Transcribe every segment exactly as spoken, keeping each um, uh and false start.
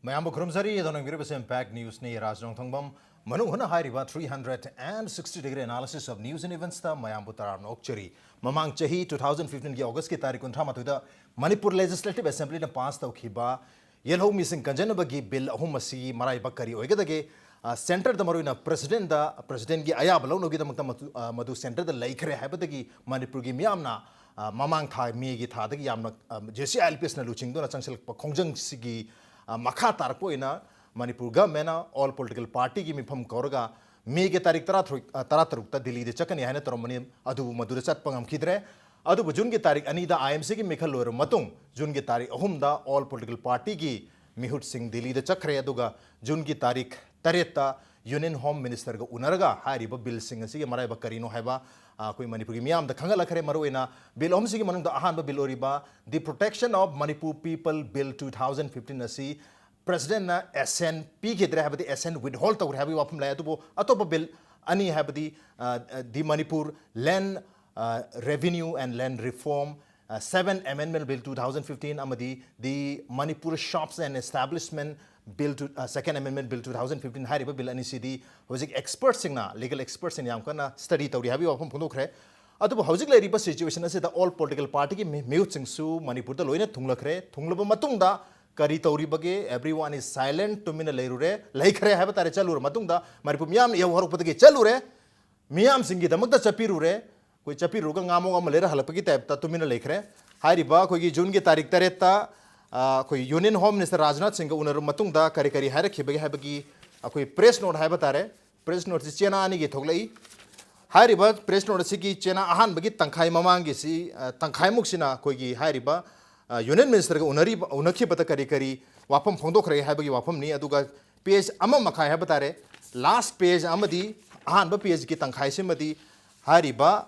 ꯃꯌꯥꯝꯕꯨ ꯈꯨꯔꯨꯝꯖꯔꯤ꯫ ꯑꯗꯣ ꯅꯪꯕꯤꯔꯤꯕꯁꯤ Impact Newsꯅꯤ꯫ ꯔꯥꯖ ꯅꯣꯡꯊꯣꯡꯕꯝ ꯃꯅꯨꯡ ꯍꯨꯠꯅ ꯍꯥꯏꯔꯤꯕ three hundred and sixty degree analysis of news and eventsꯇ ꯃꯌꯥꯝꯕꯨ ꯇꯔꯥꯝꯅ ꯑꯣꯛꯆꯔꯤ꯫ ꯃꯃꯥꯡ ꯆꯍꯤ two thousand fifteenꯒꯤ Augustꯀꯤ ꯇꯥꯔꯤꯛ ꯀꯨꯟꯊ꯭ꯔꯥ ꯃꯥꯊꯣꯏꯗ ꯃꯅꯤꯄꯨꯔ Legislative Assemblyꯅ pass ꯇꯧꯈꯤꯕ ꯌꯦꯜꯍꯧꯃꯤꯁꯤꯡ ꯀꯟꯖꯅꯕꯒꯤ bill ꯑꯍꯨꯝ ꯑꯁꯤ ꯃꯔꯥꯏꯕꯛ ꯀꯔꯤ ꯑꯣꯏꯒꯗꯒꯦ? ꯑ, centreꯗ, ꯃꯔꯨꯑꯣꯏꯅ presidentꯗ, presidentꯒꯤ ꯑꯌꯥꯕ ꯂꯧꯅꯕꯒꯤꯗꯃꯛꯇ ꯃꯗꯨ, ꯑ, ꯃꯗꯨ centreꯗ ꯂꯩꯈ꯭ꯔꯦ ꯍꯥꯏꯕꯗꯒꯤ ꯃꯅꯤꯄꯨꯔꯒꯤ ꯃꯤꯌꯥꯝꯅ, ꯑ, ꯃꯃꯥꯡ ꯊꯥ Mayꯒꯤ ꯊꯥꯗꯒꯤ ꯌꯥꯝꯅ, ꯑ, JCILPSꯅ ꯂꯨꯆꯤꯡꯗꯨꯅ ꯆꯪꯁꯤꯜꯂꯛꯄ ꯈꯣꯡꯖꯪꯁꯤꯒꯤ, ꯑ, ꯃꯈꯥ ꯇꯥꯔꯛꯄ ꯑꯣꯏꯅ ꯃꯅꯤꯄꯨꯔ governmentꯅ all political partyꯒꯤ ꯃꯤꯐꯝ ꯀꯧꯔꯒ Mayꯒꯤ ꯇꯥꯔꯤꯛ ꯇꯔꯥꯇꯔꯨꯛ, ꯑ, ꯇꯔꯥꯇꯔꯨꯛꯇ ꯗꯤꯜꯂꯤꯗ ꯆꯠꯀꯅꯤ ꯍꯥꯏꯅ ꯇꯧꯔꯝꯕꯅꯤ, ꯑꯗꯨꯕꯨ ꯃꯗꯨꯗ ꯆꯠꯄ ꯉꯝꯈꯤꯗ꯭ꯔꯦ꯫ ꯑꯗꯨꯕꯨ Juneꯒꯤ ꯇꯥꯔꯤꯛ ꯑꯅꯤꯗ IMCꯒꯤ ꯃꯤꯈꯜ ꯂꯣꯏꯔꯕ ꯃꯇꯨꯡ Juneꯒꯤ ꯇꯥꯔꯤꯛ ꯑꯍꯨꯝꯗ all political partyꯒꯤ ꯃꯤꯍꯨꯠꯁꯤꯡ ꯗꯤꯜꯂꯤꯗ ꯆꯠꯈ꯭ꯔꯦ꯫ ꯑꯗꯨꯒ Juneꯒꯤ ꯇꯥꯔꯤꯛ ꯇꯔꯦꯠꯇ Union Home Ministerꯒ ꯎꯅꯔꯒ ꯍꯥꯏꯔꯤꯕ billꯁꯤꯡ ꯑꯁꯤꯒꯤ ꯃꯔꯥꯏꯕꯛ ꯀꯔꯤꯅꯣ ꯍꯥꯏꯕ, ꯑ, ꯑꯩꯈꯣꯏ ꯃꯅꯤꯄꯨꯔꯒꯤ ꯃꯤꯌꯥꯝꯗ ꯈꯪꯍꯜꯂꯛꯈ꯭ꯔꯦ꯫ ꯃꯔꯨꯑꯣꯏꯅ bill ꯑꯍꯨꯝꯁꯤꯒꯤ ꯃꯅꯨꯡꯗ ꯑꯍꯥꯟꯕ bill ꯑꯣꯏꯔꯤꯕ The Protection of Manipur People Bill two thousand fifteen ꯑꯁꯤ presidentꯅ assent ꯄꯤꯈꯤꯗ꯭ꯔꯦ, ꯍꯥꯏꯕꯗꯤ assent withhold ꯇꯧꯈ꯭ꯔꯦ ꯍꯥꯏꯕꯒꯤ ꯋꯥꯐꯝ ꯂꯥꯛꯑꯦ꯫ ꯑꯗꯨꯕꯨ ꯑꯇꯣꯞꯄ bill ꯑꯅꯤ, ꯍꯥꯏꯕꯗꯤ, ꯑ, ꯑ, the Manipur Land, ꯑ, Revenue and Land Reform, ꯑ, Seventh Amendment Bill two thousand fifteen ꯑꯃꯗꯤ the Manipur Shops and Establishment Bill two, ꯑ, Second Amendment Bill two thousand fifteen ꯍꯥꯏꯔꯤꯕ bill ꯑꯅꯤꯁꯤꯗꯤ ꯍꯧꯖꯤꯛ expertꯁꯤꯡꯅ, legal expertꯁꯤꯡꯅ ꯌꯥꯝ ꯀꯟꯅ study ꯇꯧꯔꯤ ꯍꯥꯏꯕꯒꯤ ꯋꯥꯐꯝ ꯐꯣꯡꯗꯣꯛꯈ꯭ꯔꯦ꯫ ꯑꯗꯨꯕꯨ ꯍꯧꯖꯤꯛ ꯂꯩꯔꯤꯕ situation ꯑꯁꯤꯗ all political partyꯒꯤ ꯃꯤ-, ꯃꯤꯍꯨꯠꯁꯤꯡꯁꯨ ꯃꯅꯤꯄꯨꯔꯗ ꯂꯣꯏꯅ ꯊꯨꯡꯂꯈ꯭ꯔꯦ꯫ ꯊꯨꯡꯂꯕ ꯃꯇꯨꯡꯗ ꯀꯔꯤ ꯇꯧꯔꯤꯕꯒꯦ? Everyone is silent, ꯇꯨꯃꯤꯟꯅ ꯂꯩꯔꯨꯔꯦ, ꯂꯩꯈ꯭ꯔꯦ ꯍꯥꯏꯕ ꯇꯥꯔꯦ꯫ ꯆꯠꯂꯨꯔ ꯃꯇꯨꯡꯗ ꯃꯅꯤꯄꯨꯔ ꯃꯤꯌꯥꯝꯅ ꯌꯧ ꯍꯧꯔꯛꯄꯗꯒꯤ ꯆꯠꯂꯨꯔꯦ, ꯃꯤꯌꯥꯝꯁꯤꯡꯒꯤꯗꯃꯛꯇ ꯆꯠꯄꯤꯔꯨꯔꯦ꯫ ꯑꯩꯈꯣꯏ ꯆꯠꯄꯤꯔꯨꯔꯒ ꯉꯥꯃꯣꯛ ꯑꯃ ꯂꯩꯔ ꯍꯜꯂꯛꯄꯒꯤ typeꯇ ꯇꯨꯃꯤꯟꯅ ꯂꯩꯈ꯭ꯔꯦ꯫ ꯍꯥꯏꯔꯤꯕ ꯑꯩꯈꯣꯏꯒꯤ Juneꯒꯤ ꯇꯥꯔꯤꯛ ꯇꯔꯦꯠꯇ, ꯑ, ꯑꯩꯈꯣꯏ Union Home Minister ꯔꯥꯖꯅꯥꯊ ꯁꯤꯡꯒ ꯎꯅꯔꯕ ꯃꯇꯨꯡꯗ ꯀꯔꯤ ꯀꯔꯤ ꯍꯥꯏꯔꯛꯈꯤꯕꯒꯦ ꯍꯥꯏꯕꯒꯤ ꯑꯩꯈꯣꯏ press note ꯍꯥꯏꯕ ꯇꯥꯔꯦ꯫ Press noteꯁꯤ ꯆꯦꯅꯥ ꯑꯅꯤꯒꯤ ꯊꯣꯛꯂꯛꯏ꯫ ꯍꯥꯏꯔꯤꯕ press note ꯑꯁꯤꯒꯤ ꯆꯦꯅꯥ ꯑꯍꯥꯟꯕꯒꯤ ꯇꯪꯈꯥꯏ ꯃꯃꯥꯡꯒꯤꯁꯤ, ꯑ, ꯇꯪꯈꯥꯏꯃꯨꯛꯁꯤꯅ ꯑꯩꯈꯣꯏꯒꯤ ꯍꯥꯏꯔꯤꯕ, ꯑ, Union Ministerꯒ ꯎꯅꯔꯤꯕ, ꯎꯅꯈꯤꯕꯗ ꯀꯔꯤ ꯀꯔꯤ ꯋꯥꯐꯝ ꯐꯣꯡꯗꯣꯛꯈ꯭ꯔꯦ ꯍꯥꯏꯕꯒꯤ ꯋꯥꯐꯝꯅꯤ꯫ ꯑꯗꯨꯒ page ꯑꯃ ꯃꯈꯥꯏ ꯍꯥꯏꯕ ꯇꯥꯔꯦ, last page ꯑꯃꯗꯤ ꯑꯍꯥꯟꯕ pageꯀꯤ ꯇꯪꯈꯥꯏꯁꯤꯃꯗꯤ ꯍꯥꯏꯔꯤꯕ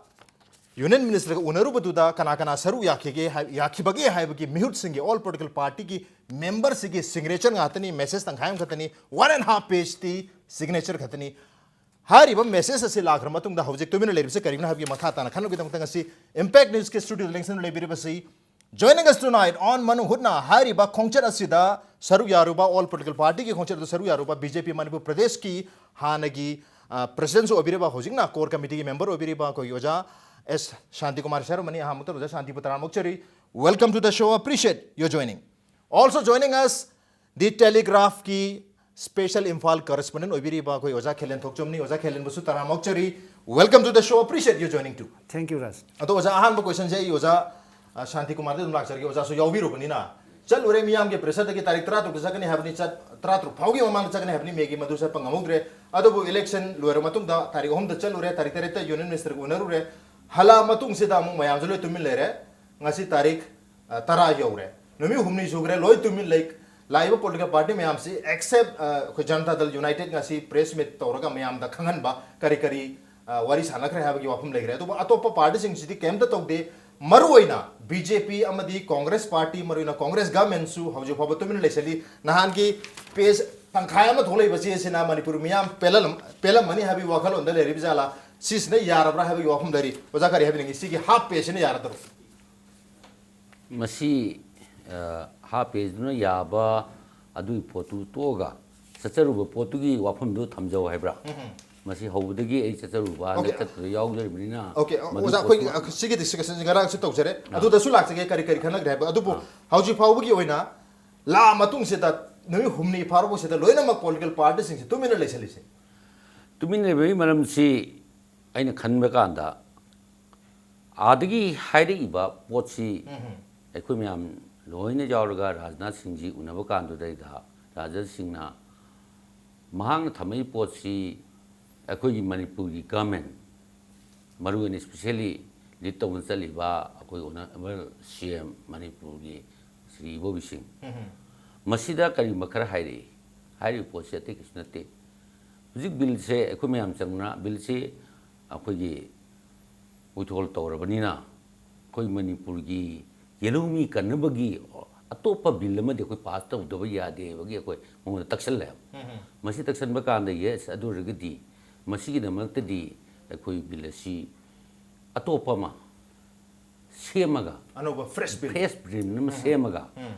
Union Ministerꯒ ꯎꯅꯔꯨꯕꯗꯨꯗ ꯀꯅꯥ ꯀꯅꯥ ꯁꯔꯨꯛ ꯌꯥꯈꯤꯒꯦ ꯍꯥꯏ-, ꯌꯥꯈꯤꯕꯒꯦ ꯍꯥꯏꯕꯒꯤ ꯃꯤꯍꯨꯠꯁꯤꯡꯒꯤ, all political partyꯒꯤ memberꯁꯤꯡꯒꯤ signature ꯉꯥꯛꯇꯅꯤ, message ꯇꯪꯈꯥꯏ ꯑꯃꯈꯛꯇꯅꯤ, one and half pageꯇꯤ signature ꯈꯛꯇꯅꯤ꯫ ꯍꯥꯏꯔꯤꯕ message ꯑꯁꯤ ꯂꯥꯛꯈ꯭ꯔ ꯃꯇꯨꯡꯗ ꯍꯧꯖꯤꯛ ꯇꯨꯃꯤꯟꯅ ꯂꯩꯔꯤꯕꯁꯤ ꯀꯔꯤꯒꯤꯅꯣ ꯍꯥꯏꯕꯒꯤ ꯃꯈꯥ ꯇꯥꯅ ꯈꯟꯅꯕꯒꯤꯗꯃꯛꯇ ꯉꯁꯤ Impact Newsꯀꯤ studioꯗ ꯂꯦꯡꯁꯤꯟꯗꯨꯅ ꯂꯩꯕꯤꯔꯤꯕꯁꯤ Joining us tonight on ꯃꯅꯨꯡ ꯍꯨꯠꯅ ꯍꯥꯏꯔꯤꯕ ꯈꯣꯡꯆꯠ ꯑꯁꯤꯗ ꯁꯔꯨꯛ ꯌꯥꯔꯨꯕ, all political partyꯒꯤ ꯈꯣꯡꯆꯠ ꯑꯗꯨ ꯁꯔꯨꯛ ꯌꯥꯔꯨꯕ ꯕꯤ ꯖꯦ ꯄꯤ ꯃꯅꯤꯄꯨꯔ ꯄ꯭ꯔꯗꯦꯁꯀꯤ ꯍꯥꯟꯅꯒꯤ presidentꯁꯨ ꯑꯣꯏꯕꯤꯔꯤꯕ, ꯍꯧꯖꯤꯛꯅ core committeeꯒꯤ member ꯑꯣꯏꯕꯤꯔꯤꯕ ꯑꯩꯈꯣꯏꯒꯤ ꯑꯣꯖꯥ ꯑꯦꯁ ꯁꯥꯟꯇꯤ ꯀꯨꯃꯥꯔ sir ꯑꯃꯅꯤ꯫ ꯑꯍꯥꯟꯕꯃꯛꯇꯗ ꯑꯣꯖꯥ ꯁꯥꯟꯇꯤꯕꯨ ꯇꯔꯥꯝꯅ ꯑꯣꯛꯆꯔꯤ꯫ Welcome to the show, appreciate your joining. Also joining us, the Telegraphꯀꯤ special Imphal correspondent ꯑꯣꯏꯕꯤꯔꯤꯕ ꯑꯩꯈꯣꯏ ꯑꯣꯖꯥ ꯈꯦꯂꯦꯟ ꯊꯣꯛꯆꯣꯝꯅꯤ꯫ ꯑꯣꯖꯥ ꯈꯦꯂꯦꯟꯕꯨꯁꯨ ꯇꯔꯥꯝꯅ ꯑꯣꯛꯆꯔꯤ꯫ Welcome to the show, appreciate your joining too. Thank you, Raj. ꯑꯗꯣ ꯑꯣꯖꯥ, ꯑꯍꯥꯟꯕ questionꯁꯦ ꯑꯩ ꯑꯣꯖꯥ ꯑ, ꯁꯥꯟꯇꯤ ꯀꯨꯃꯥꯔꯗ ꯑꯗꯨꯝ ꯂꯥꯛꯆꯔꯒꯦ, ꯑꯣꯖꯥꯁꯨ ꯌꯥꯎꯕꯤꯔꯨꯕꯅꯤꯅ꯫ ꯆꯠꯂꯨꯔꯦ, ꯃꯤꯌꯥꯝꯒꯤ pressureꯗꯒꯤ ꯇꯥꯔꯤꯛ ꯇꯔꯥ ꯇꯔꯨꯛꯇ ꯆꯠꯀꯅꯤ ꯍꯥꯏꯕꯅꯤ, ꯆꯠ-, ꯇꯔꯥ ꯇꯔꯨꯛ ꯐꯥꯎꯒꯤ ꯃꯃꯥꯡꯗ ꯆꯠꯀꯅꯤ ꯍꯥꯏꯕꯅꯤ, ꯃꯦꯒꯤ, ꯃꯗꯨ ꯆꯠꯄ ꯉꯝꯍꯧꯗ꯭ꯔꯦ꯫ ꯑꯗꯨꯕꯨ election ꯂꯣꯏꯔ ꯃꯇꯨꯡꯗ ꯇꯥꯔꯤꯛ ꯑꯍꯨꯝꯗ ꯆꯠꯂꯨꯔꯦ, ꯇꯥꯔꯤꯛ ꯇꯔꯦꯠꯇ union ministerꯒ ꯎꯅꯔꯨꯔꯦ꯫ ꯍꯜꯂꯛꯑ ꯃꯇꯨꯡꯁꯤꯗ ꯑꯃꯨꯛ ꯃꯌꯥꯝꯁꯨ ꯂꯣꯏ ꯇꯨꯃꯤꯟ ꯂꯩꯔꯦ꯫ ꯉꯁꯤ ꯇꯥꯔꯤꯛ ꯑ, ꯇꯔꯥ ꯌꯧꯔꯦ꯫ ꯅꯨꯃꯤꯠ ꯍꯨꯝꯅꯤ ꯁꯨꯈ꯭ꯔꯦ, ꯂꯣꯏ ꯇꯨꯃꯤꯟ ꯂꯩ꯫ ꯂꯥꯛꯏꯕ political party ꯃꯌꯥꯝꯁꯤ except, ꯑ, ꯑꯩꯈꯣꯏ ꯖꯅꯇꯥ ꯗꯜ ꯌꯨꯅꯥꯏꯇꯦꯗ ꯉꯁꯤ press meet ꯇꯧꯔꯒ ꯃꯌꯥꯝꯗ ꯈꯪꯍꯟꯕ ꯀꯔꯤ ꯀꯔꯤ, ꯑ, ꯋꯥꯔꯤ ꯁꯥꯟꯅꯈ꯭ꯔꯦ ꯍꯥꯏꯕꯒꯤ ꯋꯥꯐꯝ ꯂꯩꯈ꯭ꯔꯦ꯫ ꯑꯗꯨꯕꯨ ꯑꯇꯣꯞꯄ partyꯁꯤꯡꯁꯤꯗꯤ ꯀꯩꯝꯇ ꯇꯧꯗꯦ꯫ ꯃꯔꯨꯑꯣꯏꯅ ꯕꯤ ꯖꯦ ꯄꯤ ꯑꯃꯗꯤ ꯀꯣꯡꯒ꯭ꯔꯦꯁ party, ꯃꯔꯨꯑꯣꯏꯅ ꯀꯣꯡꯒ꯭ꯔꯦꯁ governmentꯁꯨ ꯍꯧꯖꯤꯛ ꯐꯥꯎꯕ ꯇꯨꯃꯤꯟꯅ ꯂꯩꯁꯜꯂꯤ꯫ ꯅꯍꯥꯟꯒꯤ page ꯇꯪꯈꯥꯏ ꯑꯃ ꯊꯣꯛꯂꯛꯏꯕ ꯆꯦ ꯑꯁꯤꯅ ꯃꯅꯤꯄꯨꯔ ꯃꯤꯌꯥꯝ ꯄꯦꯜꯍꯜꯂꯝ-, ꯄꯦꯜꯂꯝꯃꯅꯤ ꯍꯥꯏꯕꯒꯤ ꯋꯥꯈꯜꯂꯣꯟꯗ ꯂꯩꯔꯤꯕ ꯖꯥꯠꯂꯥ? ꯁꯤꯁꯤꯅ ꯌꯥꯔꯕ꯭ꯔꯥ ꯍꯥꯏꯕꯒꯤ ꯋꯥꯐꯝ ꯂꯩꯔꯤ꯫ ꯑꯣꯖꯥ ꯀꯔꯤ ꯍꯥꯏꯕꯤꯅꯤꯡꯉꯤ? ꯁꯤꯒꯤ half pageꯁꯤꯅ ꯌꯥꯔꯗ꯭ꯔꯣ? ꯃꯁꯤ ꯑ, half pageꯗꯨꯅ ꯌꯥꯕ ꯑꯗꯨꯒꯤ ꯄꯣꯠꯇꯨ ꯇꯣꯛꯑꯒ ꯆꯠꯆꯔꯨꯕ ꯄꯣꯠꯇꯨꯒꯤ ꯋꯥꯐꯝꯗꯨ ꯊꯝꯖꯧ ꯍꯥꯏꯕ꯭ꯔꯥ? ꯃꯁꯤ ꯍꯧꯕꯗꯒꯤ ꯑꯩ ꯆꯠꯆꯔꯨꯕ ꯍꯥꯟꯅ Okay. ꯆꯠꯄꯗ ꯌꯥꯎꯖꯔꯤꯕꯅꯤꯅ Okay, ꯃꯗꯨ ꯑꯣꯖꯥ, ꯑꯩꯈꯣꯏꯒꯤ ꯄꯣꯠꯇꯨ ꯑ, ꯁꯤꯒꯤ discussionꯁꯤ ꯉꯔꯥꯡꯁꯨ ꯇꯧꯖꯔꯦ꯫ ꯑꯗꯨꯗꯁꯨ ꯂꯥꯛꯆꯒꯦ, ꯀꯔꯤ ꯀꯔꯤ ꯈꯟꯅꯈ꯭ꯔꯦ ꯍꯥꯏꯕ꯫ ꯑꯗꯨꯕꯨ ꯍꯧꯖꯤꯛ ꯐꯥꯎꯕꯒꯤ ꯑꯣꯏꯅ ꯂꯥꯛꯑ ꯃꯇꯨꯡꯁꯤꯗ ꯅꯨꯃꯤꯠ ꯍꯨꯝꯅꯤ ꯐꯥꯔꯛꯄꯁꯤꯗ ꯂꯣꯏꯅꯃꯛ political partyꯁꯤꯡꯁꯤ ꯇꯨꯃꯤꯟꯅ ꯂꯩꯁꯜꯂꯤꯁꯦ꯫ ꯇꯨꯃꯤꯟ ꯂꯩꯕꯒꯤ ꯃꯔꯝꯁꯤ ꯑꯩꯅ ꯈꯟꯕ ꯀꯥꯟꯗ ꯑꯥꯗꯒꯤ ꯍꯥꯏꯔꯛꯏꯕ ꯄꯣꯠꯁꯤ ꯑꯩꯈꯣꯏ ꯃꯌꯥꯝ ꯂꯣꯏꯅ ꯌꯥꯎꯔꯒ ꯔꯥꯖꯅꯥꯊ ꯁꯤꯡꯖꯤ ꯎꯅꯕ ꯀꯥꯟꯗꯨꯗꯩꯗ ꯔꯥꯖꯅꯥꯊ ꯁꯤꯡꯅ ꯃꯍꯥꯛꯅ ꯊꯝꯃꯛꯏ ꯄꯣꯠꯁꯤ ꯑꯩꯈꯣꯏꯒꯤ ꯃꯅꯤꯄꯨꯔꯒꯤ government, ꯃꯔꯨꯑꯣꯏꯅ especially lead ꯇꯧꯗꯨꯅ ꯆꯠꯂꯤꯕ ꯑꯩꯈꯣꯏ honourable C M ꯃꯅꯤꯄꯨꯔꯒꯤ ꯁ꯭ꯔꯤ ꯏꯕꯣꯕꯤ ꯁꯤꯡ, ꯃꯁꯤꯗ ꯀꯔꯤꯒꯨꯝꯕ ꯈꯔ ꯍꯥꯏꯔꯛꯏ꯫ ꯍꯥꯏꯔꯤꯕ ꯄꯣꯠꯁꯤ ꯑꯇꯩ ꯀꯩꯁꯨ ꯅꯠꯇꯦ꯫ ꯍꯧꯖꯤꯛ billꯁꯦ ꯑꯩꯈꯣꯏ ꯃꯌꯥꯝ ꯆꯪꯅ billꯁꯤ ꯑꯩꯈꯣꯏꯒꯤ ꯋꯤꯊꯣꯜ ꯇꯧꯔꯕꯅꯤꯅ ꯑꯩꯈꯣꯏ ꯃꯅꯤꯄꯨꯔꯒꯤ ꯌꯦꯜꯍꯧꯃꯤ ꯀꯟꯅꯕꯒꯤ ꯑꯇꯣꯞꯄ bill ꯑꯃꯗꯤ ꯑꯩꯈꯣꯏ pass ꯇꯧꯗꯕ ꯌꯥꯗꯦ ꯍꯥꯏꯕꯒꯤ ꯑꯩꯈꯣꯏ ꯃꯉꯣꯟꯗ ꯇꯛꯁꯜꯂꯦꯕ꯫ ꯃꯁꯤ ꯇꯛꯁꯟꯕ ꯀꯥꯟꯗ, yes, ꯑꯗꯨ ꯑꯣꯏꯔꯒꯗꯤ ꯃꯁꯤꯒꯤꯗꯃꯛꯇꯗꯤ ꯑꯩꯈꯣꯏ bill ꯑꯁꯤ ꯑꯇꯣꯞꯄ ꯑꯃ ꯁꯦꯝꯃꯒ, ꯑꯅꯧꯕ fresh bill. Fresh bill ꯑꯃ ꯁꯦꯝꯃꯒ, ꯎꯝ.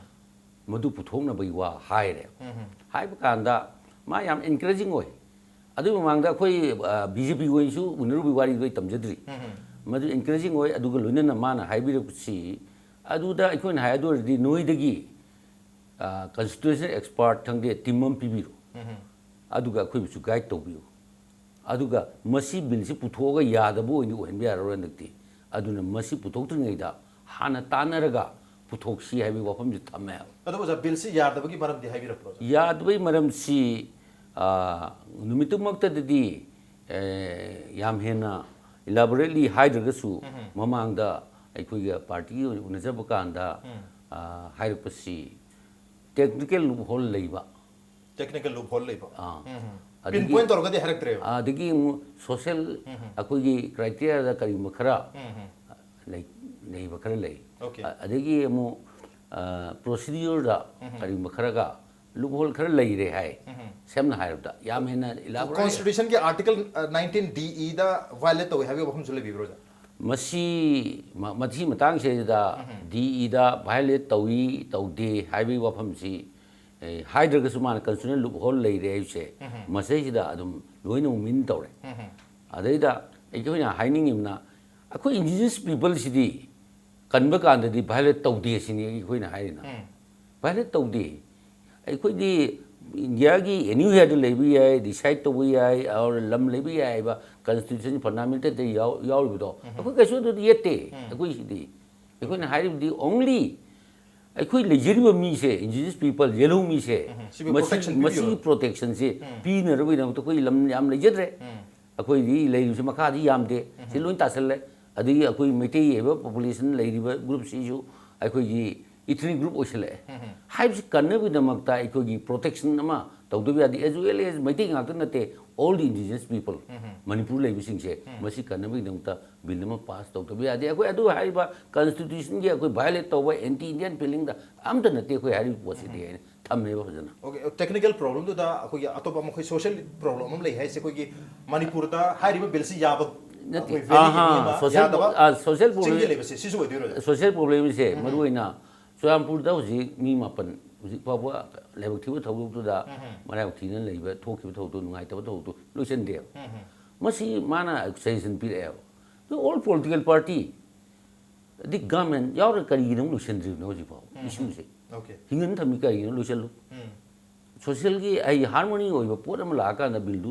ꯃꯗꯨ ꯄꯨꯊꯣꯛꯅꯕꯒꯤ ꯋꯥ ꯍꯥꯏꯔꯦ꯫ ꯎꯝ. ꯍꯥꯏꯕ ꯀꯥꯟꯗ ꯃꯥ ꯌꯥꯝ encouraging ꯑꯣꯏ꯫ ꯑꯗꯨꯒꯤ ꯃꯃꯥꯡꯗ ꯑꯩꯈꯣꯏ ꯕꯤ ꯖꯦ ꯄꯤ ꯑꯣꯏꯅꯁꯨ ꯎꯅꯔꯨꯕꯒꯤ ꯋꯥꯔꯤꯗꯣ ꯑꯩ ꯇꯝꯖꯗ꯭ꯔꯤ꯫ ꯎꯝ. ꯃꯗꯨ encouraging ꯑꯣꯏ꯫ ꯑꯗꯨꯒ ꯂꯣꯏꯅꯅ ꯃꯥꯅ ꯍꯥꯏꯕꯤꯔꯛꯄꯁꯤ, ꯑꯗꯨꯗ ꯑꯩꯈꯣꯏꯅ ꯍꯥꯏ, "ꯑꯗꯨ ꯑꯣꯏꯔꯗꯤ ꯅꯣꯏꯗꯒꯤ constitutional expert ꯈꯪꯗꯦ, team ꯑꯃ ꯄꯤꯕꯤꯔꯣ꯫ ꯎꯝ. ꯑꯗꯨꯒ ꯑꯩꯈꯣꯏꯕꯨꯁꯨ guide ꯇꯧꯕꯤꯌꯨ꯫ ꯑꯗꯨꯒ ꯃꯁꯤ billꯁꯤ ꯄꯨꯊꯣꯛꯑꯒ ꯌꯥꯗꯕ ꯑꯣꯏꯅ ꯑꯣꯏꯍꯟꯕ ꯌꯥꯔꯔꯣꯏ ꯍꯟꯗꯛꯇꯤ꯫ ꯑꯗꯨꯅ ꯃꯁꯤ ꯄꯨꯊꯣꯛꯇ꯭ꯔꯤꯉꯩꯗ ꯍꯥꯟꯅ ꯇꯥꯟꯅꯔꯒ ꯄꯨꯊꯣꯛꯁꯤ" ꯍꯥꯏꯕꯒꯤ ꯋꯥꯐꯝꯁꯤ ꯊꯝꯃꯦ ꯍꯥꯏꯕ꯫ ꯑꯗꯣ ꯑꯣꯖꯥ, billꯁꯤ ꯌꯥꯗꯕꯒꯤ ꯃꯔꯝꯗꯤ ꯍꯥꯏꯕꯤꯔꯛꯄ꯭ꯔꯣ, ꯑꯣꯖꯥ? ꯌꯥꯗꯕꯒꯤ ꯃꯔꯝꯁꯤ, ꯑ, ꯅꯨꯃꯤꯠꯇꯨꯃꯛꯇꯗꯗꯤ, ꯑꯦ, ꯌꯥꯝ ꯍꯦꯟꯅ elaborately ꯍꯥꯏꯗ꯭ꯔꯒꯁꯨ, ꯎꯝ. ꯃꯃꯥꯡꯗ ꯑꯩꯈꯣꯏꯒ partyꯒꯤ ꯑꯣꯏꯅ ꯎꯅꯖꯕ ꯀꯥꯟꯗ, ꯎꯝ. ꯑ, ꯍꯥꯏꯔꯛꯄꯁꯤ technical loophole ꯂꯩꯕ꯫ Technical loophole ꯂꯩꯕ꯫ ꯑꯥ. ꯎꯝ. ꯑꯗꯒꯤ Pinpoint ꯇꯧꯔꯒꯗꯤ ꯍꯥꯏꯔꯛꯇ꯭ꯔꯦꯕ꯫ ꯑꯗꯒꯤ ꯑꯃꯨꯛ social, ꯎꯝ. ꯑꯩꯈꯣꯏꯒꯤ criteriaꯗ ꯀꯔꯤꯒꯨꯝꯕ ꯈꯔ ꯎꯝ. ꯂꯩ-, ꯂꯩꯕ ꯈꯔ ꯂꯩ꯫ Okay. ꯑ-, ꯑꯗꯒꯤ ꯑꯃꯨꯛ, ꯑ, procedureꯗ ꯎꯝ. ꯀꯔꯤꯒꯨꯝꯕ ꯈꯔꯒ loophole ꯈꯔ ꯂꯩꯔꯦ ꯍꯥꯏ꯫ ꯎꯝ. ꯁꯝꯅ ꯍꯥꯏꯔꯕꯗ, ꯌꯥꯝ ꯍꯦꯟꯅ elaborate Constitutionꯒꯤ article nineteen D Eꯗ violate ꯇꯧꯏ ꯍꯥꯏꯕꯒꯤ ꯋꯥꯐꯝꯁꯨ ꯂꯩꯕꯤꯕ꯭ꯔꯣ, ꯑꯣꯖꯥ? ꯃꯁꯤ ꯃ-, ꯃꯁꯤ ꯃꯇꯥꯡꯁꯤꯗ ꯎꯝ. D Eꯗ violate ꯇꯧꯏ ꯇꯧꯗꯦ ꯍꯥꯏꯕꯒꯤ ꯋꯥꯐꯝꯁꯤ, ꯑꯦ, ꯍꯥꯏꯗ꯭ꯔꯒꯁꯨ ꯃꯥꯅ constitutional loophole ꯂꯩꯔꯦ ꯍꯥꯏꯕꯁꯦ, ꯎꯝ. ꯃꯁꯤꯗꯩꯁꯤꯗ ꯑꯗꯨꯝ ꯂꯣꯏꯅꯃꯛ mean ꯇꯧꯔꯦ꯫ ꯎꯝ. ꯑꯗꯩꯗ ꯑꯩꯈꯣꯏꯅ ꯍꯥꯏꯅꯤꯡꯉꯤꯕꯅ, ꯑꯩꯈꯣꯏ indigenous peopleꯁꯤꯗꯤ ꯀꯟꯕ ꯀꯥꯟꯗꯗꯤ violate ꯇꯧꯗꯦ ꯁꯤꯅꯤ ꯑꯩꯈꯣꯏꯅ ꯍꯥꯏꯔꯤꯅ꯫ ꯎꯝ. Violate ꯇꯧꯗꯦ꯫ ꯑꯩꯈꯣꯏꯗꯤ Indiaꯒꯤ anywhereꯗ ꯂꯩꯕ ꯌꯥꯏ, reside ꯇꯧꯕ ꯌꯥꯏ, or ꯂꯝ ꯂꯩꯕ ꯌꯥꯏ ꯍꯥꯏꯕ constitution fundamentalꯗ ꯌꯥꯎ-, ꯌꯥꯎꯔꯤꯕꯗꯣ, ꯎꯝ. ꯑꯩꯈꯣꯏ ꯀꯩꯁꯨ ꯑꯗꯨꯗꯤ ꯌꯦꯠꯇꯦ꯫ ꯎꯝ. ꯑꯩꯈꯣꯏꯁꯤꯗꯤ, ꯑꯩꯈꯣꯏꯅ ꯍꯥꯏꯔꯤꯕꯗꯤ only ꯑꯩꯈꯣꯏ ꯂꯩꯖꯔꯤꯕ ꯃꯤꯁꯦ, indigenous people, ꯌꯦꯜꯍꯧ ꯃꯤꯁꯦ, ꯎꯝ. ꯁꯤꯕꯨ ꯃꯁꯤ, protection ꯃꯁꯤꯒꯤ ꯄꯤꯕꯤꯌꯣ꯫ Protectionꯁꯦ ꯎꯝ. ꯄꯤꯅꯅꯕꯒꯤꯗꯃꯛꯇ ꯑꯩꯈꯣꯏ ꯂꯝ ꯌꯥꯝ ꯂꯩꯖꯗ꯭ꯔꯦ꯫ ꯎꯝ. ꯑꯩꯈꯣꯏꯗꯤ ꯂꯩꯔꯤꯕꯁꯤ ꯃꯈꯥꯗꯤ ꯌꯥꯝꯗꯦ꯫ ꯁꯤ ꯂꯣꯏ ꯇꯥꯁꯜꯂꯦ꯫ ꯑꯗꯒꯤ ꯑꯩꯈꯣꯏ ꯃꯩꯇꯩ ꯍꯥꯏꯕ population ꯂꯩꯔꯤꯕ groupꯁꯤꯁꯨ ꯑꯩꯈꯣꯏꯒꯤ ethnic group ꯑꯣꯏꯁꯜꯂꯛꯑꯦ꯫ ꯎꯝ. ꯍꯥꯏꯕꯁꯤ ꯀꯟꯅꯕꯒꯤꯗꯃꯛꯇ ꯑꯩꯈꯣꯏꯒꯤ protection ꯑꯃ ꯇꯧꯗꯕ ꯌꯥꯗꯦ, as well as ꯃꯩꯇꯩ ꯉꯥꯛꯇ ꯅꯠꯇꯦ, all the indigenous people, ꯎꯝ. ꯃꯅꯤꯄꯨꯔ ꯂꯩꯕꯁꯤꯡꯁꯦ, ꯎꯝ. ꯃꯁꯤ ꯀꯟꯅꯕꯒꯤꯗꯃꯛꯇ bill ꯑꯃ pass ꯇꯧꯗꯕ ꯌꯥꯗꯦ꯫ ꯑꯩꯈꯣꯏ ꯑꯗꯨ ꯍꯥꯏꯔꯤꯕ constitutionꯒꯤ ꯑꯩꯈꯣꯏ violate ꯇꯧꯕ, anti Indian feelingꯗ ꯑꯝꯇ ꯅꯠꯇꯦ ꯑꯩꯈꯣꯏ ꯍꯥꯏꯔꯤꯕ ꯄꯣꯠꯁꯤꯗꯤ ꯍꯥꯏꯅ ꯊꯝꯃꯦꯕ ꯐꯖꯅ꯫ Okay, technical problemꯗꯨꯗ ꯑꯩꯈꯣꯏꯒꯤ ꯑꯇꯣꯞꯄ ꯑꯃ, ꯑꯩꯈꯣꯏ social problem ꯑꯃ ꯂꯩ ꯍꯥꯏꯁꯦ, ꯑꯩꯈꯣꯏꯒꯤ ꯃꯅꯤꯄꯨꯔꯗ ꯍꯥꯏꯔꯤꯕ billꯁꯤ ꯌꯥꯕ ꯅꯠꯇꯦ꯫ ꯑꯩꯈꯣꯏ valley ꯒꯤ ꯃꯤ ꯑꯍꯥ, ꯑꯃ social ꯌꯥꯗꯕ ꯑ, social ꯆꯤꯡꯒꯤ problem, ꯂꯩꯕꯁꯦ ꯁꯤꯁꯨ ꯑꯣꯏꯗꯣꯏꯔꯣ? social problemꯁꯦ ꯃꯔꯨꯑꯣꯏꯅ ꯆꯨꯔꯆꯥꯟꯄꯨꯔꯗ ꯍꯧꯖꯤꯛ ꯃꯤ ꯃꯥꯄꯟ ꯍꯧꯖꯤꯛ ꯐꯥꯎꯕ ꯂꯥꯏꯕꯛ ꯊꯤꯕ ꯊꯧꯗꯣꯛꯇꯨꯗ ꯃꯔꯥꯏꯕꯛ ꯊꯤꯅ ꯂꯩꯕ ꯊꯣꯛꯈꯤꯕ ꯊꯧꯗꯣꯛꯇꯣ, ꯅꯨꯡꯉꯥꯏꯇꯕ ꯊꯧꯗꯣꯛꯇꯣ ꯂꯣꯏꯁꯤꯟꯗꯦꯕ꯫ ꯃꯁꯤ ꯃꯥꯅ suggestion ꯄꯤꯔꯛꯑꯦꯕ꯫ ꯑꯗꯨ all political party ꯑꯗꯩ government ꯌꯥꯎꯔꯒ ꯀꯔꯤꯒꯤꯅꯣ ꯂꯣꯏꯁꯤꯟꯗ꯭ꯔꯤꯕꯅꯣ ꯍꯧꯖꯤꯛꯐꯥꯎ? Issueꯁꯦ Okay. ꯍꯤꯡꯍꯟ ꯊꯝꯃꯤ ꯀꯔꯤꯒꯤꯅꯣ? ꯂꯣꯏꯁꯤꯜꯂꯨ꯫ Socialꯒꯤ ꯑꯩ harmony ꯑꯣꯏꯕ ꯄꯣꯠ ꯑꯃ ꯂꯥꯛꯑꯀꯥꯟꯗ billꯗꯨ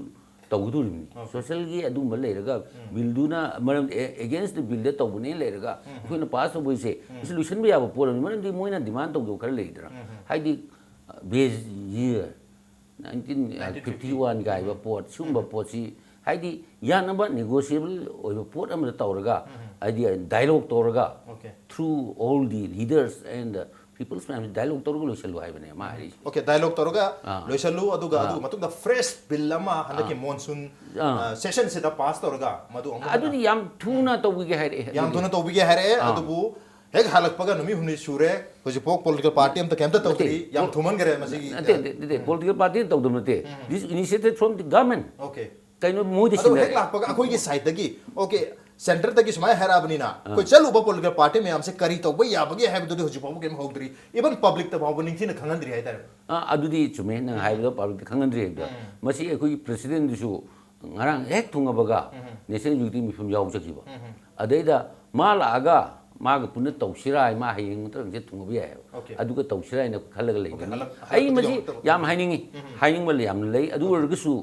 ꯇꯧꯒꯗꯧꯔꯤꯕꯅꯤ꯫ Okay. Socialꯒꯤ ꯑꯗꯨꯝꯕ ꯂꯩꯔꯒ billꯗꯨꯅ ꯃꯔꯝ against the billꯗ ꯇꯧꯕꯅꯦ ꯂꯩꯔꯒ ꯑꯩꯈꯣꯏꯅ pass ꯇꯧꯕꯩꯁꯦ ꯃꯁꯤ ꯂꯣꯏꯁꯤꯟꯕ ꯌꯥꯕ ꯄꯣꯠ ꯑꯃꯅꯤ꯫ ꯃꯔꯝꯗꯤ ꯃꯣꯏꯅ demand ꯇꯧꯗꯕ ꯈꯔ ꯂꯩꯗꯅ, ꯍꯥꯏꯗꯤ base year nineteen fifty one ꯀꯥꯏꯕ ꯄꯣꯠ, ꯁꯤꯒꯨꯝꯕ ꯄꯣꯠꯁꯤ ꯍꯥꯏꯗꯤ ꯌꯥꯅꯕ negotiable ꯑꯣꯏꯕ ꯄꯣꯠ ꯑꯃꯗ ꯇꯧꯔꯒ, ꯍꯥꯏꯗꯤ dialogue ꯇꯧꯔꯒ Okay. through all the leaders and the people's ꯃꯌꯥꯝꯁꯤ dialogue ꯇꯧꯔꯒ ꯂꯣꯏꯁꯤꯜꯂꯨ ꯍꯥꯏꯕꯅꯦ ꯃꯥ ꯍꯥꯏꯔꯤꯁꯦ꯫ Okay, dialogue ꯇꯧꯔꯒ ꯑꯥ꯫ ꯂꯣꯏꯁꯜꯂꯨ, ꯑꯗꯨꯒ ꯑꯗꯨꯒꯤ ꯃꯇꯨꯡꯗ fresh bill ꯑꯃ ꯍꯟꯗꯛꯀꯤ monsoon ꯑꯥ꯫ sessionꯁꯤꯗ pass ꯇꯧꯔꯒ ꯃꯗꯨ ꯑꯃꯨꯛ ꯍꯟꯅ ꯑꯗꯨꯗꯤ ꯌꯥꯝ ꯊꯨꯅ ꯇꯧꯕꯤꯒꯦ ꯍꯥꯏꯔꯛꯑꯦ꯫ ꯌꯥꯝ ꯑꯗꯨꯗꯤ ꯊꯨꯅ ꯇꯧꯕꯤꯒꯦ ꯍꯥꯏꯔꯛꯑꯦ꯫ ꯑꯥ꯫ ꯑꯗꯨꯕꯨ ꯍꯦꯛ ꯍꯜꯂꯛꯄꯒ ꯅꯨꯃꯤꯠ ꯍꯨꯝꯅꯤ ꯁꯨꯔꯦ, ꯍꯧꯖꯤꯛꯐꯥꯎ political party ꯑꯝꯇ ꯀꯩꯝꯇ ꯇꯧꯗ꯭ꯔꯤ꯫ ꯅꯠꯇꯦ, ꯌꯥꯝ ꯄꯣ- ꯊꯨꯃꯟꯈ꯭ꯔꯦ ꯃꯁꯤꯒꯤ꯫ ꯅꯠꯇꯦ, ꯅꯠꯇꯦ, ꯅꯠꯇꯦ, political partyꯅ ꯇꯧꯗꯕ ꯅꯠꯇꯦ꯫ This initiative from the government. Okay. ꯀꯩꯅꯣ ꯃꯣꯏꯗꯤ ꯑꯗꯣ ꯍꯦꯛ ꯁꯤꯟꯅꯔꯦ꯫ ꯂꯥꯛꯄꯒ ꯑꯩꯈꯣꯏꯒꯤ sideꯇꯒꯤ, okay, centreꯗꯒꯤ ꯁꯨꯃꯥꯏꯅ ꯍꯥꯏꯔꯛꯑꯕꯅꯤꯅ ꯑꯩꯈꯣꯏ ꯆꯠꯂꯨꯕ political party ꯃꯌꯥꯝꯁꯦ ꯀꯔꯤ ꯇꯧꯕ ꯌꯥꯕꯒꯦ ꯍꯥꯏꯕꯗꯨꯗꯤ ꯍꯧꯖꯤꯛ ꯐꯥꯎꯕ ꯀꯩꯝ ꯍꯧꯗ꯭ꯔꯤ꯫ Even publicꯇ ꯐꯥꯎꯕ ꯅꯤꯡꯊꯤꯅ ꯈꯪꯍꯟꯗ꯭ꯔꯤ ꯍꯥꯏꯇꯥꯔꯦ꯫ ꯑꯥ, ꯑꯗꯨꯗꯤ ꯆꯨꯝꯃꯦ ꯅꯪ ꯍꯥꯏꯕꯗꯣ, publicꯇ ꯈꯪꯍꯟꯗ꯭ꯔꯤ ꯍꯥꯏꯕꯗꯣ꯫ ꯃꯁꯤ ꯑꯩꯈꯣꯏꯒꯤ presidentꯗꯨꯁꯨ ꯉꯔꯥꯡ ꯍꯦꯛ ꯊꯨꯡꯉꯕꯒ National Youth Day ꯃꯤꯐꯝ ꯌꯥꯎ ꯆꯠꯈꯤꯕ꯫ ꯑꯗꯩꯗ ꯃꯥ ꯂꯥꯛꯑꯒ ꯃꯥꯒ ꯄꯨꯟꯅ ꯇꯧꯁꯤꯔꯥ ꯍꯥꯏ, ꯃꯥ ꯍꯌꯦꯡ ꯅꯠꯇ꯭ꯔꯒ ꯍꯪꯆꯤꯠ ꯊꯨꯡꯉꯕ ꯌꯥꯏꯑꯕ꯫ Okay. ꯑꯗꯨꯒ ꯇꯧꯁꯤꯔꯥ ꯍꯥꯏꯅ ꯈꯜꯂꯒ ꯂꯩꯕꯅꯤ꯫ ꯍꯜꯂꯛ- ꯑꯩ ꯍꯜꯂꯛꯄꯗꯤ ꯃꯁꯤ ꯌꯧꯔꯛꯇꯕ꯫ ꯌꯥꯝ ꯍꯥꯏꯅꯤꯡꯉꯤ, ꯍꯥꯏꯅꯤꯡꯕ ꯌꯥꯝꯅ ꯂꯩ꯫ ꯑꯗꯨ ꯑꯣꯏꯔꯒꯁꯨ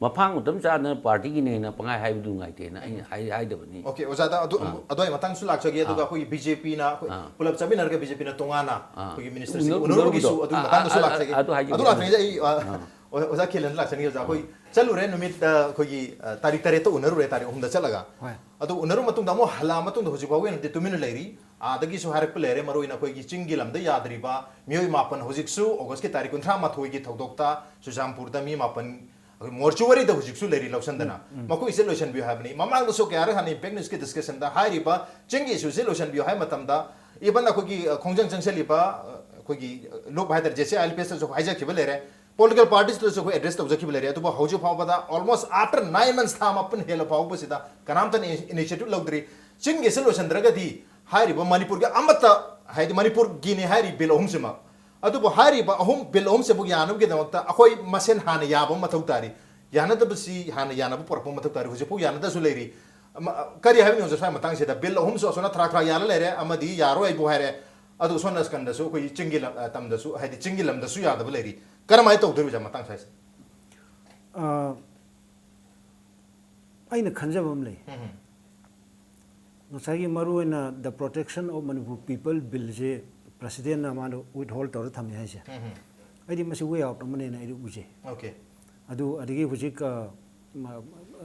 ꯃꯐꯥꯡ ꯃꯇꯝ ꯆꯥꯗꯅ partyꯒꯤꯅꯦꯅ ꯄꯪꯍꯥꯏ ꯍꯥꯏꯕꯗꯨ ꯅꯨꯡꯉꯥꯏꯇꯦꯅ ꯑꯩꯅ ꯍꯥꯏ-, ꯍꯥꯏꯗꯕꯅꯤ꯫ Okay, ꯑꯣꯖꯥꯗ ꯑꯗꯨ ꯑꯗꯨꯋꯥꯏ ꯃꯇꯥꯡꯁꯨ ꯂꯥꯛꯆꯒꯦ꯫ ꯑꯗꯨꯒ ꯑꯩꯈꯣꯏꯒꯤ BJPꯅ ꯑꯩꯈꯣꯏ ꯄꯨꯂꯞ ꯆꯠꯃꯤꯟꯅꯔꯒ BJPꯅ ꯇꯣꯉꯥꯟꯅ ꯑꯩꯈꯣꯏꯒꯤ ministerꯁꯤꯡ ꯎꯅ- ꯎꯅꯔꯨꯕꯒꯤꯁꯨ ꯎꯅꯔꯨꯕꯗꯣ꯫ ꯑꯗꯨ ꯑꯥ, ꯃꯇꯥꯡꯗꯁꯨ ꯑꯥ, ꯂꯥꯛꯆꯒꯦ꯫ ꯑꯗꯨ ꯍꯥꯏꯖꯒꯦ꯫ ꯑꯗꯨ ꯂꯥꯛꯆꯒꯦ ꯑꯩ, ꯑ, ꯑꯣꯖꯥ ꯈꯦꯂꯟ ꯂꯥꯛꯆꯅꯤꯡꯉꯤ꯫ ꯑꯣꯖꯥ, ꯑꯩꯈꯣꯏ ꯆꯠꯂꯨꯔꯦ, ꯅꯨꯃꯤꯠ, ꯑ, ꯑꯩꯈꯣꯏꯒꯤ, ꯑ, ꯇꯥꯔꯤꯛ ꯇꯔꯦꯠꯇ ꯎꯅꯔꯨꯔꯦ, ꯇꯥꯔꯤꯛ ꯑꯍꯨꯝꯗ ꯆꯠꯂꯒ꯫ ꯍꯣꯏ꯫ ꯑꯗꯨ ꯎꯅꯔꯨ ꯃꯇꯨꯡꯗ ꯑꯃꯨꯛ ꯍꯜꯂꯛꯑ ꯃꯇꯨꯡꯗ ꯍꯧꯖꯤꯛ ꯐꯥꯎꯒꯤ ꯑꯣꯏꯅꯗꯤ ꯇꯨꯃꯤꯟꯅ ꯂꯩꯔꯤ꯫ ꯑꯥꯗꯒꯤꯁꯨ ꯍꯥꯏꯔꯛꯄ ꯂꯩꯔꯦ, ꯃꯔꯨꯑꯣꯏꯅ ꯑꯩꯈꯣꯏꯒꯤ ꯆꯤꯡꯒꯤ ꯂꯝꯗ ꯌꯥꯗ꯭ꯔꯤꯕ ꯃꯤꯑꯣꯏ ꯃꯥꯄꯟ ꯍꯧꯖꯤꯛꯁꯨ Augustꯀꯤ ꯇꯥꯔꯤꯛ ꯀꯨꯟꯊ꯭ꯔꯥ ꯃꯥꯊꯣꯏꯒꯤ ꯊꯧꯗꯣꯛꯇ ꯆꯨꯔꯆꯥꯟꯄꯨꯔꯗ ꯃꯤ ꯃꯥꯄꯟ ꯑꯩꯈꯣꯏ mortuaryꯗ ꯍꯧꯖꯤꯛꯁꯨ ꯂꯩꯔꯤ ꯂꯧꯁꯟꯗꯅ꯫ ꯃꯈꯣꯏꯁꯦ ꯂꯣꯏꯁꯤꯟꯕꯤꯌꯨ ꯍꯥꯏꯕꯅꯤ꯫ ꯃꯃꯥꯡꯗꯁꯨ ꯀꯌꯥꯔꯛ ꯍꯥꯟꯅ Impact Newsꯀꯤ discussionꯗ ꯍꯥꯏꯔꯤꯕ ꯆꯤꯡꯒꯤ issueꯁꯦ ꯂꯣꯏꯁꯤꯟꯕꯤꯌꯨ ꯍꯥꯏ ꯃꯇꯝꯗ, even ꯑꯩꯈꯣꯏꯒꯤ, ꯑ, ꯈꯣꯡꯖꯪ ꯆꯪꯁꯤꯜꯂꯤꯕ, ꯑ, ꯑꯩꯈꯣꯏꯒꯤ, ꯑ, ꯂꯨꯞ ꯍꯥꯏꯇꯥꯔꯦ, JCI ILPSꯇꯁꯨ ꯍꯥꯏꯖꯈꯤꯕ ꯂꯩꯔꯦ꯫ ꯄꯣꯂꯤꯇꯤꯀꯦꯜ ꯄꯥꯔꯇꯤꯁꯇꯁꯨ ꯑꯩꯈꯣꯏ ꯑꯦꯗ꯭ꯔꯦꯁ ꯇꯧꯖꯈꯤꯕ ꯂꯩꯔꯦ, ꯑꯗꯨꯕꯨ ꯍꯧꯖꯤꯛ ꯐꯥꯎꯕꯗ almost after nine months, ꯊꯥ ꯃꯥꯄꯟ ꯍꯦꯜꯂ ꯐꯥꯎꯕꯁꯤꯗ ꯀꯅꯥꯝꯇꯅ ꯏꯅꯤꯁꯤꯌꯦꯇꯤꯚ ꯂꯧꯗ꯭ꯔꯤ꯫ ꯆꯤꯡꯒꯤꯁꯤ ꯂꯣꯏꯁꯤꯟꯗ꯭ꯔꯒꯗꯤ ꯍꯥꯏꯔꯤꯕ ꯃꯅꯤꯄꯨꯔꯒꯤ ꯑꯃꯠꯇ, ꯍꯥꯏꯗꯤ ꯃꯅꯤꯄꯨꯔꯒꯤꯅꯤ ꯍꯥꯏꯔꯤꯕ ꯕꯤꯜ ꯑꯍꯨꯝꯁꯤꯃꯛ, ꯑꯗꯨꯕꯨ ꯍꯥꯏꯔꯤꯕ ꯑꯍꯨꯝ, ꯕꯤꯜ ꯑꯍꯨꯝꯁꯤꯕꯨ ꯌꯥꯅꯕꯒꯤꯗꯃꯛꯇ ꯑꯩꯈꯣꯏ ꯃꯁꯦꯟ ꯍꯥꯟꯅ ꯌꯥꯕ ꯑꯃ ꯃꯊꯧ ꯇꯥꯔꯤ꯫ ꯌꯥꯅꯗꯕꯁꯤ ꯍꯥꯟꯅ ꯌꯥꯅꯕ ꯄꯨꯔꯛꯄ ꯃꯊꯧ ꯇꯥꯔꯤ꯫ ꯍꯧꯖꯤꯛꯐꯥꯎ ꯌꯥꯅꯗꯁꯨ ꯂꯩꯔꯤ꯫ ꯑꯃ, ꯀꯔꯤ ꯍꯥꯏꯕꯅꯣ ꯉꯁꯥꯏ ꯃꯇꯥꯡꯁꯤꯗ ꯕꯤꯜ ꯑꯍꯨꯝꯁꯨ ꯑꯁꯣꯝꯅ ꯊꯔꯥꯛ ꯊꯔꯥꯛ ꯌꯥꯜꯂ ꯂꯩꯔꯦ, ꯑꯃꯗꯤ ꯌꯥꯔꯣꯏ ꯍꯥꯏꯕꯨ ꯍꯥꯏꯔꯦ, ꯑꯗꯨꯒ ꯁꯣꯝ ꯅꯥꯀꯟꯗꯁꯨ ꯑꯩꯈꯣꯏꯒꯤ ꯆꯤꯡꯒꯤ ꯂꯝ, ꯑ, ꯇꯝꯗꯁꯨ, ꯍꯥꯏꯗꯤ ꯆꯤꯡꯒꯤ ꯂꯝꯗꯁꯨ ꯌꯥꯗꯕ ꯂꯩꯔꯤ꯫ ꯀꯔꯝꯍꯥꯏꯅ ꯇꯧꯗꯣꯔꯤꯕ ꯑꯣꯖꯥ ꯃꯇꯥꯡ ꯁ꯭ꯋꯥꯏꯁꯦ? ꯑ, ꯑꯩꯅ ꯈꯟꯖꯕ ꯑꯃ ꯂꯩ꯫ ꯉꯁꯥꯏꯒꯤ ꯃꯔꯨꯑꯣꯏꯅ the protection of Manipur people ꯕꯤꯜꯁꯦ ꯄ꯭ꯔꯁꯤꯗꯦꯟꯅ ꯃꯥꯅ ꯋꯤꯠꯍꯣꯜ ꯇꯧꯔ ꯊꯝꯃꯦ ꯍꯥꯏꯁꯦ, ꯑꯩꯗꯤ ꯃꯁꯤ ꯋꯦ ꯑꯥꯎꯠ ꯑꯃꯅꯦꯅ ꯑꯩꯗꯤ ꯎꯖꯩ꯫ ꯑꯣꯀꯦ꯫ ꯑꯗꯨ ꯑꯗꯒꯤ ꯍꯧꯖꯤꯛ, ꯑ, ꯃ-,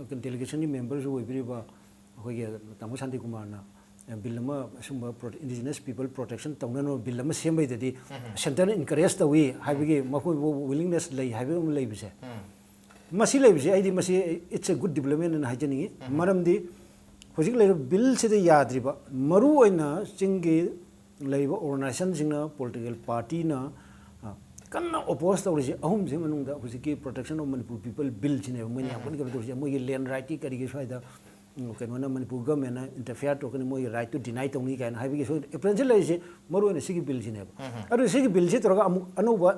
ꯀꯩꯅꯣ, ꯗꯦꯂꯤꯒꯦꯁꯟꯒꯤ ꯃꯦꯝꯕꯔꯁꯨ ꯑꯣꯏꯕꯤꯔꯤꯕ ꯑꯩꯈꯣꯏꯒꯤ ꯇꯥꯃꯣ ꯁꯥꯟꯇꯤ ꯀꯨꯃꯥꯔꯅ, ꯑ, ꯕꯤꯜ ꯑꯃ, ꯑꯁꯨꯝꯕ ꯄ꯭ꯔꯣ-, ꯏꯟꯗꯤꯖꯤꯅꯁ ꯄꯤꯄꯜ ꯄ꯭ꯔꯣꯇꯦꯛꯁꯟ ꯇꯧꯅꯅꯕ ꯕꯤꯜ ꯑꯃ ꯁꯦꯝꯕꯩꯗꯗꯤ ꯁꯦꯟꯇꯔꯅ ꯏꯟꯀꯔꯦꯖ ꯇꯧꯏ ꯍꯥꯏꯕꯒꯤ ꯃꯈꯣꯏꯕꯨ ꯋꯤꯂꯤꯡꯅꯦꯁ ꯂꯩ ꯍꯥꯏꯕ ꯑꯃ ꯂꯩꯕꯁꯦ, ꯃꯁꯤ ꯂꯩꯕꯁꯦ ꯑꯩꯗꯤ ꯃꯁꯤ it's a good development ꯑꯅ ꯍꯥꯏꯖꯅꯤꯡꯉꯤ꯫ ꯃꯔꯝꯗꯤ ꯍꯧꯖꯤꯛ ꯂꯩꯔꯤꯕ ꯕꯤꯜꯁꯤꯗ ꯌꯥꯗ꯭ꯔꯤꯕ, ꯃꯔꯨꯑꯣꯏꯅ ꯆꯤꯡꯒꯤ ꯂꯩꯔꯤꯕ ꯑꯣꯔꯒꯅꯥꯏꯖꯦꯁꯟꯁꯤꯡꯅ, ꯄꯣꯂꯤꯇꯤꯀꯦꯜ ꯄꯥꯔꯇꯤꯅ, ꯑ, ꯀꯟꯅ ꯑꯣꯄꯣꯖ ꯇꯧꯔꯤꯁꯦ ꯑꯍꯨꯝꯁꯤ ꯃꯅꯨꯡꯗ ꯍꯧꯖꯤꯛꯀꯤ ꯄ꯭ꯔꯣꯇꯦꯛꯁꯟ ꯑꯣꯐ ꯃꯅꯤꯄꯨꯔ ꯄꯤꯄꯜ ꯕꯤꯜꯁꯤꯅꯦꯕ ꯃꯣꯏꯅ ꯌꯥꯝ ꯀꯟꯅ ꯀꯩꯅꯣ ꯇꯧꯔꯤꯁꯦ꯫ ꯃꯣꯏꯒꯤ ꯂꯦꯟ ꯔꯥꯏꯠꯀꯤ ꯀꯔꯤꯒꯤ ꯁ꯭ꯋꯥꯏꯗ, ꯎꯝ, ꯀꯩꯅꯣꯅ, ꯃꯅꯤꯄꯨꯔ ꯒꯚꯔꯟꯃꯦꯟꯅ ꯏꯟꯇꯔꯐꯤꯌꯔ ꯇꯧꯔꯛꯀꯅꯤ, ꯃꯣꯏꯒꯤ ꯔꯥꯏꯠꯇꯨ ꯗꯤꯅꯥꯏ ꯇꯧꯅꯤ ꯀꯥꯏꯅ ꯍꯥꯏꯕꯒꯤ ꯁꯣꯏ ꯑꯦꯄ꯭ꯔꯦꯟꯁꯤꯞ ꯂꯩꯔꯤꯁꯦ ꯃꯔꯨꯑꯣꯏꯅ ꯁꯤꯒꯤ ꯕꯤꯜꯁꯤꯅꯦꯕ꯫ ꯑꯗꯨ ꯁꯤꯒꯤ ꯕꯤꯜꯁꯤ ꯇꯧꯔꯒ ꯑꯃꯨꯛ ꯑꯅꯧꯕ,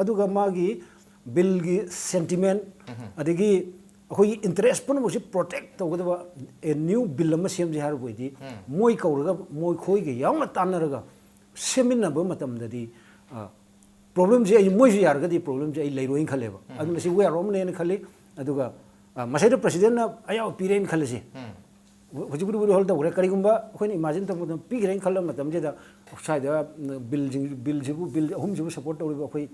ꯑꯗꯨꯒ ꯃꯥꯒꯤ ꯕꯤꯜꯒꯤ ꯁꯦꯟꯇꯤꯃꯦꯟ, ꯑꯗꯒꯤ ꯑꯩꯈꯣꯏꯒꯤ ꯏꯟꯇꯔꯦꯁ ꯄꯨꯝꯅꯃꯛꯁꯤ ꯄ꯭ꯔꯣꯇꯦꯛ ꯇꯧꯒꯗꯕ ꯑꯦ ꯅ꯭ꯌꯨ ꯕꯤꯜ ꯑꯃ ꯁꯦꯝꯁꯦ ꯍꯥꯏꯔꯨꯕ ꯑꯣꯏꯗꯤ, ꯃꯣꯏ ꯀꯧꯔꯒ ꯃꯣꯏꯈꯣꯏꯒ ꯌꯥꯎꯅ ꯇꯥꯟꯅꯔꯒ ꯁꯦꯝꯃꯤꯟꯅꯕ ꯃꯇꯝꯗꯗꯤ, ꯑ, ꯄ꯭ꯔꯣꯕ꯭ꯂꯦꯝꯁꯦ ꯑꯩ, ꯃꯣꯏꯁꯨ ꯌꯥꯔꯒꯗꯤ ꯄ꯭ꯔꯣꯕ꯭ꯂꯦꯝꯁꯦ ꯑꯩ ꯂꯩꯔꯣꯏꯅ ꯈꯜꯂꯦꯕ꯫ ꯑꯗꯨꯅ ꯁꯤ ꯋꯦ ꯑꯥꯎꯠ ꯑꯃꯅꯦꯅ ꯈꯜꯂꯤ꯫ ꯑꯗꯨꯒ, ꯑ, ꯃꯁꯤꯗ ꯄ꯭ꯔꯁꯤꯗꯦꯟꯅ ꯑꯌꯥꯕ ꯄꯤꯔꯦꯅ ꯈꯜꯂꯁꯤ꯫ ꯍꯧꯖꯤꯛꯄꯨꯗꯤ ꯋꯤꯠꯍꯣꯜ ꯇꯧꯈ꯭ꯔꯦ꯫ ꯀꯔꯤꯒꯨꯝꯕ ꯑꯩꯈꯣꯏꯅ ꯏꯃꯥꯖꯤꯟ ꯇꯧꯕ ꯃꯇꯝꯗ ꯄꯤꯈ꯭ꯔꯦꯅ ꯈꯜꯂꯕ ꯃꯇꯝꯁꯤꯗ ꯁ꯭ꯋꯥꯏꯗ, ꯎꯝ, ꯕꯤꯜꯁꯤꯡ, ꯕꯤꯜꯁꯤꯕꯨ, ꯕꯤꯜ ꯑꯍꯨꯝꯁꯤꯕꯨ ꯁꯞꯄꯣꯔꯠ ꯇꯧꯔꯤꯕ ꯑꯩꯈꯣꯏ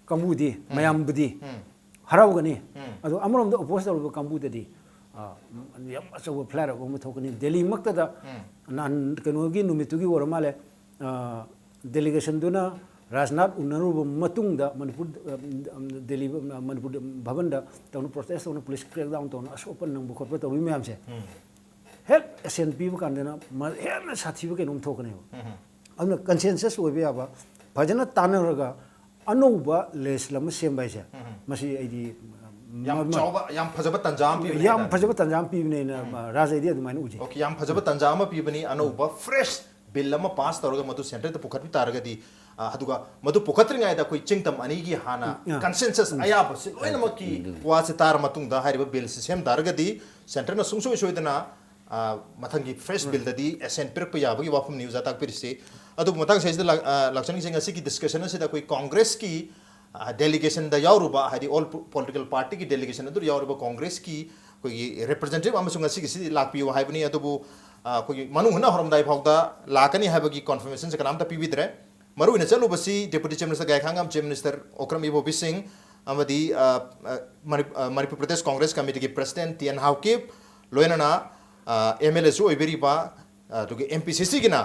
ꯀꯥꯡꯕꯨꯗꯤ, ꯃꯌꯥꯝꯕꯨꯗꯤ ꯍꯔꯥꯎꯒꯅꯤ꯫ ꯑꯗꯣ ꯑꯃꯔꯣꯝꯗ ꯑꯣꯄꯣꯖ ꯇꯧꯔꯤꯕ ꯀꯥꯡꯕꯨꯗꯗꯤ, ꯑ, ꯌꯥꯝ ꯑꯆꯧꯕ ꯐ꯭ꯂꯥꯏ ꯑꯣꯐ ꯑꯃ ꯊꯣꯛꯀꯅꯤ꯫ ꯗꯦꯜꯂꯤꯃꯛꯇꯗ ꯅꯍꯥꯟ ꯀꯩꯅꯣꯒꯤ ꯅꯨꯃꯤꯠꯇꯨꯒꯤ ꯑꯣꯏꯔ ꯃꯥꯜꯂꯦ, ꯑ, ꯗꯦꯂꯤꯒꯦꯁꯟꯗꯨꯅ ꯔꯥꯖꯅꯥꯊ ꯎꯅꯔꯨꯕ ꯃꯇꯨꯡꯗ ꯃꯅꯤꯄꯨꯔ, ꯑ, ꯗꯦꯜꯂꯤ, ꯃꯅꯤꯄꯨꯔ ꯚꯕꯟꯗ ꯇꯧꯅ ꯄ꯭ꯔꯣꯇꯦꯁ ꯇꯧꯅ ꯄꯨꯂꯤꯁ ꯀ꯭ꯔꯦꯛ ꯗꯥꯎꯟ ꯇꯧꯅ ꯑꯁꯣꯛ ꯑꯄꯟ ꯅꯪꯕ ꯈꯣꯠꯄ ꯇꯧꯔꯤ ꯃꯌꯥꯝꯁꯦ ꯍꯦꯛ ꯑꯦꯁꯦꯟ ꯄꯤꯕ ꯀꯥꯟꯗꯅ ꯃ-, ꯍꯦꯟꯅ ꯁꯥꯊꯤꯕ ꯀꯩꯅꯣꯝ ꯊꯣꯛꯀꯅꯦꯕ꯫ ꯑꯗꯨꯅ ꯀꯟꯁꯦꯟꯁꯁ ꯑꯣꯏꯕ ꯌꯥꯕ, ꯐꯖꯅ ꯇꯥꯟꯅꯔꯒ ꯑꯅꯧꯕ ꯂꯦꯖꯤꯁꯂꯦꯁꯟ ꯑꯃ ꯁꯦꯝꯕ ꯍꯥꯏꯁꯦ, ꯃꯁꯤ ꯑꯩꯗꯤ ꯌꯥꯝ ꯃ- ꯆꯥꯎꯕ, ꯌꯥꯝ ꯐꯖꯕ ꯇꯥꯟꯖꯥ ꯑꯃ ꯄꯤꯕꯅꯤ ꯌꯥꯝ ꯍꯥꯏꯇꯥꯔꯦ꯫ ꯐꯖꯕ ꯇꯥꯟꯖꯥ ꯑꯃ ꯄꯤꯕꯅꯦꯅ ꯔꯥꯖ ꯑꯩꯗꯤ ꯑꯗꯨꯃꯥꯏꯅ ꯎꯖꯩ꯫ ꯑꯣꯀꯦ, ꯌꯥꯝ ꯐꯖꯕ ꯇꯥꯟꯖꯥ ꯑꯃ ꯄꯤꯕꯅꯤ꯫ ꯑꯅꯧꯕ ꯐ꯭ꯔꯦꯁ ꯕꯤꯜ ꯑꯃ ꯄꯥꯁ ꯇꯧꯔꯒ ꯃꯗꯨ ꯁꯦꯟꯇꯔꯗ ꯄꯨꯈꯠꯄ ꯇꯥꯔꯒꯗꯤ, ꯑ, ꯑꯗꯨꯒ ꯃꯗꯨ ꯄꯨꯈꯠꯇ꯭ꯔꯤꯉꯩꯗ ꯑꯩꯈꯣꯏ ꯆꯤꯡꯗꯝ ꯑꯅꯤꯒꯤ ꯍꯥꯟꯅ ꯎꯝ, ꯑ, ꯀꯟꯁꯦꯟꯁꯁ ꯑꯌꯥꯕꯁꯤ ꯂꯣꯏꯅꯃꯛꯀꯤ ꯋꯥꯁꯦ ꯇꯥꯔ ꯃꯇꯨꯡꯗ ꯍꯥꯏꯔꯤꯕ ꯕꯤꯜꯁꯤ ꯁꯦꯝ ꯇꯥꯔꯒꯗꯤ ꯁꯦꯟꯇꯔꯅ ꯁꯨꯡꯁꯣꯏ ꯁꯣꯏꯗꯅ, ꯑ, ꯃꯊꯪꯒꯤ ꯐ꯭ꯔꯦꯁ ꯕꯤꯜꯗꯗꯤ ꯑꯦꯁꯦꯟ ꯄꯤꯔꯛꯄ ꯌꯥꯕꯒꯤ ꯋꯥꯐꯝꯅꯤ ꯑꯣꯖꯥ ꯇꯥꯛꯄꯤꯔꯤꯁꯤ꯫ ꯑꯗꯨꯕꯨ ꯃꯇꯥꯡꯁꯦ ꯑꯩꯁꯤꯗ ꯂꯥꯛ-, ꯑ, ꯂꯥꯛꯆꯅꯤꯡꯉꯤꯁꯦ, ꯉꯁꯤꯒꯤ ꯗꯤꯁꯀꯁꯟ ꯑꯁꯤꯗ ꯑꯩꯈꯣꯏ ꯀꯣꯡꯒ꯭ꯔꯦꯁꯀꯤ, ꯑ, ꯗꯦꯂꯤꯒꯦꯁꯟꯗ ꯌꯥꯎꯔꯨꯕ, ꯍꯥꯏꯗꯤ ꯑꯣꯜ ꯄꯣ-, ꯄꯣꯂꯤꯇꯤꯀꯦꯜ ꯄꯥꯔꯇꯤꯒꯤ ꯗꯦꯂꯤꯒꯦꯁꯟ ꯑꯗꯨꯗ ꯌꯥꯎꯔꯤꯕ ꯀꯣꯡꯒ꯭ꯔꯦꯁꯀꯤ ꯑꯩꯈꯣꯏꯒꯤ ꯔꯤꯄ꯭ꯔꯖꯦꯟꯇꯦꯇꯤꯚ ꯑꯃꯁꯨ ꯉꯁꯤꯒꯤꯁꯤꯗꯤ ꯂꯥꯛꯄꯤꯌꯨ ꯍꯥꯏꯕꯅꯤ꯫ ꯑꯗꯨꯕꯨ, ꯑ, ꯑꯩꯈꯣꯏꯒꯤ ꯃꯅꯨꯡ ꯍꯨꯠꯅ ꯍꯧꯔꯝꯗꯥꯏ ꯐꯥꯎꯗ ꯂꯥꯛꯀꯅꯤ ꯍꯥꯏꯕꯒꯤ ꯀꯣꯟꯐꯔꯃꯦꯁꯟꯁꯦ ꯀꯅꯥꯝꯇ ꯄꯤꯕꯤꯗ꯭ꯔꯦ꯫ ꯃꯔꯨꯑꯣꯏꯅ ꯆꯠꯂꯨꯕꯁꯤ deputy chief minister Gaikhangam, chief minister Okram Ibobi Singh, ꯑꯃꯗꯤ, ꯑ, ꯑ, ꯃꯅꯤ-, ꯑ, ꯃꯅꯤꯄꯨꯔ ꯄ꯭ꯔꯗꯦꯁ ꯀꯣꯡꯒ꯭ꯔꯦꯁ ꯀꯃꯤꯇꯤꯒꯤ ꯄ꯭ꯔꯁꯤꯗꯦꯟ ꯇꯤ ꯑꯦꯟ ꯍꯥꯎꯀꯤꯞ, ꯂꯣꯏꯅꯅ, ꯑ, ꯑꯦꯝ ꯑꯦꯜ ꯑꯦꯁꯨ ꯑꯣꯏꯕꯤꯔꯤꯕ, ꯑ, ꯑꯗꯨꯒ ꯑꯦꯝ ꯄꯤ ꯁꯤ ꯁꯤꯒꯤꯅ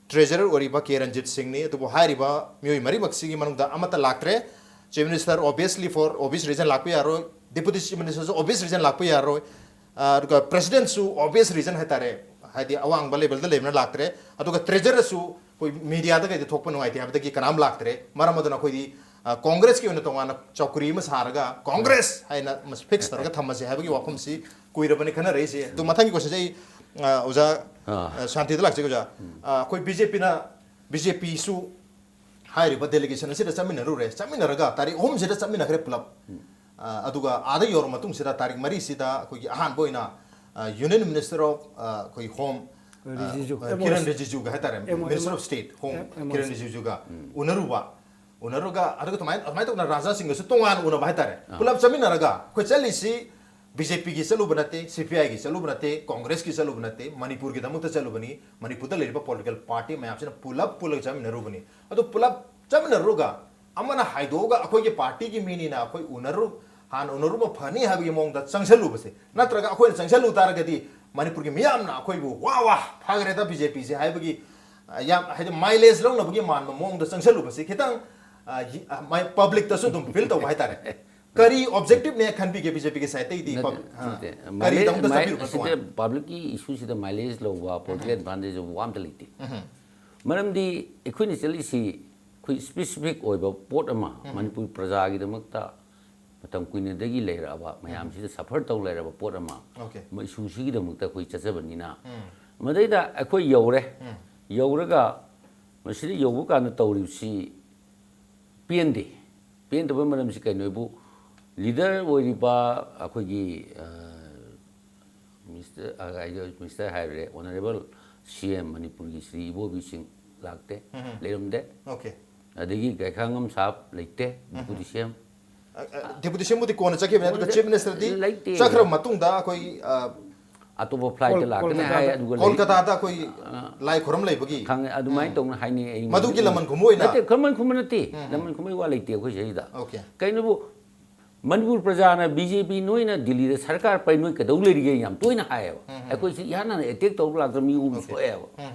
ꯇ꯭ꯔꯦꯖꯔꯔ ꯑꯣꯏꯔꯤꯕ ꯀꯦ ꯔꯟꯖꯤꯠ ꯁꯤꯡꯅꯤ꯫ ꯑꯗꯨꯕꯨ ꯍꯥꯏꯔꯤꯕ ꯃꯤꯑꯣꯏ ꯃꯔꯤꯃꯛꯁꯤꯒꯤ ꯃꯅꯨꯡꯗ ꯑꯃꯠꯇ ꯂꯥꯛꯇ꯭ꯔꯦ꯫ Chief minister obviously for obvious reason ꯂꯥꯛꯄ ꯌꯥꯔꯣꯏ, ꯗꯦꯄꯨꯇꯤ ꯆꯤꯐ ꯃꯤꯅꯤꯁꯇꯔꯁꯨ obvious reason ꯂꯥꯛꯄ ꯌꯥꯔꯣꯏ, ꯑ, ꯑꯗꯨꯒ ꯄ꯭ꯔꯁꯤꯗꯦꯟꯁꯨ obvious reason ꯍꯥꯏꯇꯥꯔꯦ, ꯍꯥꯏꯗꯤ ꯑꯋꯥꯡꯕ ꯂꯦꯕꯦꯜꯗ ꯂꯩꯕꯅ ꯂꯥꯛꯇ꯭ꯔꯦ꯫ ꯑꯗꯨꯒ ꯇ꯭ꯔꯦꯖꯔꯔꯁꯨ ꯑꯩꯈꯣꯏ ꯃꯤꯗꯤꯌꯥꯗ ꯀꯩꯗ ꯊꯣꯛꯄ ꯅꯨꯡꯉꯥꯏꯇꯦ ꯍꯥꯏꯕꯗꯒꯤ ꯀꯅꯥꯝ ꯂꯥꯛꯇ꯭ꯔꯦ꯫ ꯃꯔꯝ ꯑꯗꯨꯅ ꯑꯩꯈꯣꯏꯗꯤ, ꯑ, ꯀꯣꯡꯒ꯭ꯔꯦꯁꯀꯤ ꯑꯣꯏꯅ ꯇꯣꯉꯥꯟꯅ ꯆꯧꯀ꯭ꯔꯤ ꯑꯃ ꯁꯥꯔꯒ ꯀꯣꯡꯒ꯭ꯔꯦꯁ ꯍꯥꯏꯅ ꯐꯤꯛꯁ ꯇꯧꯔꯒ ꯊꯝꯃꯁꯦ ꯍꯥꯏꯕꯒꯤ ꯋꯥꯐꯝꯁꯤ ꯀꯨꯏꯔꯕꯅꯤ ꯈꯟꯅꯔꯛꯏꯁꯦ꯫ ꯑꯗꯨ ꯃꯊꯪꯒꯤ ꯀꯣꯏꯁꯟꯁꯦ ꯑꯩ, ꯑ, ꯑꯣꯖꯥ, ꯑꯥ꯫ ꯑ, ꯁꯥꯟꯇꯤꯗ ꯂꯥꯛꯆꯒꯦ ꯑꯣꯖꯥ꯫ ꯑ, ꯑꯩꯈꯣꯏ ꯕꯤ ꯖꯦ ꯄꯤꯅ, ꯕꯤ ꯖꯦ ꯄꯤꯁꯨ ꯍꯥꯏꯔꯤꯕ ꯗꯦꯂꯤꯒꯦꯁꯟ ꯑꯁꯤꯗ ꯆꯠꯃꯤꯟꯅꯔꯨꯔꯦ, ꯆꯠꯃꯤꯟꯅꯔꯒ ꯇꯥꯔꯤꯛ ꯑꯍꯨꯝꯁꯤꯗ ꯆꯠꯃꯤꯟꯅꯈ꯭ꯔꯦ ꯄꯨꯂꯞ꯫ ꯑ, ꯑꯗꯨꯒ ꯑꯥꯗ ꯌꯧꯔ ꯃꯇꯨꯡꯁꯤꯗ ꯇꯥꯔꯤꯛ ꯃꯔꯤꯁꯤꯗ ꯑꯩꯈꯣꯏꯒꯤ ꯑꯍꯥꯟꯕ ꯑꯣꯏꯅ, ꯑ, ꯌꯨꯅꯤꯌꯟ ꯃꯤꯅꯤꯁꯇꯔ ꯑꯣꯐ, ꯑ, ꯑꯩꯈꯣꯏ ꯍꯣꯝ, ꯑ, ꯔꯤꯖꯤꯖꯨ, ꯑ, ꯑꯦꯝ ꯑꯣ ꯀꯤꯔꯟ ꯑꯦꯁ꯫ ꯔꯤꯖꯤꯖꯨꯒ ꯍꯥꯏꯇꯥꯔꯦ, M O S. Minister of state home M O S. Kiran ꯔꯤꯖꯤꯖꯨꯒ ꯎꯅꯔꯨꯕ꯫ ꯎꯅꯔꯒ ꯑꯗꯨꯒ ꯑꯗꯨꯃꯥꯏꯅ, ꯑꯗꯨꯃꯥꯏꯅ ꯇꯧꯅ ꯔꯥꯖꯅꯥꯊ ꯁꯤꯡꯒꯁꯨ ꯇꯣꯉꯥꯟꯅ ꯎꯅꯕ ꯍꯥꯏꯇꯥꯔꯦ꯫ ꯄꯨꯂꯞ ꯆꯠꯃꯤꯟꯅꯔꯒ ꯑꯩꯈꯣꯏ ꯆꯠꯂꯤꯁꯤ ꯕꯤ ꯖꯦ ꯄꯤꯒꯤ ꯆꯠꯂꯨꯕ ꯅꯠꯇꯦ, ꯁꯤ ꯄꯤ ꯑꯥꯏꯒꯤ ꯆꯠꯂꯨꯕ ꯅꯠꯇꯦ, ꯀꯣꯡꯒ꯭ꯔꯦꯁꯀꯤ ꯆꯠꯂꯨꯕ ꯅꯠꯇꯦ, ꯃꯅꯤꯄꯨꯔꯒꯤꯗꯃꯛꯇ ꯆꯠꯂꯨꯕꯅꯤ꯫ ꯃꯅꯤꯄꯨꯔꯗ ꯂꯩꯔꯤꯕ ꯄꯣꯂꯤꯇꯤꯀꯦꯜ ꯄꯥꯔꯇꯤ ꯃꯌꯥꯝꯁꯤꯅ ꯄꯨꯂꯞ ꯄꯨꯜꯂꯒ ꯆꯠꯃꯤꯟꯅꯔꯨꯕꯅꯤ꯫ ꯑꯗꯨ ꯄꯨꯂꯞ ꯆꯠꯃꯤꯟꯅꯔꯨꯔꯒ ꯑꯃꯅ ꯍꯥꯏꯗꯣꯛꯑꯒ ꯑꯩꯈꯣꯏꯒꯤ ꯄꯥꯔꯇꯤꯒꯤ ꯃꯤꯅꯤꯅ ꯑꯩꯈꯣꯏ ꯎꯅꯔꯨ, ꯍꯥꯟꯅ ꯎꯅꯔꯨꯕ ꯐꯅꯤ ꯍꯥꯏꯕꯒꯤ ꯃꯑꯣꯡꯗ ꯆꯪꯁꯜꯂꯨꯕꯁꯦ, ꯅꯠꯇ꯭ꯔꯒ ꯑꯩꯈꯣꯏꯅ ꯆꯪꯁꯜꯂꯨ ꯇꯥꯔꯒꯗꯤ ꯃꯅꯤꯄꯨꯔꯒꯤ ꯃꯤꯌꯥꯝꯅ ꯑꯩꯈꯣꯏꯕꯨ "ꯋꯥ ꯋꯥ, ꯐꯈ꯭ꯔꯦꯗ ꯕꯤ ꯖꯦ ꯄꯤꯁꯦ" ꯍꯥꯏꯕꯒꯤ, ꯑ, ꯌꯥꯝ, ꯍꯥꯏꯗꯤ, ꯃꯥꯏꯂꯦꯖ ꯂꯧꯅꯕꯒꯤ ꯃꯥꯟꯕ ꯃꯑꯣꯡꯗ ꯆꯪꯁꯜꯂꯨꯕꯁꯦ ꯈꯤꯇꯪ, ꯑ, ꯌꯤ-, ꯑ, ꯃꯥꯏ ꯄꯕ꯭ꯂꯤꯛꯇꯁꯨ ꯑꯗꯨꯝ ꯐꯤꯜ ꯇꯧꯕ ꯍꯥꯏꯇꯥꯔꯦ꯫ ꯀꯔꯤ ꯑꯣꯕꯖꯦꯛꯇꯤꯚꯅꯦ ꯈꯟꯕꯤꯒꯦ ꯕꯤ ꯖꯦ ꯄꯤꯒꯤ ꯁꯥꯏꯠꯇꯒꯤꯗꯤ? ꯅꯠꯇꯦ, ꯄꯕ꯭ꯂꯤꯛ, ꯑ, ꯅꯠꯇꯦ꯫ ꯀꯔꯤꯗꯃꯛꯇ ꯃꯥꯏꯂꯦꯖ, ꯆꯠꯄꯤꯔꯨꯕꯅꯣ ꯁꯤꯗ ꯇꯣꯉꯥꯟꯅ? ꯄꯕ꯭ꯂꯤꯛꯀꯤ ꯏꯁꯨꯁꯤꯗ ꯃꯥꯏꯂꯦꯖ ꯂꯧꯕ, ꯄꯣꯂꯤꯇꯤꯀꯦꯜ ꯑꯦꯗꯚꯥꯟꯇꯦꯖ ꯂꯧꯕ ꯋꯥ ꯑꯝꯇ ꯂꯩꯇꯦ꯫ ꯃꯔꯝꯗꯤ ꯑꯩꯈꯣꯏꯅ ꯆꯠꯂꯤꯁꯤ ꯑꯩꯈꯣꯏ ꯁ꯭ꯄꯦꯁꯤꯐꯤꯛ ꯑꯣꯏꯕ ꯄꯣꯠ ꯑꯃ, ꯃꯅꯤꯄꯨꯔ ꯄ꯭ꯔꯖꯥꯒꯤꯗꯃꯛꯇ ꯃꯇꯝ ꯀꯨꯏꯅꯗꯒꯤ ꯂꯩꯔꯛꯑꯕ, ꯃꯌꯥꯝꯁꯤꯗ ꯁꯐꯔ ꯇꯧ ꯂꯩꯔꯕ ꯄꯣꯠ ꯑꯃ, ꯑꯣꯀꯦ꯫ ꯏꯁꯨꯁꯤꯒꯤꯗꯃꯛꯇ ꯑꯩꯈꯣꯏ ꯆꯠꯆꯕꯅꯤꯅ, ꯃꯗꯩꯗ ꯑꯩꯈꯣꯏ ꯌꯧꯔꯦ꯫ ꯌꯧꯔꯒ ꯃꯁꯤꯗ ꯌꯧꯕ ꯀꯥꯟꯗ ꯇꯧꯔꯤꯕꯁꯤ ꯄꯦꯟꯗꯦ꯫ ꯄꯦꯟꯗꯕ ꯃꯔꯝꯁꯤ ꯀꯩꯅꯣ ꯍꯥꯏꯕꯨ, ꯂꯤꯗꯔ ꯑꯣꯏꯔꯤꯕ ꯑꯩꯈꯣꯏꯒꯤ, ꯑ, ꯃꯤꯁꯇꯔ, ꯑ, ꯍꯥꯏꯗꯤ ꯃꯤꯁꯇꯔ ꯍꯥꯏꯔꯦ, ꯑꯣꯅꯔꯦꯕꯜ ꯁꯤ ꯑꯦꯝ ꯃꯅꯤꯄꯨꯔꯒꯤ ꯁ꯭ꯔꯤ ꯏꯕꯣꯕꯤ ꯁꯤꯡ ꯂꯥꯛꯇꯦ, ꯂꯩꯔꯝꯗꯦ꯫ ꯑꯣꯀꯦ꯫ ꯑꯗꯒꯤ ꯒꯥꯏꯈꯥꯉꯝ ꯁꯥꯍꯕ ꯂꯩꯇꯦ, ꯗꯤꯄꯨꯇꯤ ꯁꯤ ꯑꯦꯝ꯫ ꯗꯤꯄꯨꯇꯤ ꯁꯤ ꯑꯦꯝꯕꯨꯗꯤ ꯀꯣꯟꯅ ꯆꯠꯈꯤꯕꯅꯦ, ꯑꯗꯨꯒ ꯀꯣꯟꯅ ꯆꯤꯐ ꯃꯤꯅꯤꯁꯇꯔꯗꯤ ꯂꯩꯇꯦ꯫ ꯆꯠꯈ꯭ꯔꯕ ꯃꯇꯨꯡꯗ ꯑꯩꯈꯣꯏ, ꯑ, ꯑꯇꯣꯞꯄ ꯐ꯭ꯂꯥꯏꯠꯇ ꯀꯣꯜ-, ꯂꯥꯛꯀꯅꯤ ꯀꯣꯜꯀꯇꯥꯗ꯫ ꯍꯥꯏ, ꯑꯗꯨꯒ ꯂꯩ-, ꯀꯣꯜꯀꯇꯥꯗ ꯑꯩꯈꯣꯏ ꯂꯥꯏ ꯈꯨꯔꯨꯝ ꯂꯩꯕꯒꯤ꯫ ꯈꯪꯉꯦ, ꯑꯗꯨꯃꯥꯏꯅ ꯇꯧꯅ ꯍꯥꯏꯅꯩ ꯑꯩꯉꯣꯟꯗ꯫ ꯃꯗꯨꯒꯤ ꯂꯃꯟ ꯈꯨꯝꯕ ꯑꯣꯏꯅ? ꯅꯠꯇꯦ, ꯂꯃꯟ ꯈꯨꯝꯕ ꯅꯠꯇꯦ, ꯂꯃꯟ ꯈꯨꯝꯕꯒꯤ ꯋꯥ ꯂꯩꯇꯦ ꯑꯩꯈꯣꯏ ꯁꯤꯗꯩꯗ꯫ ꯑꯣꯀꯦ꯫ ꯀꯩꯅꯣꯕꯨ, ꯃꯅꯤꯄꯨꯔ ꯄ꯭ꯔꯖꯥꯅ ꯕꯤ ꯖꯦ ꯄꯤ ꯅꯣꯏꯅ ꯗꯤꯜꯂꯤꯗ ꯁꯔꯀꯥꯔ ꯄꯥꯏ ꯅꯣꯏ ꯀꯩꯗꯧ ꯂꯩꯔꯤꯒꯦ ꯌꯥꯝ ꯇꯣꯏꯅ ꯍꯥꯏꯌꯦꯕ꯫ ꯑꯩꯈꯣꯏꯁꯤ ꯏꯍꯥꯟ ꯍꯥꯟꯅ ꯑꯦꯇꯦꯛ ꯇꯧꯕ ꯂꯥꯛꯇ ꯃꯤ ꯑꯍꯨꯝ ꯁꯣꯛꯑꯦꯕ꯫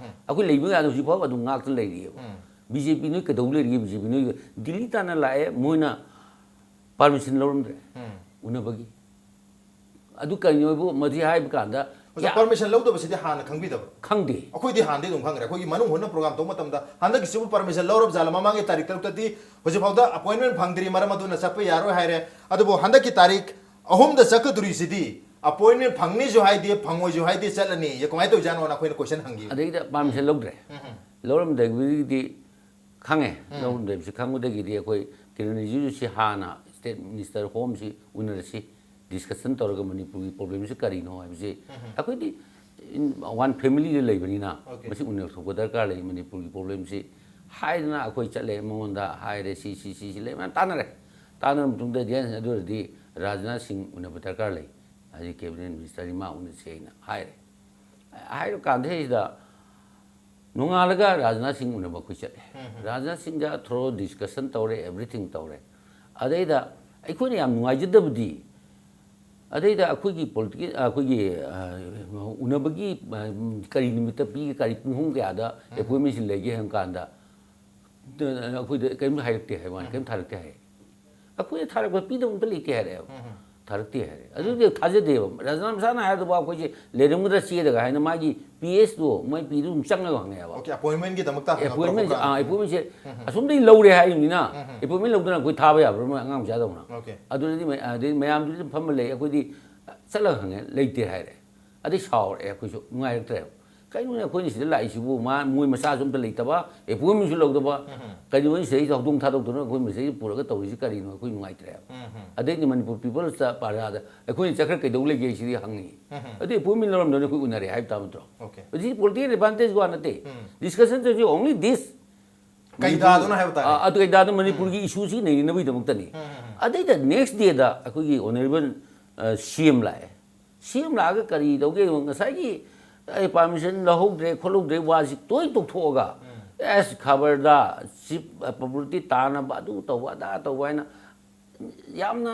ꯑꯩꯈꯣꯏ ꯂꯩꯕ ꯀꯥꯟꯗ ꯍꯧꯖꯤꯛ ꯐꯥꯎꯕ ꯑꯗꯨꯝ ꯉꯥꯛꯇ ꯂꯩꯔꯤꯑꯕ꯫ ꯕꯤ ꯖꯦ ꯄꯤ ꯅꯣꯏ ꯀꯩꯗꯧ ꯂꯩꯔꯤꯒꯦ, ꯕꯤ ꯖꯦ ꯄꯤ ꯅꯣꯏ ꯗꯤꯜꯂꯤ ꯇꯥꯟꯅ ꯂꯥꯛꯑꯦ, ꯃꯣꯏꯅ ꯄꯥꯔꯃꯤꯁꯟ ꯂꯧꯔꯝꯗ꯭ꯔꯦ ꯎꯅꯕꯒꯤ꯫ ꯑꯗꯨ ꯀꯩꯅꯣꯕꯨ ꯃꯗꯨ ꯍꯥꯏꯕ ꯀꯥꯟꯗ ꯑꯣꯖꯥ, ꯄꯥꯔꯃꯤꯁꯟ ꯂꯧꯗꯕꯁꯤꯗꯤ ꯍꯥꯟꯅ ꯈꯪꯕꯤꯗꯕ꯭ꯔꯣ? ꯈꯪꯗꯦ꯫ ꯑꯩꯈꯣꯏꯗꯤ ꯍꯥꯟꯅꯗꯤ ꯑꯗꯨꯝ ꯈꯪꯈ꯭ꯔꯦ꯫ ꯑꯩꯈꯣꯏꯒꯤ ꯃꯅꯨꯡ ꯍꯨꯠꯅ ꯄ꯭ꯔꯣꯒ꯭ꯔꯥꯝ ꯇꯧꯕ ꯃꯇꯝꯗ ꯍꯟꯗꯛꯀꯤꯁꯤꯕꯨ ꯄꯥꯔꯃꯤꯁꯟ ꯂꯧꯔꯕ ꯖꯥꯠꯂ? ꯃꯃꯥꯡꯒꯤ ꯇꯥꯔꯤꯛ ꯇꯔꯨꯛꯇꯗꯤ ꯍꯧꯖꯤꯛ ꯐꯥꯎꯗ ꯑꯄꯣꯏꯟꯃꯦꯟ ꯐꯪꯗ꯭ꯔꯤ, ꯃꯔꯝ ꯑꯗꯨꯅ ꯆꯠꯄ ꯌꯥꯔꯣꯏ ꯍꯥꯏꯔꯦ꯫ ꯑꯗꯨꯕꯨ ꯍꯟꯗꯛꯀꯤ ꯇꯥꯔꯤꯛ ꯑꯍꯨꯝꯗ ꯆꯠꯀꯗꯣꯔꯤꯁꯤꯗꯤ ꯑꯄꯣꯏꯟꯃꯦꯟ ꯐꯪꯅꯤꯁꯨ ꯍꯥꯏꯗꯦ, ꯐꯪꯉꯣꯏꯁꯨ ꯍꯥꯏꯗꯦ, ꯆꯠꯂꯅꯤ꯫ ꯀꯃꯥꯏꯅ ꯇꯧꯔꯤꯖꯥꯠꯅꯣꯅ ꯑꯩꯈꯣꯏꯅ ꯀꯣꯏꯁꯟ ꯍꯪꯈꯤ꯫ ꯑꯗꯩꯗ ꯄꯥꯔꯃꯤꯁꯟ ꯂꯧꯗ꯭ꯔꯦ꯫ ꯂꯧꯔꯝꯗꯕꯒꯤꯗꯤ ꯈꯪꯉꯦ꯫ ꯂꯧꯔꯝꯗꯕꯁꯤ ꯈꯪꯕꯗꯒꯤꯗꯤ ꯑꯩꯈꯣꯏ ꯀꯤꯔꯟ ꯔꯤꯖꯤꯖꯨꯁꯤ ꯍꯥꯟꯅ ꯁ꯭ꯇꯦꯠ ꯃꯤꯅꯤꯁꯇꯔ ꯍꯣꯝꯁꯤ ꯎꯅꯔꯁꯤ, ꯗꯤꯁꯀꯁꯟ ꯇꯧꯔꯒ ꯃꯅꯤꯄꯨꯔꯒꯤ ꯄ꯭ꯔꯣꯕ꯭ꯂꯦꯝꯁꯤ ꯀꯔꯤꯅꯣ ꯍꯥꯏꯕꯁꯤ ꯑꯩꯈꯣꯏꯗꯤ ꯋꯥꯟ ꯐꯦꯃꯤꯂꯤꯗ ꯂꯩꯕꯅꯤꯅ ꯑꯣꯀꯦ꯫ ꯃꯁꯤ ꯎꯅꯊꯣꯛꯄ ꯗꯔꯀꯥꯔ ꯂꯩ ꯃꯅꯤꯄꯨꯔꯒꯤ ꯄ꯭ꯔꯣꯕ꯭ꯂꯦꯝꯁꯤ ꯍꯥꯏꯗꯅ ꯑꯩꯈꯣꯏ ꯆꯠꯂꯦ, ꯃꯉꯣꯟꯗ ꯍꯥꯏꯔꯦ, ꯁꯤ, ꯁꯤ, ꯁꯤ, ꯁꯤ ꯂꯩ ꯃꯌꯥꯝ ꯇꯥꯟꯅꯔꯦ꯫ ꯇꯥꯟꯅꯔ ꯃꯇꯨꯡꯗ ꯗꯦꯟ ꯑꯗꯨ ꯑꯣꯏꯔꯗꯤ ꯔꯥꯖꯅꯥꯊ ꯁꯤꯡ ꯎꯅꯕ ꯗꯔꯀꯥꯔ ꯂꯩ, ꯍꯧꯖꯤꯛ ꯀꯦꯕꯤꯅꯦꯠ ꯃꯤꯅꯤꯁꯇꯔ ꯏꯃꯥ ꯎꯅꯁꯦ ꯍꯥꯏꯅ ꯍꯥꯏꯔꯦ꯫ ꯍꯥꯏꯔ ꯀꯥꯟꯗꯁꯤꯗ ꯅꯣꯡꯉꯥꯜꯂꯒ ꯔꯥꯖꯅꯥꯊ ꯁꯤꯡ ꯎꯅꯕ ꯑꯩꯈꯣꯏ ꯆꯠꯂꯦ꯫ ꯔꯥꯖꯅꯥꯊ ꯁꯤꯡꯒ ꯊꯣꯔꯣ ꯗꯤꯁꯀꯁꯟ ꯇꯧꯔꯦ, ꯑꯦꯕ꯭ꯔꯤꯊꯤꯡ ꯇꯧꯔꯦ꯫ ꯑꯗꯩꯗ ꯑꯩꯈꯣꯏꯅ ꯌꯥꯝ ꯅꯨꯡꯉꯥꯏꯖꯗꯕꯗꯤ, ꯑꯗꯩꯗ ꯑꯩꯈꯣꯏꯒꯤ ꯄꯣꯂꯤꯇꯤꯀꯦꯜ, ꯑꯩꯈꯣꯏꯒꯤ, ꯑ, ꯎꯅꯕꯒꯤ, ꯑ, ꯀꯔꯤ ꯅꯨꯃꯤꯠꯇ ꯄꯤꯒꯦ, ꯀꯔꯤ ꯄꯨꯡꯐꯝ ꯀꯌꯥꯗ ꯑꯦꯄꯣꯏꯟꯃꯦꯟꯁꯤ ꯂꯩꯒꯦ ꯍꯥꯏꯕ ꯀꯥꯟꯗ, ꯑꯩꯈꯣꯏꯗ ꯀꯔꯤꯝꯇ ꯍꯥꯏꯔꯛꯇꯦ ꯍꯥꯏꯕ ꯋꯥꯅꯤ, ꯀꯔꯤꯝꯇ ꯊꯥꯔꯛꯇꯦ ꯍꯥꯏ꯫ ꯑꯩꯈꯣꯏꯗ ꯊꯥꯔꯛꯄ ꯄꯤꯗꯕ ꯑꯝꯇ ꯂꯩꯇꯦ ꯍꯥꯏꯔꯛꯑꯦꯕ꯫ ꯊꯥꯔꯛꯇꯦ ꯍꯥꯏꯔꯦ꯫ ꯑꯗꯨꯗꯤ ꯊꯥꯖꯗꯦꯕ꯫ ꯔꯥꯖꯅꯥ ꯃꯁꯥꯅ ꯍꯥꯏꯔꯗꯨꯕꯨ ꯑꯩꯈꯣꯏꯁꯦ ꯂꯩꯔꯝꯒꯗ꯭ꯔꯥ ꯆꯦꯗꯒ ꯍꯥꯏꯅ ꯃꯥꯒꯤ ꯄꯤ ꯑꯦꯁꯇꯣ ꯃꯣꯏ ꯄꯤꯗꯨ ꯑꯗꯨꯝ ꯆꯪꯉꯒ ꯍꯪꯉꯦꯕ꯫ ꯑꯣꯀꯦ, ꯑꯦꯄꯣꯏꯟꯃꯦꯟꯒꯤꯗꯃꯛꯇ ꯑꯦꯄꯣꯏꯟꯃꯦꯟꯁꯦ ꯑꯥ ꯑꯦꯄꯣꯏꯟꯃꯦꯟꯁꯦ ꯑꯁꯣꯝꯗꯒꯤ ꯂꯧꯔꯦ ꯍꯥꯏꯔꯤꯕꯅꯤꯅ ꯑꯦꯄꯣꯏꯟꯃꯦꯟ ꯂꯧꯗꯅ ꯑꯩꯈꯣꯏ ꯊꯥꯕ ꯌꯥꯕ꯭ꯔꯥ? ꯃꯣꯏ ꯑꯉꯥꯡ ꯃꯆꯥꯗꯧꯅ꯫ ꯑꯣꯀꯦ꯫ ꯑꯗꯨꯗꯗꯤ ꯃ- ꯑꯗꯩ ꯃꯌꯥꯝꯗꯨꯗꯤ ꯐꯝꯃ ꯂꯩ꯫ ꯑꯩꯈꯣꯏꯗꯤ ꯆꯠꯂꯒ ꯍꯪꯉꯦ, ꯂꯩꯇꯦ ꯍꯥꯏꯔꯦ꯫ ꯑꯗꯩ ꯁꯥꯎꯔꯛꯑꯦ ꯑꯩꯈꯣꯏꯁꯨ, ꯅꯨꯡꯉꯥꯏꯔꯛꯇ꯭ꯔꯦꯕ꯫ ꯀꯩꯅꯣꯅꯦ ꯑꯩꯈꯣꯏꯅ ꯁꯤꯗ ꯂꯥꯛꯏꯁꯤꯕꯨ? ꯃꯥ ꯃꯣꯏ ꯃꯁꯥꯁꯨ ꯑꯝꯇ ꯂꯩꯇꯕ, ꯑꯦꯄꯣꯏꯟꯃꯦꯟꯁꯨ ꯂꯧꯗꯕ, ꯀꯩꯅꯣ ꯁꯤꯗꯩꯁꯤꯗ ꯍꯧꯗꯣꯡ ꯊꯥꯗꯣꯛꯇꯅ ꯑꯩꯈꯣꯏ ꯃꯁꯤꯗꯩꯁꯤꯗ ꯄꯨꯔꯒ ꯇꯧꯔꯤꯁꯤ ꯀꯔꯤꯅꯣ? ꯑꯩꯈꯣꯏ ꯅꯨꯡꯉꯥꯏꯇ꯭ꯔꯦꯕ꯫ ꯑꯗꯩꯗꯤ ꯃꯅꯤꯄꯨꯔ ꯄꯤꯄꯜꯁꯇ ꯄꯥꯔꯥꯗ ꯑꯩꯈꯣꯏꯅ ꯆꯠꯈ꯭ꯔ ꯀꯩꯗꯧ ꯂꯩꯒꯦ ꯁꯤꯗꯤ ꯍꯪꯉꯤ꯫ ꯑꯗꯩ ꯑꯦꯄꯣꯏꯟꯃꯦꯟ ꯂꯧꯔꯝꯗꯅ ꯑꯩꯈꯣꯏ ꯎꯅꯔꯦ ꯍꯥꯏꯕ ꯇꯥꯕ ꯅꯠꯇ꯭ꯔꯣ? ꯑꯣꯀꯦ꯫ ꯍꯧꯖꯤꯛ ꯄꯣꯂꯤꯇꯤꯀꯦꯜ ꯑꯦꯗꯚꯥꯟꯇꯦꯖ ꯋꯥ ꯅꯠꯇꯦ꯫ ꯗꯤꯁꯀꯁꯟ ꯆꯠꯁꯤ ꯑꯣꯡꯂꯤ ꯗꯤꯁ ꯀꯩꯗꯥꯗꯨꯅ ꯍꯥꯏꯕ ꯇꯥꯔꯦ꯫ ꯑ- ꯑꯗꯨ ꯀꯩꯗꯥꯗꯨ ꯃꯅꯤꯄꯨꯔꯒꯤ ꯏꯁꯨꯁꯤ ꯅꯩꯅꯅꯕꯒꯤꯗꯃꯛꯇꯅꯤ꯫ ꯑꯗꯩꯗ ꯅꯦꯛꯁ ꯗꯦꯗ ꯑꯩꯈꯣꯏꯒꯤ ꯑꯣꯅꯔꯦꯕꯜ ꯁꯤ ꯑꯦꯝ ꯂꯥꯛꯑꯦ꯫ ꯁꯤ ꯑꯦꯝ ꯂꯥꯛꯑꯒ ꯀꯔꯤ ꯇꯧꯒꯦ? ꯉꯁꯥꯏꯒꯤ ꯄꯥꯔꯃꯤꯁꯟ ꯂꯧꯍꯧꯗ꯭ꯔꯦ ꯈꯣꯠꯍꯧꯗ꯭ꯔꯦ ꯋꯥꯁꯤ ꯇꯣꯏ ꯇꯣꯛꯊꯣꯛꯑꯒ ꯑꯦꯁ ꯈꯕꯔꯗ ꯆꯤꯞ ꯄꯕ꯭ꯂꯤꯁꯤꯇꯤ ꯇꯥꯅꯕ ꯑꯗꯨ ꯇꯧꯕ ꯑꯗꯥ ꯇꯧꯕ ꯍꯥꯏꯅ ꯌꯥꯝꯅ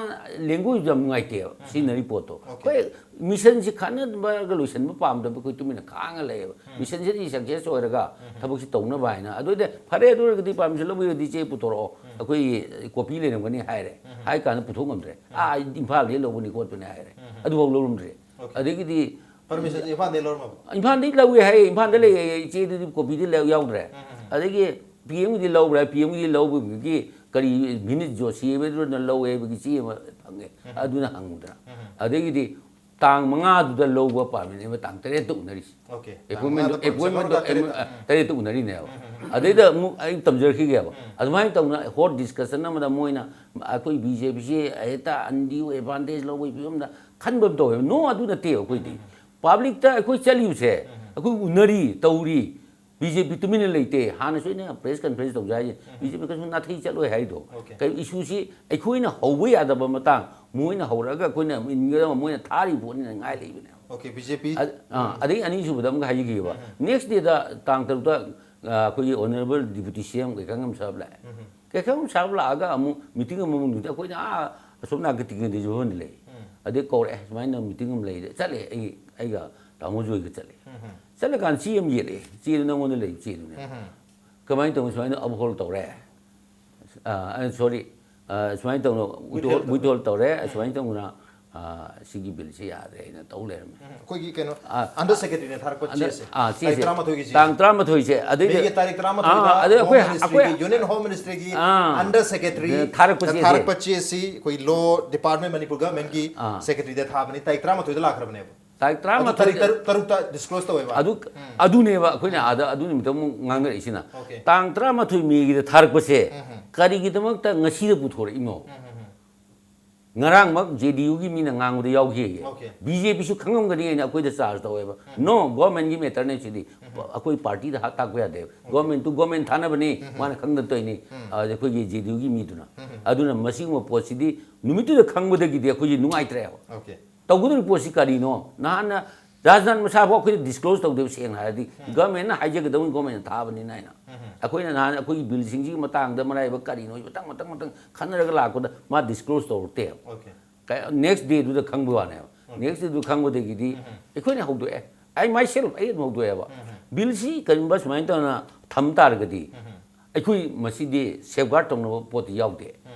ꯂꯦꯡꯒ꯭ꯋꯦꯖ ꯌꯥꯝ ꯅꯨꯡꯉꯥꯏꯇꯦꯕ ꯁꯤꯖꯤꯟꯅꯔꯤ ꯄꯣꯠꯇꯣ꯫ ꯑꯣꯀꯦ꯫ ꯑꯩꯈꯣꯏ ꯃꯤꯁꯟꯁꯤ ꯈꯟꯅꯕꯒ ꯂꯣꯏꯁꯤꯟꯕ ꯄꯥꯝꯗꯕ ꯑꯩꯈꯣꯏ ꯇꯨꯃꯤꯟꯅ ꯈꯥꯡꯉ ꯂꯩꯌꯦꯕ꯫ ꯃꯤꯁꯟꯁꯤꯗꯤ ꯁꯛꯁꯦꯁ ꯑꯣꯏꯔꯒ ꯊꯕꯛꯁꯤ ꯇꯧꯅꯕ ꯍꯥꯏꯅ꯫ ꯑꯗꯨ ꯑꯣꯏꯗꯤ ꯐꯔꯦ, ꯑꯗꯨ ꯑꯣꯏꯔꯒꯗꯤ ꯄꯥꯔꯃꯤꯁꯟ ꯂꯧꯕꯤꯔꯗꯤ ꯆꯦ ꯄꯨꯊꯣꯔꯛꯑꯣ, ꯑꯩꯈꯣꯏꯒꯤ ꯀꯣꯄꯤ ꯂꯩꯔꯝꯒꯅꯤ ꯍꯥꯏꯔꯦ꯫ ꯍꯥꯏ ꯀꯥꯟꯗ ꯄꯨꯊꯣꯛ ꯉꯝꯗ꯭ꯔꯦ꯫ ꯑꯥ ꯏꯝꯐꯥꯜꯗꯒꯤ ꯂꯧꯕꯅꯤ ꯈꯣꯠꯄꯅꯤ ꯍꯥꯏꯔꯦ꯫ ꯑꯗꯨꯐꯥꯎ ꯂꯧꯔꯝꯗ꯭ꯔꯦ꯫ ꯑꯣꯀꯦ꯫ ꯑꯗꯒꯤꯗꯤ ꯄꯔꯃꯤꯁꯟꯁꯦ ꯏꯝꯐꯥꯜꯗꯒꯤ ꯂꯧꯔꯝꯃꯕ? ꯏꯝꯐꯥꯜꯗꯒꯤ ꯂꯧꯋꯦ ꯍꯥꯏꯌꯦ, ꯏꯝꯐꯥꯜꯗ ꯂꯩꯌꯦ, ꯏꯆꯦꯗꯨꯗꯤ ꯀꯣꯄꯤꯗꯤ ꯂꯧ- ꯌꯥꯎꯗ꯭ꯔꯦ꯫ ꯑꯗꯒꯤ ꯄꯤ ꯑꯦꯝꯒꯤꯗꯤ ꯂꯧꯕ꯭ꯔꯥ? ꯄꯤ ꯑꯦꯝꯒꯤ ꯂꯧꯕꯒꯤ ꯀꯔꯤ ꯃꯤꯅꯤꯠ ꯖꯣꯁꯤ ꯍꯥꯏꯕꯗꯨꯅ ꯂꯧꯋꯦ ꯍꯥꯏꯕꯒꯤ ꯆꯦ ꯑꯃ ꯐꯪꯉꯦ꯫ ꯑꯗꯨꯅ ꯍꯪꯕꯗ꯫ ꯑꯗꯒꯤꯗꯤ ꯇꯥꯡ ꯃꯉꯥꯗꯨꯗ ꯂꯧꯕ ꯄꯥꯔꯃꯤꯠꯅꯦꯕ ꯇꯥꯡ ꯇꯔꯦꯠꯇ ꯎꯅꯔꯤꯁꯦ꯫ ꯑꯣꯀꯦ꯫ ꯑꯦꯄꯣꯏꯟꯃꯦꯟꯗꯣ ꯇꯥꯡ ꯃꯉꯥꯗ ꯄꯥꯔꯃꯤꯁꯟ ꯑꯦꯄꯣꯏꯟꯃꯦꯟꯗꯣ ꯂꯧꯔꯒ ꯇꯔꯦꯠꯇ꯫ ꯑꯦ- ꯇꯔꯦꯠꯇ ꯎꯅꯔꯤꯅꯦꯕ꯫ ꯑꯗꯩꯗ ꯑꯃꯨꯛ ꯑꯩ ꯇꯝꯖꯔꯛꯈꯤꯒꯦꯕ꯫ ꯑꯗꯨꯃꯥꯏꯅ ꯇꯧꯅ ꯍꯣꯠ ꯗꯤꯁꯀꯁꯟ ꯑꯃꯗ ꯃꯣꯏꯅ ꯑꯩꯈꯣꯏ ꯕꯤ ꯖꯦ ꯄꯤꯁꯦ ꯍꯦꯛꯇ ꯑꯟꯗ꯭ꯌꯨ ꯑꯦꯗꯚꯥꯟꯇꯦꯖ ꯂꯧꯕꯒꯤ ꯐꯤꯕꯝꯗ ꯈꯟꯕ ꯑꯃ ꯇꯧꯋꯦꯕ꯫ ꯅꯣ, ꯑꯗꯨ ꯅꯠꯇꯦꯕ꯫ ꯑꯩꯈꯣꯏꯗꯤ ꯄꯥꯕ꯭ꯂꯤꯛꯇ ꯑꯩꯈꯣꯏ ꯆꯠꯂꯤꯕꯁꯦ ꯑꯩꯈꯣꯏ ꯎꯅꯔꯤ ꯇꯧꯔꯤ꯫ ꯕꯤ ꯖꯦ ꯄꯤ ꯇꯨꯃꯤꯟꯅ ꯂꯩꯇꯦ꯫ ꯍꯥꯟꯅꯁꯨ ꯑꯩꯅ ꯄ꯭ꯔꯦꯁ ꯀꯟꯐꯔꯦꯟꯁ ꯇꯧꯖꯩ ꯍꯥꯏꯁꯦ ꯕꯤ ꯖꯦ ꯄꯤ ꯀꯩꯁꯨ ꯅꯥꯊꯩ ꯆꯠꯂꯣꯏ ꯍꯥꯏꯗꯣ꯫ ꯑꯣꯀꯦ꯫ ꯀꯩ ꯏꯁꯨꯁꯤ ꯑꯩꯈꯣꯏꯅ ꯍꯧꯕ ꯌꯥꯗꯕ ꯃꯇꯥꯡ, ꯃꯣꯏꯅ ꯍꯧꯔꯛꯑꯒ ꯑꯩꯈꯣꯏꯅ ꯏꯟꯒꯗꯕ, ꯃꯣꯏꯅ ꯊꯥꯔꯤꯕ ꯄꯣꯠꯅꯤꯅ ꯉꯥꯏ ꯂꯩꯕꯅꯦꯕ꯫ ꯑꯣꯀꯦ, ꯕꯤ ꯖꯦ ꯄꯤ꯫ ꯑꯗ- ꯑꯥ, ꯑꯗꯒꯤ ꯑꯅꯤꯁꯨꯕꯗ ꯑꯃꯒ ꯍꯥꯏꯖꯈꯤꯕ꯫ ꯅꯦꯛꯁ ꯗꯦꯗ ꯇꯥꯡ ꯇꯔꯨꯛꯇ ꯑ, ꯑꯩꯈꯣꯏꯒꯤ ꯑꯣꯅꯔꯦꯕꯜ ꯗꯤꯄꯨꯇꯤ ꯁꯤ ꯑꯦꯝ ꯀꯩꯀꯥꯉꯝ ꯁꯥꯍꯕ ꯂꯥꯛꯑꯦ꯫ ꯀꯩꯀꯥꯉꯝ ꯁꯥꯍꯕ ꯂꯥꯛꯑꯒ ꯑꯃꯨꯛ ꯃꯤꯇꯤꯡ ꯑꯃꯃꯨꯛ ꯅꯨꯃꯤꯠꯇ ꯑꯩꯈꯣꯏꯅ ꯑꯥ ꯑꯁꯣꯝ ꯅꯥꯀꯟ ꯇꯤꯀꯦꯟꯗ꯭ꯔꯖꯤꯠ ꯍꯣꯏꯗ ꯂꯩ꯫ ꯑꯗꯩ ꯀꯧꯔꯛꯑꯦ, "ꯁꯨꯃꯥꯏꯅ ꯃꯤꯇꯤꯡ ꯑꯃ ꯂꯩꯔꯦ"꯫ ꯆꯠꯂꯦ, ꯑꯩ ꯑꯩꯒ ꯇꯥꯃꯣ ꯖꯣꯏꯒ ꯆꯠꯂꯦ꯫ ꯆꯠꯂꯀꯥꯟꯗ ꯆꯦ ꯑꯃ ꯌꯦꯜꯂꯛꯑꯦ꯫ ꯆꯦꯗꯨ ꯅꯪꯉꯣꯟꯗ ꯂꯩꯕ ꯆꯦꯗꯨꯅꯦ꯫ "ꯀꯃꯥꯏꯅ ꯇꯧꯕ ꯁꯨꯃꯥꯏꯅ ꯑꯞꯍꯣꯜ ꯇꯧꯔꯦ?" ꯑ, ꯑ, ꯁꯣꯔꯤ, ꯑ, ꯁꯨꯃꯥꯏꯅ ꯇꯧꯅ withhold ꯇꯧꯔꯦ, ꯑꯁꯨꯃꯥꯏꯅ ꯇꯧꯅ, ꯑ, ꯁꯤꯒꯤ ꯕꯤꯜꯁꯦ ꯌꯥꯗ꯭ꯔꯦ ꯍꯥꯏꯅ ꯇꯧ ꯂꯩꯔꯝꯃꯦ꯫ ꯑꯩꯈꯣꯏꯒꯤ ꯀꯩꯅꯣ, under secretaryꯅ ꯊꯥꯔꯛꯄ ꯑꯗ- ꯆꯦꯁꯦ, ꯑꯥ, ꯇꯥꯔꯤꯛ ꯆꯦꯁꯦ꯫ ꯇꯔꯥꯃꯥꯊꯣꯏꯒꯤ ꯆꯦ꯫ ꯇꯥꯡ ꯇꯔꯥꯃꯥꯊꯣꯏꯁꯦ꯫ ꯑꯗꯩꯗ ꯃꯦꯒꯤ ꯇꯥꯔꯤꯛ ꯇꯔꯥꯃꯥꯊꯣꯏꯗ ꯑꯥ, ꯑꯗꯩ Home ꯑꯩꯈꯣꯏ- Ministryꯒꯤ, ꯑꯩꯈꯣꯏ- Union Home Ministryꯒꯤ ꯑꯥ꯫ under secretary ꯊꯥꯔꯛꯄ ꯆꯦꯁꯦ꯫ ꯊꯥꯔꯛꯄ ꯆꯦꯁꯤ ꯑꯩꯈꯣꯏ law department, ꯃꯅꯤꯄꯨꯔ governmentꯀꯤ ꯑꯥ꯫ secretaryꯗ ꯊꯥꯕꯅꯤ, ꯇꯥꯔꯤꯛ ꯇꯔꯥꯃꯥꯊꯣꯏꯗ ꯂꯥꯛꯈ꯭ꯔꯕꯅꯦꯕ꯫ ꯇꯥꯔꯤꯛ ꯑꯗꯨ ꯇꯥꯔꯤꯛ ꯇꯔꯥꯃꯥꯊꯣꯏ ꯇꯔꯨꯛ- ꯇꯔꯨꯛꯇ disclose ꯇꯧꯋꯦꯕ꯫ ꯑꯗꯨ ꯑꯗꯨꯅꯦꯕ ꯑꯩꯈꯣꯏꯅ ꯑꯥꯗ ꯑꯗꯨ ꯅꯨꯃꯤꯠꯇ ꯑꯃꯨꯛ ꯉꯥꯡꯅꯔꯛꯏꯁꯤꯅ꯫ Okay. ꯇꯥꯡ ꯇꯔꯥꯃꯥꯊꯣꯏ ꯃꯦꯒꯤꯗ ꯊꯥꯔꯛꯄꯁꯦ ꯀꯔꯤꯒꯤꯗꯃꯛꯇ ꯉꯁꯤꯗ ꯄꯨꯊꯣꯔꯛꯏꯅꯣ? ꯉꯔꯥꯡꯃꯛ JDUꯒꯤ ꯃꯤꯅ ꯉꯥꯡꯕꯗ ꯌꯥꯎꯈꯤꯌꯦ꯫ Okay. BJPꯁꯨ ꯈꯪꯉꯝꯒꯅꯤ ꯍꯥꯏꯅ ꯑꯩꯈꯣꯏꯗ charge ꯇꯧꯋꯦꯕ꯫ No, governmentꯀꯤ matterꯅꯦ ꯁꯤꯗꯤ꯫ ꯑꯩꯈꯣꯏ partyꯗ ꯍꯥ ꯇꯥꯛꯄ ꯌꯥꯗꯦꯕ꯫ Government to government ꯊꯥꯅꯕꯅꯤ, ꯃꯥꯅ ꯈꯪꯗꯅ ꯇꯧꯔꯤꯅꯤ꯫ ꯑ, ꯑꯩꯈꯣꯏꯒꯤ JDUꯒꯤ ꯃꯤꯗꯨꯅ꯫ ꯑꯗꯨꯅ ꯃꯁꯤꯒꯨꯝꯕ ꯄꯣꯠꯁꯤꯗꯤ ꯅꯨꯃꯤꯠꯇꯨꯗ ꯈꯪꯕꯗꯒꯤꯗꯤ ꯑꯩꯈꯣꯏꯁꯦ ꯅꯨꯡꯉꯥꯏꯇ꯭ꯔꯦꯕ꯫ Okay. ꯇꯧꯒꯗꯧꯔꯤꯕ ꯄꯣꯠꯁꯤ ꯀꯔꯤꯅꯣ? ꯅꯍꯥꯟꯅ ꯔꯥꯖꯅꯥꯊ ꯃꯁꯥꯐꯥꯎ ꯑꯩꯈꯣꯏꯗ disclose ꯇꯧꯗꯦꯕ, ꯁꯦꯡꯅ ꯍꯥꯏꯔꯗꯤ꯫ Governmentꯅ ꯍꯥꯏꯖꯒꯗꯧꯅꯤ, governmentꯅ ꯊꯥꯕꯅꯤꯅ ꯍꯥꯏꯅ꯫ ꯑꯩꯈꯣꯏꯅ ꯅꯍꯥꯟ ꯑꯩꯈꯣꯏꯒꯤ billꯁꯤꯡꯁꯤꯒꯤ ꯃꯇꯥꯡꯗ ꯃꯔꯥꯏꯕꯛ ꯀꯔꯤꯅꯣ ꯃꯊꯪ ꯃꯊꯪ ꯃꯊꯪ ꯈꯟꯅꯔꯒ ꯂꯥꯛꯄꯗ ꯃꯥ disclose ꯇꯧꯔꯛꯇꯦꯕ꯫ Okay. Next dayꯗꯨꯗ ꯈꯪꯕ ꯋꯥꯅꯦꯕ꯫ Next dayꯗꯨ ꯈꯪꯕꯗꯒꯤꯗꯤ ꯑꯩꯈꯣꯏꯅ ꯍꯧꯗꯣꯛꯑꯦ꯫ I myself, ꯑꯩ ꯑꯗꯨꯝ ꯍꯧꯗꯣꯛꯑꯦꯕ꯫ Billꯁꯤ ꯀꯔꯤꯒꯨꯝꯕ ꯁꯨꯃꯥꯏꯅ ꯇꯧꯅ ꯊꯝ ꯇꯥꯔꯒꯗꯤ ꯑꯩꯈꯣꯏ ꯃꯁꯤꯗꯤ safeguard ꯇꯧꯅꯕ ꯄꯣꯠꯇꯤ ꯌꯥꯎꯗꯦ꯫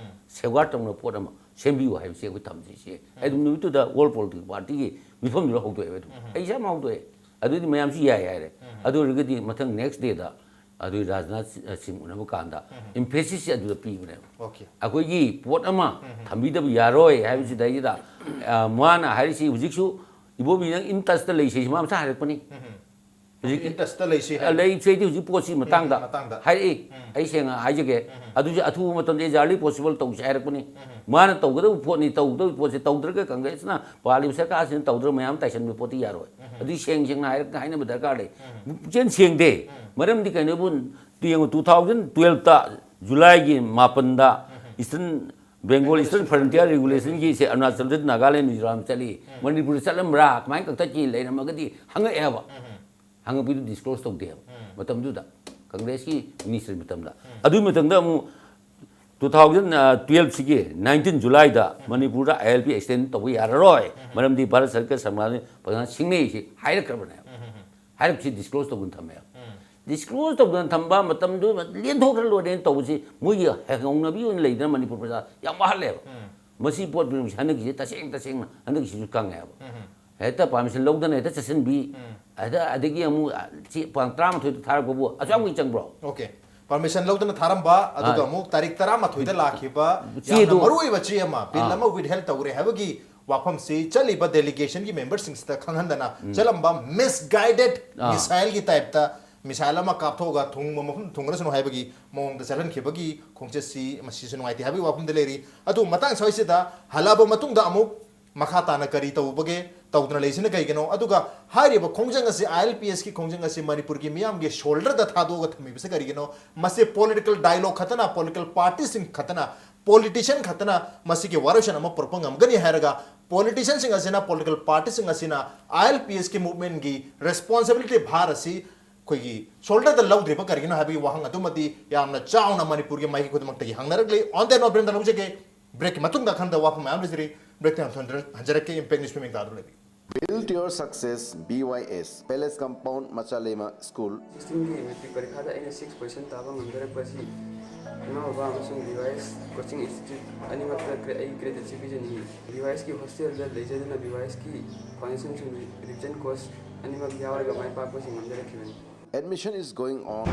Safeguard ꯇꯧꯅꯕ ꯄꯣꯠ ꯑꯃ ꯁꯦꯝꯕꯤꯌꯨ ꯍꯥꯏꯕꯁꯤ ꯑꯩꯈꯣꯏ ꯊꯝꯖꯩꯁꯦ꯫ ꯑꯩ ꯑꯗꯨꯝ ꯅꯨꯃꯤꯠꯇꯨꯗ all political partyꯒꯤ ꯃꯤꯐꯝꯗꯨꯗ ꯍꯧꯗꯣꯛꯑꯦꯕ ꯑꯗꯨꯝ꯫ ꯑꯩ ꯏꯁꯥꯃꯛ ꯍꯧꯗꯣꯛꯑꯦ꯫ ꯑꯗꯨꯗꯤ ꯃꯌꯥꯝꯁꯨ ꯌꯥꯏ ꯍꯥꯏꯔꯦ꯫ ꯑꯗꯨ ꯑꯣꯏꯔꯒꯗꯤ ꯃꯊꯪ next dayꯗ ꯑꯗꯨ ꯔꯥꯖꯅꯥꯊ ꯁꯤꯡ ꯎꯅꯕ ꯀꯥꯟꯗ emphasis ꯑꯗꯨꯗ ꯄꯤꯕꯅꯦꯕ꯫ Okay. ꯑꯩꯈꯣꯏꯒꯤ ꯄꯣꯠ ꯑꯃ ꯊꯝꯕꯤꯗꯕ ꯌꯥꯔꯣꯏ ꯍꯥꯏꯕꯁꯤꯗꯩꯗ, ꯑ, ꯃꯥꯅ ꯍꯥꯏꯔꯤꯁꯤ ꯍꯧꯖꯤꯛꯁꯨ ꯏꯕꯣꯕꯤ ꯅꯪ in touchꯇ ꯂꯩꯁꯤ, ꯃꯥ ꯃꯁꯥ ꯍꯥꯏꯔꯛꯄꯅꯤ꯫ ꯍꯧꯖꯤꯛ In touchꯇ ꯂꯩꯁꯤ ꯍꯥꯏ꯫ ꯂꯩꯁꯤꯗꯤ ꯍꯧꯖꯤꯛ ꯄꯣꯠꯁꯤ ꯃꯇꯥꯡꯗ ꯃꯇꯥꯡꯗ꯫ ꯍꯥꯏꯔꯛꯏ꯫ ꯑꯩ ꯁꯦꯡꯅ ꯍꯥꯏꯖꯒꯦ꯫ ꯑꯗꯨꯁꯨ ꯑꯊꯨꯕ ꯃꯇꯝꯗ as early possible ꯇꯧꯁꯤ ꯍꯥꯏꯔꯛꯄꯅꯤ꯫ ꯃꯥꯅ ꯇꯧꯒꯗꯕ ꯄꯣꯠꯅꯤ, ꯇꯧꯒꯗꯕ ꯄꯣꯠꯁꯦ ꯇꯧꯗ꯭ꯔꯒ ꯀꯪꯒ꯭ꯔꯦꯁꯅ ꯄꯥꯜꯂꯤꯕ ꯁꯔꯀꯥꯔꯁꯤꯅ ꯇꯧꯗ꯭ꯔꯒ ꯃꯌꯥꯝ ꯇꯥꯏꯁꯟꯕ ꯄꯣꯠꯇꯤ ꯌꯥꯔꯣꯏ꯫ ꯑꯗꯨ ꯁꯦꯡ ꯁꯦꯡꯅ ꯍꯥꯏꯔꯛ-, ꯍꯥꯏꯅꯕ ꯗꯔꯀꯥꯔ ꯂꯩ꯫ ꯄꯨꯛꯆꯦꯜ ꯁꯦꯡꯗꯦ꯫ ꯃꯔꯝꯗꯤ ꯀꯩꯅꯣꯕꯨ ꯌꯦꯡꯉꯨ, two thousand twelveꯇ Julyꯒꯤ ꯃꯥꯄꯟꯗ Eastern Bengal, Eastern Frontier Regulationꯒꯤ ꯁꯦ ꯑꯔꯨꯅꯥꯆꯜꯗ, ꯅꯥꯒꯥꯂꯦꯟ, ꯃꯤꯖꯣꯔꯥꯝ ꯆꯠꯂꯤ꯫ ꯃꯅꯤꯄꯨꯔꯗ ꯆꯠꯂꯝꯕ꯭ꯔꯥ? ꯀꯃꯥꯏꯅ ꯀꯛꯊꯠꯈꯤ? ꯂꯩꯔꯝꯃꯒꯗꯤ ꯍꯪꯉꯛꯑꯦꯕ꯫ ꯍꯪꯉꯛꯄꯗꯨ disclose ꯇꯧꯗꯦꯕ ꯃꯇꯝꯗꯨꯗ, ꯀꯪꯒ꯭ꯔꯦꯁꯀꯤ ministry ꯃꯇꯝꯗ꯫ ꯑꯗꯨꯒꯤ ꯃꯇꯝꯗ ꯑꯃꯨꯛ two thousand twelveꯁꯤꯒꯤ nineteen Julyꯗ ꯃꯅꯤꯄꯨꯔꯗ ILP extend ꯇꯧꯕ ꯌꯥꯔꯔꯣꯏ, ꯃꯔꯝꯗꯤ ꯚꯥꯔꯠ ꯁꯔꯀꯥꯔ ꯁꯔꯃꯥꯟ ꯄ꯭ꯔꯙꯥꯟ ꯁꯤꯡꯅꯩꯁꯤ ꯍꯥꯏꯔꯛꯈ꯭ꯔꯕꯅꯦꯕ꯫ ꯍꯥꯏꯔꯛꯄꯁꯤ disclose ꯇꯧꯗꯨꯅ ꯊꯝꯃꯦꯕ꯫ ꯗꯤꯁꯀ꯭ꯂꯣꯖ ꯇꯧꯗꯅ ꯊꯝꯕ, ꯃꯇꯝꯗꯨ ꯂꯦꯟꯊꯣꯛꯈ꯭ꯔ ꯂꯣꯏꯔꯦꯅ ꯇꯧꯕꯁꯤ ꯃꯣꯏꯒꯤ ꯍꯧꯅꯕꯤ ꯑꯣꯏꯅ ꯂꯩꯗꯅ ꯃꯅꯤꯄꯨꯔ ꯄ꯭ꯔꯖꯥ ꯌꯥꯝ ꯋꯥꯍꯜꯂꯦꯕ꯫ ꯃꯁꯤ ꯄꯣꯠ ꯄꯨꯝꯅꯃꯛꯁꯦ ꯍꯟꯗꯛꯀꯤꯁꯤ ꯇꯁꯦꯡ ꯇꯁꯦꯡꯅ ꯍꯟꯗꯛꯀꯤꯁꯤꯁꯨ ꯈꯪꯉꯦꯕ꯫ ꯍꯦꯛꯇ ꯄꯥꯔꯃꯤꯁꯟ ꯂꯧꯗꯅ ꯍꯦꯛꯇ ꯆꯠꯁꯤꯟꯕꯤ, ꯍꯦꯛꯇ ꯑꯗꯒꯤ ꯑꯃꯨꯛ ꯁꯤ ꯄꯥꯡ ꯇꯔꯥꯃꯥꯊꯣꯏꯗ ꯊꯥꯔꯛꯄꯕꯨ ꯑꯁꯨꯛ ꯌꯥꯝ ꯀꯨꯏꯅ ꯆꯪꯕ꯭ꯔꯣ? ꯑꯣꯀꯦ, ꯄꯥꯔꯃꯤꯁꯟ ꯂꯧꯗꯅ ꯊꯥꯔꯝꯕ, ꯑꯗꯨꯒ ꯑꯥ꯫ ꯑꯃꯨꯛ ꯇꯥꯔꯤꯛ ꯇꯔꯥꯃꯥꯊꯣꯏꯗ ꯂꯥꯛꯈꯤꯕ ꯌꯥꯝꯅ ꯆꯦꯗꯨ ꯃꯔꯨꯑꯣꯏꯕ ꯆꯦ ꯑꯃ, ꯕꯤꯜ ꯑꯥ꯫ ꯑꯃ ꯋꯤꯠꯍꯦꯜ ꯇꯧꯔꯦ ꯍꯥꯏꯕꯒꯤ ꯋꯥꯐꯝꯁꯤ ꯆꯠꯂꯤꯕ ꯗꯦꯂꯤꯒꯦꯁꯟꯒꯤ ꯃꯦꯝꯕꯔꯁꯤꯡꯁꯤꯗ ꯈꯪꯍꯟꯗꯅ ꯆꯠꯂꯝꯕ ꯃꯤꯁꯒꯥꯏꯗꯦꯠ ꯑꯥ꯫ ꯃꯤꯁꯥꯏꯜꯒꯤ ꯇꯥꯏꯞꯇ ꯃꯤꯁꯥꯏꯜ ꯑꯃ ꯀꯥꯞꯊꯣꯛꯑꯒ ꯊꯨꯡꯕ ꯃꯐꯝ ꯊꯨꯡꯈ꯭ꯔꯁꯅꯨ ꯍꯥꯏꯕꯒꯤ ꯃꯑꯣꯡꯗ ꯆꯠꯍꯟꯈꯤꯕꯒꯤ ꯈꯣꯡꯆꯠꯁꯤ ꯃꯁꯤꯁꯨ ꯅꯨꯡꯉꯥꯏꯇꯦ ꯍꯥꯏꯕꯒꯤ ꯋꯥꯐꯝꯗ ꯂꯩꯔꯤ꯫ ꯑꯗꯨ ꯃꯇꯥꯡ ꯁ꯭ꯋꯥꯏꯁꯤꯗ ꯍꯜꯂꯛꯑꯕ ꯃꯇꯨꯡꯗ ꯑꯃꯨꯛ ꯃꯈꯥ ꯇꯥꯅ ꯀꯔꯤ ꯇꯧꯕꯒꯦ, ꯇꯧꯗꯅ ꯂꯩꯁꯤꯅ ꯀꯩꯒꯤꯅꯣ? ꯑꯗꯨꯒ ꯍꯥꯏꯔꯤꯕ ꯈꯣꯡꯖꯪ ꯑꯁꯤ, ꯑꯥꯏ ꯑꯦꯜ ꯄꯤ ꯑꯦꯁꯀꯤ ꯈꯣꯡꯖꯪ ꯑꯁꯤ ꯃꯅꯤꯄꯨꯔꯒꯤ ꯃꯤꯌꯥꯝꯒꯤ ꯁꯣꯜꯗꯔꯗ ꯊꯥꯗꯣꯛꯑꯒ ꯊꯝꯃꯤꯕꯁꯤ ꯀꯔꯤꯒꯤꯅꯣ? ꯃꯁꯤ ꯄꯣꯂꯤꯇꯤꯀꯦꯜ ꯗꯥꯏꯂꯣꯒ ꯈꯛꯇꯅ, ꯄꯣꯂꯤꯇꯤꯀꯦꯜ ꯄꯥꯔꯇꯤꯁꯤꯡ ꯈꯛꯇꯅ, ꯄꯣꯂꯤꯇꯤꯁꯤꯌꯟ ꯈꯛꯇꯅ ꯃꯁꯤꯒꯤ ꯋꯥꯔꯣꯏꯁꯤꯟ ꯑꯃ ꯄꯨꯔꯛꯄ ꯉꯝꯒꯅꯤ ꯍꯥꯏꯔꯒ, ꯄꯣꯂꯤꯇꯤꯁꯤꯌꯟꯁꯤꯡ ꯑꯁꯤꯅ, ꯄꯣꯂꯤꯇꯤꯀꯦꯜ ꯄꯥꯔꯇꯤꯁꯤꯡ ꯑꯁꯤꯅ ꯑꯥꯏ ꯑꯦꯜ ꯄꯤ ꯑꯦꯁꯀꯤ ꯃꯨꯚꯃꯦꯟꯒꯤ ꯔꯦꯁꯄꯣꯟꯁꯤꯕꯤꯂꯤꯇꯤ ꯚꯥꯔ ꯑꯁꯤ ꯑꯩꯈꯣꯏꯒꯤ ꯁꯣꯜꯗꯔꯗ ꯂꯧꯗ꯭ꯔꯤꯕ ꯀꯔꯤꯒꯤꯅꯣ ꯍꯥꯏꯕꯒꯤ ꯋꯥꯍꯪ ꯑꯗꯨꯃꯗꯤ ꯌꯥꯝꯅ ꯆꯥꯎꯅ ꯃꯅꯤꯄꯨꯔꯒꯤ ꯃꯥꯏꯀꯩ ꯈꯨꯗꯤꯡꯃꯛꯇꯒꯤ ꯍꯪꯅꯔꯛꯂꯤ꯫ On that note, ꯕ꯭ꯔꯦꯛꯀꯤ ꯃꯇꯨꯡꯗ ꯑꯈꯟꯅꯕ ꯋꯥꯐꯝ ꯃꯌꯥꯝ ꯂꯩꯖꯔꯤ꯫ ꯕ꯭ꯔꯦꯛꯇ ꯍꯟꯖꯔꯛꯀꯦ꯫ Impact News ꯃꯤꯃꯤꯡ ꯇꯥꯗꯨꯅ ꯂꯩꯕꯤ꯫ Build your success, B Y S, Palace Compound, Machalema School. ꯁꯤꯛꯁꯇꯤꯟꯒꯤ ꯃꯦꯇ꯭ꯔꯤꯛ ꯄꯔꯤꯈꯥꯗ ꯑꯩꯅ ꯁꯤꯛꯁ ꯄꯣꯖꯤꯁꯟ ꯇꯥꯕ ꯉꯝꯖꯔꯛꯄ ꯑꯁꯤ ꯏꯃꯥ ꯕꯕꯥ ꯑꯃꯁꯨꯡ B Y S coaching institute ꯑꯅꯤꯃꯛꯇ ꯑꯩ ꯒ꯭ꯔꯦꯇꯤꯇ꯭ꯌꯨꯠꯁꯤ ꯄꯤꯖꯅꯤꯡꯏ꯫ ꯕꯤ ꯋꯥꯏ ꯑꯦꯁꯀꯤ ꯍꯣꯁꯇꯦꯜꯗ ꯂꯩꯖꯗꯨꯅ ꯕꯤ ꯋꯥꯏ ꯑꯦꯁꯀꯤ ꯐꯥꯎꯟꯗꯦꯁꯟꯁꯤꯡ, ꯔꯤꯚꯤꯖꯟ ꯀꯣꯔꯁ ꯑꯅꯤꯃꯛ ꯌꯥꯎꯔꯒ ꯃꯥꯏ ꯄꯥꯛꯄꯁꯤ ꯉꯝꯖꯔꯛꯈꯤꯕꯅꯤ꯫ Admission is going on.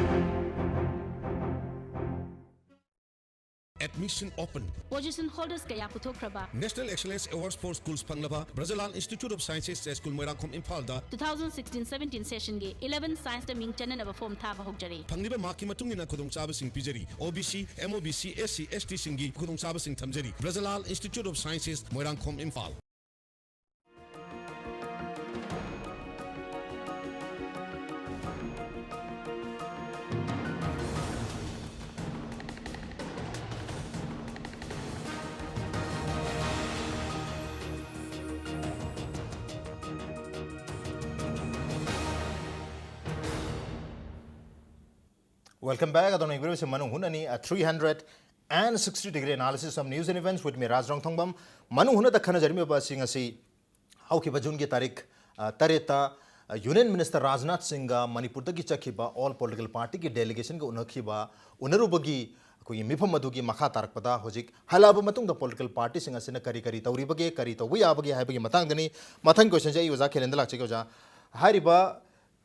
Admission open. Position holders ꯀꯌꯥ ꯄꯨꯊꯣꯛꯈ꯭ꯔꯕ? National Excellence Awards for Schools ꯐꯪꯂꯕ ꯕ꯭ꯔꯖꯂꯥꯜ Institute of Sciences, J school, Moirangkhom, ꯏꯝꯐꯥꯜꯗ two thousand sixteen seventeen sessionꯒꯤ eleven scienceꯇ ꯃꯤꯡ ꯆꯟꯅꯅꯕ ꯐꯣꯔꯝ ꯊꯥꯕ ꯍꯧꯖꯔꯤ꯫ ꯐꯪꯂꯤꯕ ꯃꯥꯔꯛꯀꯤ ꯃꯇꯨꯡ ꯏꯟꯅ ꯈꯨꯗꯣꯡꯆꯥꯕꯁꯤꯡ ꯄꯤꯖꯔꯤ꯫ ꯑꯣ B C, M O B C, S C, ꯑꯦꯁ ꯇꯤꯁꯤꯡꯒꯤ ꯈꯨꯗꯣꯡꯆꯥꯕꯁꯤꯡ ꯊꯝꯖꯔꯤ꯫ ꯕ꯭ꯔꯖꯂꯥꯜ Institute of Sciences, Moirangkhom, Imphal. Welcome back. ꯑꯗꯣꯝꯅ ꯌꯦꯡꯕꯤꯔꯤꯕꯁꯤ ꯃꯅꯨꯡ ꯍꯨꯠꯅꯅꯤ, a three hundred and sixty degree analysis of news and events with me, ꯔꯥꯖ ꯔꯣꯡꯊꯣꯡꯕꯝ꯫ ꯃꯅꯨꯡ ꯍꯨꯠꯅꯗ ꯈꯟꯅꯖꯔꯝꯃꯤꯕ ꯑꯁꯤ ꯉꯁꯤ ꯍꯧꯈꯤꯕ ꯖꯨꯟꯒꯤ ꯇꯥꯔꯤꯛ, ꯑ, ꯇꯔꯦꯠꯇ ꯌꯨꯅꯤꯌꯟ ꯃꯤꯅꯤꯁꯇꯔ ꯔꯥꯖꯅꯥꯊ ꯁꯤꯡꯒ ꯃꯅꯤꯄꯨꯔꯗꯒꯤ ꯆꯠꯈꯤꯕ ꯑꯣꯜ ꯄꯣꯂꯤꯇꯤꯀꯦꯜ ꯄꯥꯔꯇꯤꯒꯤ ꯗꯦꯂꯤꯒꯦꯁꯟꯒ ꯎꯅꯈꯤꯕ, ꯎꯅꯔꯨꯕꯒꯤ ꯑꯩꯈꯣꯏꯒꯤ ꯃꯤꯐꯝ ꯑꯗꯨꯒꯤ ꯃꯈꯥ ꯇꯥꯔꯛꯄꯗ ꯍꯧꯖꯤꯛ ꯍꯜꯂꯛꯑꯕ ꯃꯇꯨꯡꯗ ꯄꯣꯂꯤꯇꯤꯀꯦꯜ ꯄꯥꯔꯇꯤꯁꯤꯡ ꯑꯁꯤꯅ ꯀꯔꯤ ꯀꯔꯤ ꯇꯧꯔꯤꯕꯒꯦ, ꯀꯔꯤ ꯇꯧꯕ ꯌꯥꯕꯒꯦ ꯍꯥꯏꯕꯒꯤ ꯃꯇꯥꯡꯗꯅꯤ꯫ ꯃꯊꯪ ꯀꯣꯏꯁꯟꯁꯦ ꯑꯩ ꯑꯣꯖꯥ ꯈꯦꯂꯦꯟꯗ ꯂꯥꯛꯆꯒꯦ꯫ ꯑꯣꯖꯥ, ꯍꯥꯏꯔꯤꯕ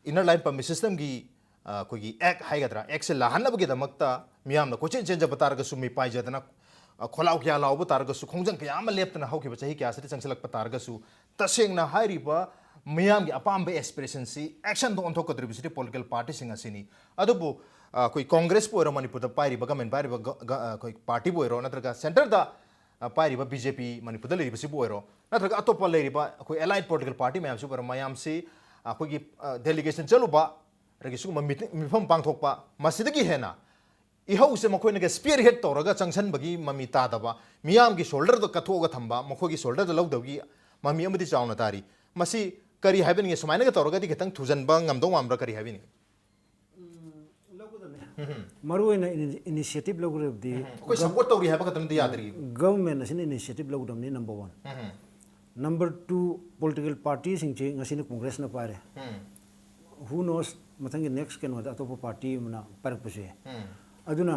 ꯏꯟꯅꯔ ꯂꯥꯏꯟ ꯄꯔꯃꯤꯠ ꯁꯤꯁꯇꯦꯝꯒꯤ, ꯑ, ꯑꯩꯈꯣꯏꯒꯤ ꯑꯦꯛ ꯍꯥꯏꯒꯗ꯭ꯔꯥ, ꯑꯦꯛꯁꯦ ꯂꯥꯍꯟꯅꯕꯒꯤꯗꯃꯛꯇ ꯃꯤꯌꯥꯝꯅ ꯀꯣꯏꯆꯦꯟ ꯆꯦꯟꯖꯕ ꯇꯥꯔꯒꯁꯨ, ꯃꯤꯄꯥꯏꯖꯗꯅ, ꯑ, ꯈꯣꯜꯂꯥꯎ ꯀꯌꯥ ꯂꯥꯎꯕ ꯇꯥꯔꯒꯁꯨ, ꯈꯣꯡꯖꯪ ꯀꯌꯥ ꯑꯃ ꯂꯦꯞꯇꯅ ꯍꯧꯈꯤꯕ ꯆꯍꯤ ꯀꯌꯥꯁꯤꯗ ꯆꯪꯁꯤꯜꯂꯛꯄ ꯇꯥꯔꯒꯁꯨ, ꯇꯁꯦꯡꯅ ꯍꯥꯏꯔꯤꯕ ꯃꯤꯌꯥꯝꯒꯤ ꯑꯄꯥꯝꯕ ꯑꯦꯁꯄꯤꯔꯦꯁꯟꯁꯤ ꯑꯦꯛꯁꯟꯗ ꯑꯣꯟꯊꯣꯛꯀꯗꯧꯔꯤꯕꯁꯤꯗꯤ ꯄꯣꯂꯤꯇꯤꯀꯦꯜ ꯄꯥꯔꯇꯤꯁꯤꯡ ꯑꯁꯤꯅꯤ꯫ ꯑꯗꯨꯕꯨ, ꯑ, ꯑꯩꯈꯣꯏ ꯀꯣꯡꯒ꯭ꯔꯦꯁꯄꯨ ꯑꯣꯏꯔꯣ, ꯃꯅꯤꯄꯨꯔꯗ ꯄꯥꯏꯔꯤꯕ, ꯒꯃꯦꯟ ꯄꯥꯏꯔꯤꯕ ꯒ-, ꯒ-, ꯑ, ꯑꯩꯈꯣꯏ ꯄꯥꯔꯇꯤꯕꯨ ꯑꯣꯏꯔꯣ, ꯅꯠꯇ꯭ꯔꯒ ꯁꯦꯟꯇꯔꯗ, ꯑ, ꯄꯥꯏꯔꯤꯕ ꯕꯤ ꯖꯦ ꯄꯤ ꯃꯅꯤꯄꯨꯔꯗ ꯂꯩꯔꯤꯕꯁꯤꯕꯨ ꯑꯣꯏꯔꯣ, ꯅꯠꯇ꯭ꯔꯒ ꯑꯇꯣꯞꯄ ꯂꯩꯔꯤꯕ ꯑꯩꯈꯣꯏ ꯑꯦꯂꯥꯏꯠ ꯄꯣꯂꯤꯇꯤꯀꯦꯜ ꯄꯥꯔꯇꯤ ꯃꯌꯥꯝꯁꯤꯕꯨ ꯑꯣꯏꯔꯣ, ꯃꯌꯥꯝꯁꯤ ꯑꯩꯈꯣꯏꯒꯤ, ꯑ, ꯗꯦꯂꯤꯒꯦꯁꯟ ꯆꯠꯂꯨꯕ, ꯑꯗꯒꯤ ꯁꯤꯒꯨꯝꯕ ꯃꯤꯇꯤꯡ, ꯃꯤꯐꯝ ꯄꯥꯡꯊꯣꯛꯄ, ꯃꯁꯤꯗꯒꯤ ꯍꯦꯟꯅ ꯏꯍꯧꯁꯦ ꯃꯈꯣꯏꯅꯒ ꯁ꯭ꯄꯤꯌꯔ ꯍꯦꯗ ꯇꯧꯔꯒ ꯆꯪꯁꯟꯕꯒꯤ ꯃꯃꯤ ꯇꯥꯗꯕ, ꯃꯤꯌꯥꯝꯒꯤ ꯁꯣꯜꯗꯔꯗ ꯀꯠꯊꯣꯛꯑꯒ ꯊꯝꯕ, ꯃꯈꯣꯏꯒꯤ ꯁꯣꯜꯗꯔꯗ ꯂꯧꯗꯕꯒꯤ ꯃꯃꯤ ꯑꯃꯗꯤ ꯆꯥꯎꯅ ꯇꯥꯔꯤ꯫ ꯃꯁꯤ ꯀꯔꯤ ꯍꯥꯏꯕꯤꯅꯤꯡꯉꯤ? ꯁꯨꯃꯥꯏꯅꯒ ꯇꯧꯔꯒꯗꯤ ꯈꯤꯇꯪ ꯊꯨꯖꯟꯕ ꯉꯝꯗꯧ ꯃꯥꯟꯕ꯭ꯔꯥ? ꯀꯔꯤ ꯍꯥꯏꯕꯤꯅꯤꯡꯉꯤ? ꯂꯧꯒꯗꯕꯅꯤ꯫ ꯃꯔꯨ ꯑꯣꯏꯅ ꯏꯅꯤ- ꯏꯅꯤꯁꯤꯌꯦꯇꯤꯚ ꯂꯧꯒꯗꯕꯗꯤ ꯑꯩꯈꯣꯏ ꯁꯞꯄꯣꯔꯠ ꯇꯧꯔꯤ ꯍꯥꯏꯕ ꯈꯛꯇꯪꯗꯤ ꯌꯥꯗ꯭ꯔꯤ꯫ ꯒꯚꯔꯟꯃꯦꯟ ꯑꯁꯤꯅ ꯏꯅꯤꯁꯤꯌꯦꯇꯤꯚ ꯂꯧꯒꯗꯕꯅꯤ, number one. Number two, political ꯄꯥꯔꯇꯤꯁꯤꯡꯁꯤ ꯉꯁꯤꯅ ꯀꯣꯡꯒ꯭ꯔꯦꯁꯅ ꯄꯥꯏꯔꯦ꯫ Who knows, ꯃꯊꯪꯒꯤ ꯅꯦꯛꯁ ꯀꯩꯅꯣꯗ ꯑꯇꯣꯞꯄ ꯄꯥꯔꯇꯤ ꯑꯃꯅ ꯄꯥꯏꯔꯛꯄꯁꯨ ꯌꯥꯏ꯫ ꯑꯗꯨꯅ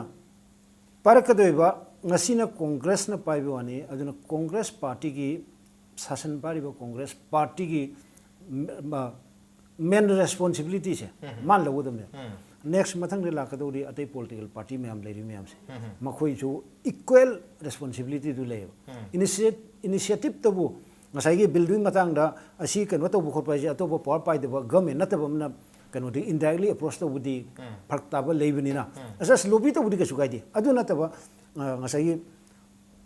ꯄꯥꯏꯔꯛꯀꯗꯣꯏꯕ, ꯉꯁꯤꯅ ꯀꯣꯡꯒ꯭ꯔꯦꯁꯅ ꯄꯥꯏꯕ ꯋꯥꯅꯤ꯫ ꯑꯗꯨꯅ ꯀꯣꯡꯒ꯭ꯔꯦꯁ ꯄꯥꯔꯇꯤꯒꯤ, ꯁꯥꯁꯟ ꯄꯥꯏꯔꯤꯕ ꯀꯣꯡꯒ꯭ꯔꯦꯁ ꯄꯥꯔꯇꯤꯒꯤ ꯃꯦꯟ ꯔꯦꯁꯄꯣꯟꯁꯤꯕꯤꯂꯤꯇꯤꯁꯦ ꯃꯥꯅ ꯂꯧꯒꯗꯕꯅꯦꯕ꯫ ꯅꯦꯛꯁ ꯃꯊꯪꯗ ꯂꯥꯛꯀꯗꯧꯔꯤ ꯑꯇꯩ ꯄꯣꯂꯤꯇꯤꯀꯦꯜ ꯄꯥꯔꯇꯤ ꯃꯌꯥꯝ ꯂꯩꯔꯤ ꯃꯌꯥꯝꯁꯦ, ꯃꯈꯣꯏꯁꯨ ꯏꯀ꯭ꯋꯦꯜ ꯔꯦꯁꯄꯣꯟꯁꯤꯕꯤꯂꯤꯇꯤꯗꯨ ꯂꯩꯌꯦꯕ꯫ ꯏꯅꯤꯁꯤꯌꯦꯇꯤꯞꯇꯕꯨ ꯉꯁꯥꯏꯒꯤ ꯕꯤꯜꯗꯨꯒꯤ ꯃꯇꯥꯡꯗ ꯑꯁꯤ ꯀꯩꯅꯣ ꯇꯧꯕ ꯈꯣꯠꯄ ꯍꯥꯏꯁꯦ ꯑꯇꯣꯞꯄ ꯄꯋꯥꯔ ꯄꯥꯏꯗꯕ ꯒꯚꯔꯟꯃꯦꯟ ꯅꯠꯇꯕ ꯑꯃꯅ ꯀꯩꯅꯣꯗꯒꯤ ꯏꯟꯗꯥꯏꯔꯦꯛꯂꯤ ꯑꯦꯄ꯭ꯔꯣꯆ ꯇꯧꯕꯗꯤ ꯐꯔꯛ ꯇꯥꯕ ꯂꯩꯕꯅꯤꯅ, ꯑꯁ ꯑꯁ ꯂꯣꯕꯤ ꯇꯧꯕꯗꯤ ꯀꯩꯁꯨ ꯀꯥꯏꯗꯦ꯫ ꯑꯗꯨ ꯅꯠꯇꯕ, ꯑ, ꯉꯁꯥꯏꯒꯤ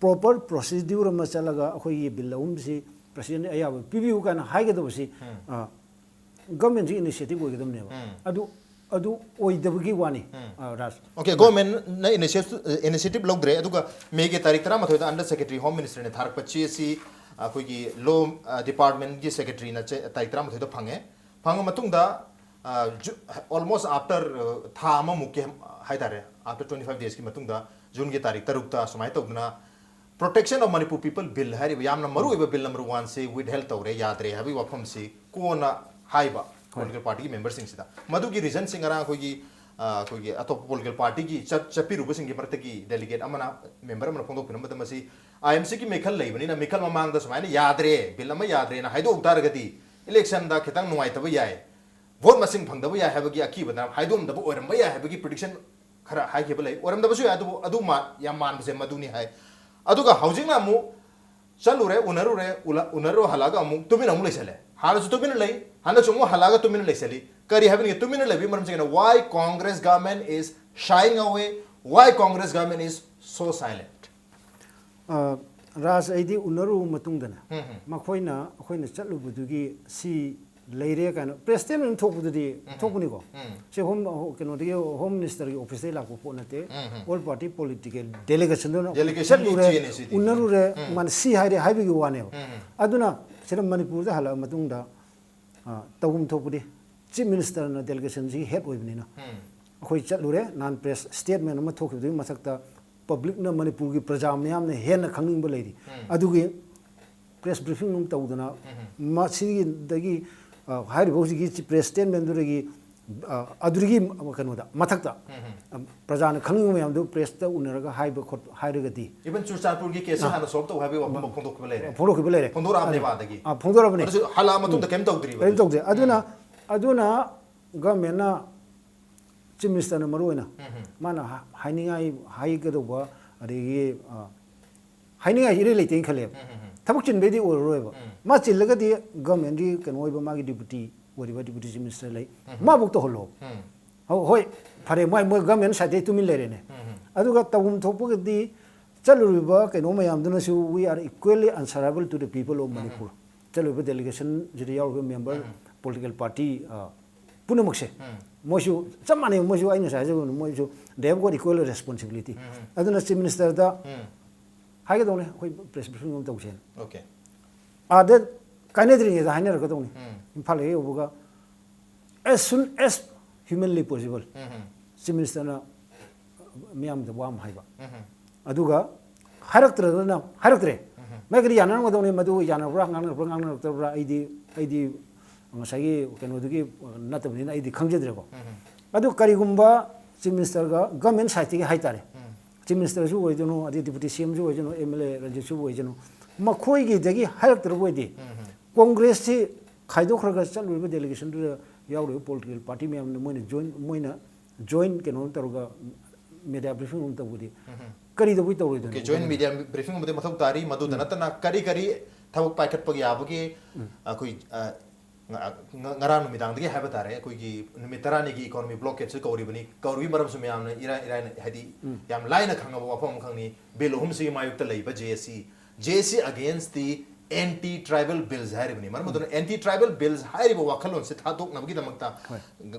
ꯄ꯭ꯔꯣꯄꯔ ꯄ꯭ꯔꯣꯁꯤꯗ꯭ꯌꯨꯔ ꯑꯃ ꯆꯠꯂꯒ ꯑꯩꯈꯣꯏꯒꯤ ꯕꯤꯜ ꯑꯍꯨꯝꯁꯤ ꯄ꯭ꯔꯁꯤꯗꯦꯟ ꯑꯌꯥꯕ ꯄꯤꯕꯤꯌꯨ ꯀꯥꯏꯅ ꯍꯥꯏꯒꯗꯕꯁꯤ, ꯑ, ꯒꯚꯔꯟꯃꯦꯟꯁꯤ ꯏꯅꯤꯁꯤꯌꯦꯇꯤꯚ ꯑꯣꯏꯒꯗꯕꯅꯦꯕ꯫ ꯑꯗꯨ ꯑꯗꯨ ꯑꯣꯏꯗꯕꯒꯤ ꯋꯥꯅꯤ, ꯑ, ꯔꯥꯖ꯫ ꯑꯣꯀꯦ, ꯒꯣꯔꯃꯦꯟꯅ ꯏꯅꯤꯁꯤꯌꯦꯇꯤꯚ ꯂꯧꯗ꯭ꯔꯦ, ꯑꯗꯨꯒ ꯃꯦꯒꯤ ꯇꯥꯔꯤꯛ ꯇꯔꯥꯃꯥꯊꯣꯏꯗ ꯑꯟꯗꯔ ꯁꯦꯀ꯭ꯔꯦꯇꯔꯤ ꯍꯣꯝ ꯃꯤꯅꯤꯁꯇꯔꯅ ꯊꯥꯔꯛꯄ ꯆꯦ ꯑꯁꯤ ꯑꯩꯈꯣꯏꯒꯤ ꯂꯣ ꯗꯤꯄꯥꯔꯠꯃꯦꯟꯒꯤ ꯁꯦꯀ꯭ꯔꯦꯇꯔꯤꯅ ꯆꯦ ꯇꯥꯔꯤꯛ ꯇꯔꯥꯃꯥꯊꯣꯏꯗ ꯐꯪꯉꯦ꯫ ꯐꯪꯉ ꯃꯇꯨꯡꯗ, ꯑ, ꯖꯨ-, almost after, ꯑ, ꯊꯥ ꯑꯃꯃꯨꯛꯀꯤ ꯍꯥꯏꯇꯥꯔꯦ, after twenty five daysꯀꯤ ꯃꯇꯨꯡꯗ ꯖꯨꯟꯒꯤ ꯇꯥꯔꯤꯛ ꯇꯔꯨꯛꯇ ꯁꯨꯃꯥꯏꯅ ꯇꯧꯗꯅ Protection of Manipur People Bill ꯍꯥꯏꯔꯤꯕ ꯌꯥꯝꯅ ꯃꯔꯨꯑꯣꯏꯕ ꯕꯤꯜ ꯅꯝꯕꯔ ꯋꯥꯟꯁꯤ ꯋꯤꯠꯍꯦꯜ ꯇꯧꯔꯦ, ꯌꯥꯗ꯭ꯔꯦ ꯍꯥꯏꯕꯒꯤ ꯋꯥꯐꯝꯁꯤ ꯀꯣꯟꯅ ꯍꯥꯏꯕ ꯄꯣꯂꯤꯇꯤꯀꯦꯜ ꯄꯥꯔꯇꯤꯒꯤ ꯃꯦꯝꯕꯔꯁꯤꯡꯁꯤꯗ꯫ ꯃꯗꯨꯒꯤ ꯔꯤꯖꯟꯁꯤ ꯉꯔꯥꯡ ꯑꯩꯈꯣꯏꯒꯤ ꯑ, ꯑꯩꯈꯣꯏꯒꯤ ꯑꯇꯣꯞꯄ ꯄꯣꯂꯤꯇꯤꯀꯦꯜ ꯄꯥꯔꯇꯤꯒꯤ ꯆꯠ ꯆꯠꯄꯤꯔꯨꯕꯁꯤꯡꯒꯤ ꯃꯔꯛꯇꯒꯤ ꯗꯦꯂꯤꯒꯦꯠ ꯑꯃꯅ, ꯃꯦꯝꯕꯔ ꯑꯃꯅ ꯐꯣꯡꯗꯣꯛꯄꯤꯔꯝꯕꯗ, ꯃꯁꯤ ꯑꯥꯏ ꯑꯦꯝ ꯁꯤꯒꯤ ꯃꯤꯈꯜ ꯂꯩꯕꯅꯤꯅ, ꯃꯤꯈꯜ ꯃꯃꯥꯡꯗ ꯁꯨꯃꯥꯏꯅ ꯌꯥꯗ꯭ꯔꯦ, ꯕꯤꯜ ꯑꯃ ꯌꯥꯗ꯭ꯔꯦꯅ ꯍꯥꯏꯗꯣꯛ ꯇꯥꯔꯒꯗꯤ ꯏꯂꯦꯛꯁꯟꯗ ꯈꯤꯇꯪ ꯅꯨꯡꯉꯥꯏꯇꯕ ꯌꯥꯏ, ꯚꯣꯠ ꯃꯁꯤꯡ ꯐꯪꯗꯕ ꯌꯥꯏ ꯍꯥꯏꯕꯒꯤ ꯑꯀꯤꯕꯗ ꯍꯥꯏꯗꯣꯛꯑꯝꯗꯕ ꯑꯣꯏꯔꯝꯕ ꯌꯥꯏ ꯍꯥꯏꯕꯒꯤ ꯄ꯭ꯔꯤꯗꯤꯛꯁꯟ ꯈꯔ ꯍꯥꯏꯈꯤꯕ ꯂꯩ꯫ ꯑꯣꯏꯔꯝꯗꯕꯁꯨ ꯌꯥꯏ, ꯑꯗꯨꯕꯨ ꯑꯗꯨ ꯃꯥ-, ꯌꯥꯝ ꯃꯥꯟꯕꯁꯦ ꯃꯗꯨꯅꯤ ꯍꯥꯏ꯫ ꯑꯗꯨꯒ ꯍꯧꯖꯤꯛꯅ ꯑꯃꯨꯛ ꯆꯠꯂꯨꯔꯦ, ꯎꯅꯔꯨꯔꯦ, ꯎꯅ-, ꯎꯅꯔꯨ ꯍꯜꯂꯛꯑꯒ ꯑꯃꯨꯛ ꯇꯨꯃꯤꯟꯅ ꯑꯃꯨꯛ ꯂꯩꯁꯜꯂꯦ꯫ ꯍꯥꯟꯅꯁꯨ ꯇꯨꯃꯤꯟꯅ ꯂꯩ, ꯍꯟꯗꯛꯁꯨ ꯑꯃꯨꯛ ꯍꯜꯂꯛꯑꯒ ꯇꯨꯃꯤꯟꯅ ꯂꯩꯁꯜꯂꯤ꯫ ꯀꯔꯤ ꯍꯥꯏꯕꯅꯤ? ꯇꯨꯃꯤꯟꯅ ꯂꯩꯕꯒꯤ ꯃꯔꯝꯁꯦ ꯀꯩꯅꯣ? Why Congress government is shying away? Why Congress government is so silent? ꯑ, ꯔꯥꯖ, ꯑꯩꯗꯤ ꯎꯅꯔꯨꯕ ꯃꯇꯨꯡꯗꯅꯦ, ꯎꯝ, ꯎꯝ꯫ ꯃꯈꯣꯏꯅ ꯑꯩꯈꯣꯏꯅ ꯆꯠꯂꯨꯕꯗꯨꯒꯤ ꯁꯤ ꯂꯩꯔꯦ ꯀꯥꯏꯅ ꯄ꯭ꯔꯦꯁ ꯁ꯭ꯇꯦꯠꯃꯦꯟ ꯊꯣꯛꯄꯗꯨꯗꯤ ꯎꯝ, ꯎꯝ꯫ ꯊꯣꯛꯄꯅꯤꯀꯣ꯫ ꯎꯝ꯫ ꯁꯤ ꯍꯣꯝ, ꯀꯩꯅꯣꯗꯒꯤ, ꯍꯣꯝ ꯃꯤꯅꯤꯁꯇꯔꯒꯤ ꯑꯣꯐꯤꯁꯇꯒꯤ ꯂꯥꯛꯄ ꯄꯣꯠ ꯅꯠꯇꯦ꯫ ꯎꯝ, ꯎꯝ꯫ ꯑꯣꯜ ꯄꯥꯔꯇꯤ ꯄꯣꯂꯤꯇꯤꯀꯦꯜ ꯗꯦꯂꯤꯒꯦꯁꯟꯗꯨꯅ ꯗꯦꯂꯤꯒꯦꯁꯟꯒꯤ ꯆꯠꯂꯨꯔꯦ, ꯆꯦꯅꯤ ꯁꯤꯗꯤ꯫ ꯎꯅꯔꯨꯔꯦ, ꯎꯝ꯫ ꯃꯥꯅ ꯁꯤ ꯍꯥꯏꯔꯦ ꯍꯥꯏꯕꯒꯤ ꯋꯥꯅꯦꯕ꯫ ꯎꯝ, ꯎꯝ꯫ ꯑꯗꯨꯅ ꯁꯤꯗ ꯃꯅꯤꯄꯨꯔꯗ ꯍꯜꯂꯛꯑ ꯃꯇꯨꯡꯗ, ꯑ, ꯇꯧꯐꯝ ꯊꯣꯛꯄꯗꯤ ꯆꯤꯐ ꯃꯤꯅꯤꯁꯇꯔꯅ ꯗꯦꯂꯤꯒꯦꯁꯟꯁꯤꯒꯤ ꯍꯦꯗ ꯑꯣꯏꯕꯅꯤꯅ꯫ ꯎꯝ꯫ ꯑꯩꯈꯣꯏ ꯆꯠꯂꯨꯔꯦ, ꯅꯍꯥꯟ ꯄ꯭ꯔꯦꯁ ꯁ꯭ꯇꯦꯠꯃꯦꯟ ꯑꯃ ꯊꯣꯛꯈꯤꯕꯗꯨꯒꯤ ꯃꯊꯛꯇ ꯄꯕ꯭ꯂꯤꯛꯅ, ꯃꯅꯤꯄꯨꯔꯒꯤ ꯄ꯭ꯔꯖꯥ ꯃꯤꯌꯥꯝꯅ ꯍꯦꯟꯅ ꯈꯪꯅꯤꯡꯕ ꯂꯩꯔꯤ꯫ ꯎꯝ꯫ ꯑꯗꯨꯒꯤ ꯄ꯭ꯔꯦꯁ ꯕ꯭ꯔꯤꯐꯤꯡ ꯑꯃ ꯇꯧꯗꯅ, ꯎꯝ꯫ ꯃꯁꯤꯗꯒꯤ, ꯑ, ꯍꯥꯏꯔꯤꯕ ꯍꯧꯖꯤꯛꯀꯤ ꯄ꯭ꯔꯦꯁ ꯁ꯭ꯇꯦꯠꯃꯦꯟꯗꯨꯗꯒꯤ, ꯑ, ꯑꯗꯨꯗꯒꯤ ꯀꯩꯅꯣꯗ, ꯃꯊꯛꯇ, ꯎꯝ꯫ ꯑ, ꯄ꯭ꯔꯖꯥꯅ ꯈꯪꯅꯤꯡꯕ ꯃꯌꯥꯝꯗꯨ ꯄ꯭ꯔꯦꯁꯇ ꯎꯅꯔꯒ ꯍꯥꯏꯕ ꯈꯣꯠꯄ ꯍꯥꯏꯔꯒꯗꯤ꯫ ꯏꯚꯟ ꯆꯨꯔꯆꯥꯟꯄꯨꯔꯒꯤ ꯀꯦꯁꯁꯤ ꯑ꯫ ꯍꯥꯟꯅ ꯁꯣꯜꯕ ꯇꯧ ꯍꯥꯏꯕꯒꯤ ꯋꯥꯐꯝ ꯐꯣꯡꯗꯣꯛꯈꯤꯕ ꯂꯩꯔꯦ꯫ ꯐꯣꯡꯗꯣꯛꯈꯤꯕ ꯂꯩꯔꯦ꯫ ꯐꯣꯡꯗꯣꯔꯛꯑꯕꯅꯦꯕ ꯑꯗꯒꯤ꯫ ꯑ, ꯐꯣꯡꯗꯣꯔꯛꯑꯕꯅꯦ꯫ ꯑꯗꯨꯁꯨ ꯍꯜꯂꯛꯑ ꯃꯇꯨꯡꯗ ꯎꯝ꯫ ꯀꯩꯝ ꯇꯧꯗ꯭ꯔꯤꯕ ꯀꯩꯝ ꯑꯗꯨꯗꯤ꯫ ꯇꯧꯗꯦ꯫ ꯑꯗꯨꯅ, ꯎꯝ꯫ ꯑꯗꯨꯅ ꯒꯚꯔꯟꯃꯦꯟꯠꯅ, ꯆꯤꯐ ꯃꯤꯅꯤꯁꯇꯔꯅ ꯃꯔꯨ ꯑꯣꯏꯅ ꯎꯝ, ꯎꯝ꯫ ꯃꯥꯅ ꯍꯥ-, ꯍꯥꯏꯅꯤꯡꯉꯥꯏ, ꯍꯥꯏꯒꯗꯧꯕ, ꯑꯗꯒꯤ, ꯑ, ꯍꯥꯏꯅꯤꯡꯉꯥꯏ ꯏꯔꯩ ꯂꯩꯇꯦꯅ ꯈꯜꯂꯦꯕ꯫ ꯎꯝ, ꯎꯝ, ꯎꯝ꯫ ꯊꯕꯛ ꯆꯤꯟꯕꯩꯗꯤ ꯑꯣꯏꯔꯔꯣꯏꯕ꯫ ꯎꯝ꯫ ꯃꯥ ꯆꯤꯜꯂꯒꯗꯤ ꯒꯚꯔꯟꯃꯦꯟꯠꯀꯤ ꯀꯩꯅꯣ ꯑꯣꯏꯕ, ꯃꯥꯒꯤ ꯗꯤꯄꯨꯇꯤ ꯑꯣꯏꯔꯤꯕ ꯗꯤꯄꯨꯇꯤ ꯆꯤꯐ ꯃꯤꯅꯤꯁꯇꯔ ꯂꯩ꯫ ꯎꯝ꯫ ꯃꯥꯕꯨꯛ ꯇꯧꯍꯜꯂꯣ꯫ ꯎꯝ꯫ ꯍꯣ-, ꯍꯣꯏ, ꯐꯔꯦ, ꯃꯣꯏ, ꯃꯣꯏ ꯒꯚꯔꯟꯃꯦꯟꯠ ꯁꯥꯏꯠꯇꯩ ꯇꯨꯃꯤꯟ ꯂꯩꯔꯦꯅꯦ꯫ ꯎꯝ, ꯎꯝ꯫ ꯑꯗꯨꯒ ꯇꯧꯐꯝ ꯊꯣꯛꯄꯒꯗꯤ ꯆꯠꯂꯨꯔꯤꯕ ꯀꯩꯅꯣ ꯃꯌꯥꯝꯗꯨꯅꯁꯨ, "We are equally answerable to the people of um, um. Manipur." ꯆꯠꯂꯨꯔꯤꯕ ꯗꯦꯂꯤꯒꯦꯁꯟꯁꯤꯗ ꯌꯥꯎꯔꯤꯕ ꯃꯦꯝꯕꯔ, ꯎꯝ, ꯎꯝ꯫ ꯄꯣꯂꯤꯇꯤꯀꯦꯜ ꯄꯥꯔꯇꯤ, ꯑ, ꯄꯨꯝꯅꯃꯛꯁꯦ, ꯎꯝ꯫ ꯃꯣꯏꯁꯨ ꯆꯞ ꯃꯥꯟꯅꯩ꯫ ꯃꯣꯏꯁꯨ, ꯑꯩꯅ ꯉꯁꯥꯏ ꯍꯥꯏꯖꯕꯗꯨ, ꯃꯣꯏꯁꯨ they have got equal responsibility꯫ ꯎꯝ, ꯎꯝ꯫ ꯑꯗꯨꯅ ꯆꯤꯐ ꯃꯤꯅꯤꯁꯇꯔꯗ ꯎꯝ꯫ ꯍꯥꯏꯒꯗꯧꯅꯦ, ꯑꯩꯈꯣꯏ ꯄ꯭ꯔꯦꯁ ꯕ꯭ꯔꯤꯐꯤꯡ ꯑꯃ ꯇꯧꯁꯦꯅ꯫ ꯑꯣꯀꯦ꯫ ꯑꯥꯗ ꯀꯥꯏꯅꯗ꯭ꯔꯤꯉꯩꯗ ꯍꯥꯏꯅꯔꯛꯀꯗꯧꯅꯤ꯫ ꯎꯝ꯫ ꯏꯝꯐꯥꯜ ꯍꯦꯛ ꯌꯧꯕꯒ, as soon as humanly possible, ꯎꯝ, ꯎꯝ꯫ ꯆꯤꯐ ꯃꯤꯅꯤꯁꯇꯔꯅ ꯃꯤꯌꯥꯝꯗ ꯋꯥ ꯑꯃ ꯍꯥꯏꯕ꯫ ꯎꯝ, ꯎꯝ꯫ ꯑꯗꯨꯒ ꯍꯥꯏꯔꯛꯇ꯭ꯔꯒꯅ ꯍꯥꯏꯔꯛꯇ꯭ꯔꯦ꯫ ꯎꯝ, ꯎꯝ꯫ ꯃꯥꯏ ꯀꯔꯤ ꯌꯥꯅꯔꯝꯒꯗꯧꯅꯤ, ꯃꯗꯨ ꯌꯥꯅꯕ꯭ꯔꯥ, ꯉꯥꯡꯅꯔꯛꯄ꯭ꯔꯥ, ꯉꯥꯡꯅꯔꯛꯇꯕ꯭ꯔꯥ, ꯑꯩꯗꯤ, ꯑꯩꯗꯤ ꯉꯁꯥꯏꯒꯤ ꯀꯩꯅꯣꯗꯨꯒꯤ ꯅꯠꯇꯕꯅꯤꯅ ꯑꯩꯗꯤ ꯈꯪꯖꯗ꯭ꯔꯦꯀꯣ꯫ ꯑꯗꯨ ꯀꯔꯤꯒꯨꯝꯕ Chief Minister ꯒ government side ꯇꯒꯤ ꯍꯥꯏꯇꯥꯔꯦ, Chief Minister ꯁꯨ ꯑꯣꯏꯗꯣꯏꯅꯣ, ꯑꯗꯩ Deputy C M ꯁꯨ ꯑꯣꯏꯗꯣꯏꯅꯣ, M L A ꯔꯟꯖꯤꯠ ꯁꯨ ꯑꯣꯏꯗꯣꯏꯅꯣ, ꯃꯈꯣꯏꯒꯤꯗꯒꯤ ꯍꯥꯏꯔꯛꯇ꯭ꯔꯕ ꯑꯣꯏꯗꯤ, Congress ꯁꯤ ꯈꯥꯏꯗꯣꯛꯈ꯭ꯔꯒ ꯆꯠꯂꯨꯔꯤꯕ delegation ꯗꯨꯗ ꯌꯥꯎꯔꯤꯕ political party ꯃꯌꯥꯝꯅ ꯃꯣꯏꯅ join, ꯃꯣꯏꯅ join ꯀꯩꯅꯣ ꯇꯧꯔꯒ media briefing ꯑꯃ ꯇꯧꯕꯗꯤ ꯀꯔꯤꯗꯧꯕꯩ ꯇꯧꯔꯣꯏꯗꯣꯏꯅꯣ? Okay, joint media briefing ꯑꯃꯗꯤ ꯃꯊꯧ ꯇꯥꯔꯤ꯫ ꯃꯗꯨꯗ ꯅꯠꯇꯅ ꯀꯔꯤ ꯀꯔꯤ ꯊꯕꯛ ꯄꯥꯏꯈꯠꯄ ꯌꯥꯕꯒꯦ, ꯑꯩꯈꯣꯏ, ꯑ, ꯉ-, ꯉ-, ꯉꯔꯥꯡ ꯅꯨꯃꯤꯗꯥꯡꯗꯒꯤ ꯍꯥꯏꯕ ꯇꯥꯔꯦ, ꯑꯩꯈꯣꯏꯒꯤ ꯅꯨꯃꯤꯠ ꯇꯔꯥꯅꯤꯒꯤ economy blockade ꯁꯨ ꯀꯧꯔꯤꯕꯅꯤ꯫ ꯀꯧꯔꯤꯕꯒꯤ ꯃꯔꯝꯁꯨ ꯃꯌꯥꯝꯅ ꯏꯔꯥꯏ ꯏꯔꯥꯏꯅ, ꯍꯥꯏꯗꯤ, ꯌꯥꯝ ꯂꯥꯏꯅ ꯈꯪꯉꯕ ꯋꯥꯐꯝ ꯑꯃꯈꯛꯅꯤ꯫ Bill ꯑꯍꯨꯝꯁꯤꯒꯤ ꯃꯥꯌꯣꯛꯇ ꯂꯩꯕ J A C, J A C against the anti tribal bills ꯍꯥꯏꯔꯤꯕꯅꯤ꯫ ꯃꯔꯝ ꯑꯗꯨꯅ anti tribal bills ꯍꯥꯏꯔꯤꯕ ꯋꯥꯈꯜꯂꯣꯟꯁꯦ ꯊꯥꯗꯣꯛꯅꯕꯒꯤꯗꯃꯛꯇ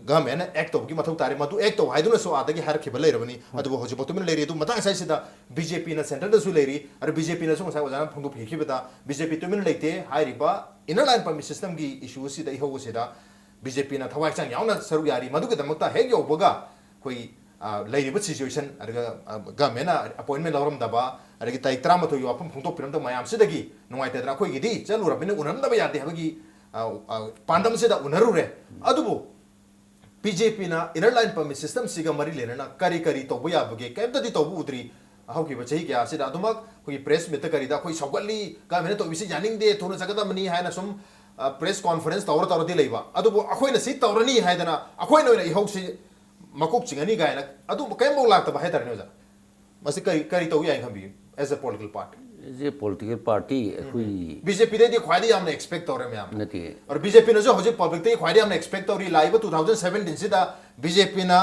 government ꯅ act ꯇꯧꯕꯒꯤ ꯃꯊꯧ ꯇꯥꯔꯦ꯫ ꯃꯗꯨ act ꯇꯧ ꯍꯥꯏꯗꯨꯅꯁꯨ ꯑꯥꯗꯒꯤ ꯍꯥꯏꯔꯛꯈꯤꯕ ꯂꯩꯔꯕꯅꯤ꯫ ꯑꯗꯨꯕꯨ ꯍꯧꯖꯤꯛꯐꯥꯎ ꯇꯨꯃꯤꯟꯅ ꯂꯩꯔꯤ꯫ ꯑꯗꯨ ꯃꯇꯥꯡ ꯑꯁꯤꯗ B J P ꯅ centre ꯗꯁꯨ ꯂꯩꯔꯤ꯫ ꯑꯗꯨ B J P ꯅꯁꯨ ꯉꯁꯥꯏ ꯑꯣꯖꯥꯅ ꯐꯣꯡꯗꯣꯛꯄꯤꯈꯤꯕꯗ B J P ꯇꯨꯃꯤꯟꯅ ꯂꯩꯇꯦ꯫ ꯍꯥꯏꯔꯤꯕ Inner Line Permit System ꯒꯤ issue ꯑꯁꯤꯗ ꯏꯍꯧ ꯑꯁꯤꯗ B J P ꯅ ꯊꯋꯥꯏ ꯍꯛꯆꯥꯡ ꯌꯥꯎꯅ ꯁꯔꯨꯛ ꯌꯥꯔꯤ꯫ ꯃꯗꯨꯒꯤꯗꯃꯛꯇ ꯍꯦꯛ ꯌꯧꯕꯒ ꯑꯩꯈꯣꯏ, ꯑ, ꯂꯩꯔꯤꯕ situation, ꯑꯗꯨꯒ, ꯑ, government ꯅ appointment ꯂꯧꯔꯝꯗꯕ, ꯑꯗꯒꯤ ꯇꯥꯔꯤꯛ ꯇꯔꯥꯃꯥꯊꯣꯏꯒꯤ ꯋꯥꯐꯝ ꯐꯣꯡꯗꯣꯛꯄꯤꯔꯝꯗꯕ ꯃꯌꯥꯝꯁꯤꯗꯒꯤ ꯅꯨꯡꯉꯥꯏꯇꯗꯅ ꯑꯩꯈꯣꯏꯒꯤꯗꯤ ꯆꯠꯂꯨꯔꯕꯅꯤꯅ ꯎꯅꯔꯝꯗꯕ ꯌꯥꯗꯦ ꯍꯥꯏꯕꯒꯤ, ꯑ, ꯑ, ꯄꯥꯟꯗꯝꯁꯤꯗ ꯎꯅꯔꯨꯔꯦ꯫ ꯑꯗꯨꯕꯨ B J P ꯅ Inner Line Permit System ꯁꯤꯒ ꯃꯔꯤ ꯂꯩꯅꯅ ꯀꯔꯤ ꯀꯔꯤ ꯇꯧꯕ ꯌꯥꯕꯒꯦ? ꯀꯔꯤꯝꯇꯗꯤ ꯇꯧꯕ ꯎꯗ꯭ꯔꯤ꯫ ꯍꯧꯈꯤꯕ ꯆꯍꯤ ꯀꯌꯥꯁꯤꯗ ꯑꯗꯨꯃꯛ ꯑꯩꯈꯣꯏꯒꯤ press meet ꯇ ꯀꯔꯤꯗ ꯑꯩꯈꯣꯏ ꯁꯧꯒꯠꯂꯤ, government ꯅ ꯇꯧꯕꯤꯁꯤ ꯌꯥꯅꯤꯡꯗꯦ, ꯊꯨꯅ ꯆꯠꯀꯗꯕꯅꯤ ꯍꯥꯏꯅ ꯁꯨꯝ, ꯑ, press conference ꯇꯧꯔ ꯇꯧꯔꯗꯤ ꯂꯩꯕ꯫ ꯑꯗꯨꯕꯨ ꯑꯩꯈꯣꯏꯅ ꯁꯤ ꯇꯧꯔꯅꯤ ꯍꯥꯏꯗꯅ ꯑꯩꯈꯣꯏꯅ ꯑꯣꯏꯅ ꯏꯍꯧꯁꯤ ꯃꯀꯣꯛ ꯆꯤꯡꯉꯅꯤ ꯀꯥꯏꯅ ꯑꯗꯨꯝꯕ ꯀꯔꯤꯝꯐꯥꯎ ꯂꯥꯛꯇꯕ ꯍꯥꯏꯇꯥꯔꯦꯅꯦ ꯑꯣꯖꯥ꯫ ꯃꯁꯤ ꯀꯔꯤ, ꯀꯔꯤ ꯇꯧ ꯌꯥꯏꯅ ꯈꯟꯕꯤ as a political party? As a political party, ꯑꯩꯈꯣꯏ B J P ꯗꯩꯗꯤ ꯈ꯭ꯋꯥꯏꯗꯒꯤ ꯌꯥꯝꯅ expect ꯇꯧꯔꯦ ꯃꯌꯥꯝꯅ꯫ ꯅꯠꯇꯦ꯫ ꯑꯗꯣ B J P ꯅꯁꯨ ꯍꯧꯖꯤꯛ public ꯇꯒꯤ ꯈ꯭ꯋꯥꯏꯗꯒꯤ ꯌꯥꯝꯅ expect ꯇꯧꯔꯤ꯫ ꯂꯥꯛꯏꯕ two thousand seventeen ꯁꯤꯗ B J P ꯅ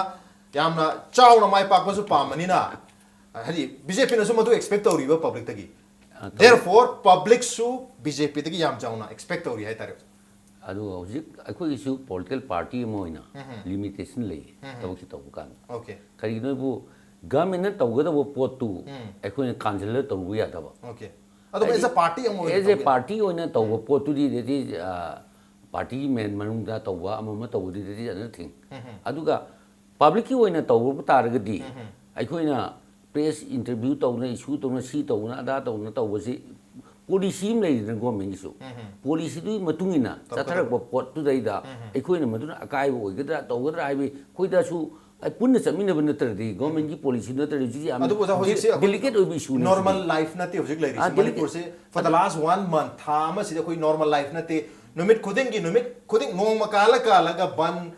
ꯌꯥꯝꯅ ꯆꯥꯎꯅ ꯃꯥꯏ ꯄꯥꯛꯄꯁꯨ ꯄꯥꯝꯕꯅꯤꯅ, ꯍꯥꯏꯗꯤ B J P ꯅꯁꯨ ꯃꯗꯨ expect ꯇꯧꯔꯤꯕ public ꯇꯒꯤ꯫ ꯑ, ꯇꯧ- Therefore, public ꯁꯨ B J P ꯗꯒꯤ ꯌꯥꯝ ꯆꯥꯎꯅ expect ꯇꯧꯔꯤ ꯍꯥꯏꯇꯥꯔꯦ꯫ ꯑꯗꯨꯒ ꯍꯧꯖꯤꯛ ꯑꯩꯈꯣꯏꯒꯤꯁꯨ political party ꯑꯃ ꯑꯣꯏꯅ limitation ꯂꯩ ꯊꯕꯛꯁꯤ ꯇꯧꯕ ꯀꯥꯟꯗ꯫ Okay. ꯀꯔꯤꯒꯤꯅꯣ ꯍꯥꯏꯕꯨ government ꯅ ꯇꯧꯒꯗꯕ ꯄꯣꯠꯇꯨ ꯑꯩꯈꯣꯏꯅ ꯀꯥꯟꯁꯤꯜꯂ ꯇꯧꯔꯨꯕ ꯌꯥꯗꯕ꯫ Okay. ꯑꯗꯨꯕꯨ as a party ꯑꯃ ꯑꯣꯏꯅ as a ꯇꯧꯒꯦ꯫ Party ꯑꯣꯏꯅ ꯇꯧꯕ ꯄꯣꯠꯇꯨꯗꯤ that is, ꯑ, party ꯒꯤ main ꯃꯅꯨꯡꯗ ꯇꯧꯕ ꯑꯃ ꯑꯃ ꯇꯧꯕꯗꯨꯗꯤ that is another thing꯫ ꯑꯗꯨꯒ public ꯀꯤ ꯑꯣꯏꯅ ꯇꯧꯔꯨꯕ ꯇꯥꯔꯒꯗꯤ ꯑꯩꯈꯣꯏꯅ press interview ꯇꯧꯗꯅ, issue ꯇꯧꯗꯅ, ꯁꯤ ꯇꯧꯗꯅ, ꯑꯗꯥ ꯇꯧꯗꯅ ꯇꯧꯕꯁꯤ ꯄꯣꯂꯤꯁꯤ ꯑꯃ ꯂꯩꯔꯤꯗꯅ ꯒꯣꯔꯃꯦꯟꯒꯤꯁꯨ, ꯄꯣꯂꯤꯁꯤꯗꯨꯒꯤ ꯃꯇꯨꯡ ꯏꯟꯅ ꯆꯠꯊꯔꯛꯄ ꯄꯣꯠꯇꯨꯗꯩꯗ ꯑꯩꯈꯣꯏꯅ ꯃꯗꯨꯅ ꯑꯀꯥꯏꯕ ꯑꯣꯏꯒꯗ꯭ꯔꯥ ꯇꯧꯒꯗ꯭ꯔꯥ ꯍꯥꯏꯕꯒꯤ ꯑꯩꯈꯣꯏꯗꯁꯨ ꯄꯨꯟꯅ ꯆꯠꯃꯤꯟꯅꯕ ꯅꯠꯇ꯭ꯔꯗꯤ ꯒꯣꯔꯃꯦꯟꯒꯤ ꯄꯣꯂꯤꯁꯤ ꯅꯠꯇ꯭ꯔꯗꯤ ꯍꯧꯖꯤꯛ ꯌꯥꯝ ꯑꯗꯨꯕꯨ ꯑꯣꯖꯥ, ꯍꯧꯖꯤꯛꯁꯦ ꯑꯩꯈꯣꯏ ꯗꯦꯂꯤꯀꯦꯠ ꯑꯣꯏꯕ ꯏꯁꯨꯅꯤ꯫ ꯅꯣꯔꯃꯦꯜ ꯂꯥꯏꯐ ꯅꯠꯇꯦ ꯍꯧꯖꯤꯛ ꯂꯩꯔꯤꯁꯦ꯫ ꯑꯥ, ꯗꯦꯂꯤꯀꯦꯠ- ꯃꯅꯤꯄꯨꯔꯁꯦ for the last one month, ꯊꯥ ꯑꯃꯁꯤꯗ ꯑꯩꯈꯣꯏ ꯅꯣꯔꯃꯦꯜ ꯂꯥꯏꯐ ꯅꯠꯇꯦ꯫ ꯅꯨꯃꯤꯠ ꯈꯨꯗꯤꯡꯒꯤ, ꯅꯨꯃꯤꯠ ꯈꯨꯗꯤꯡ, ꯅꯣꯡꯃ ꯀꯥꯜꯂ ꯀꯥꯜꯂꯒ ꯕꯟ,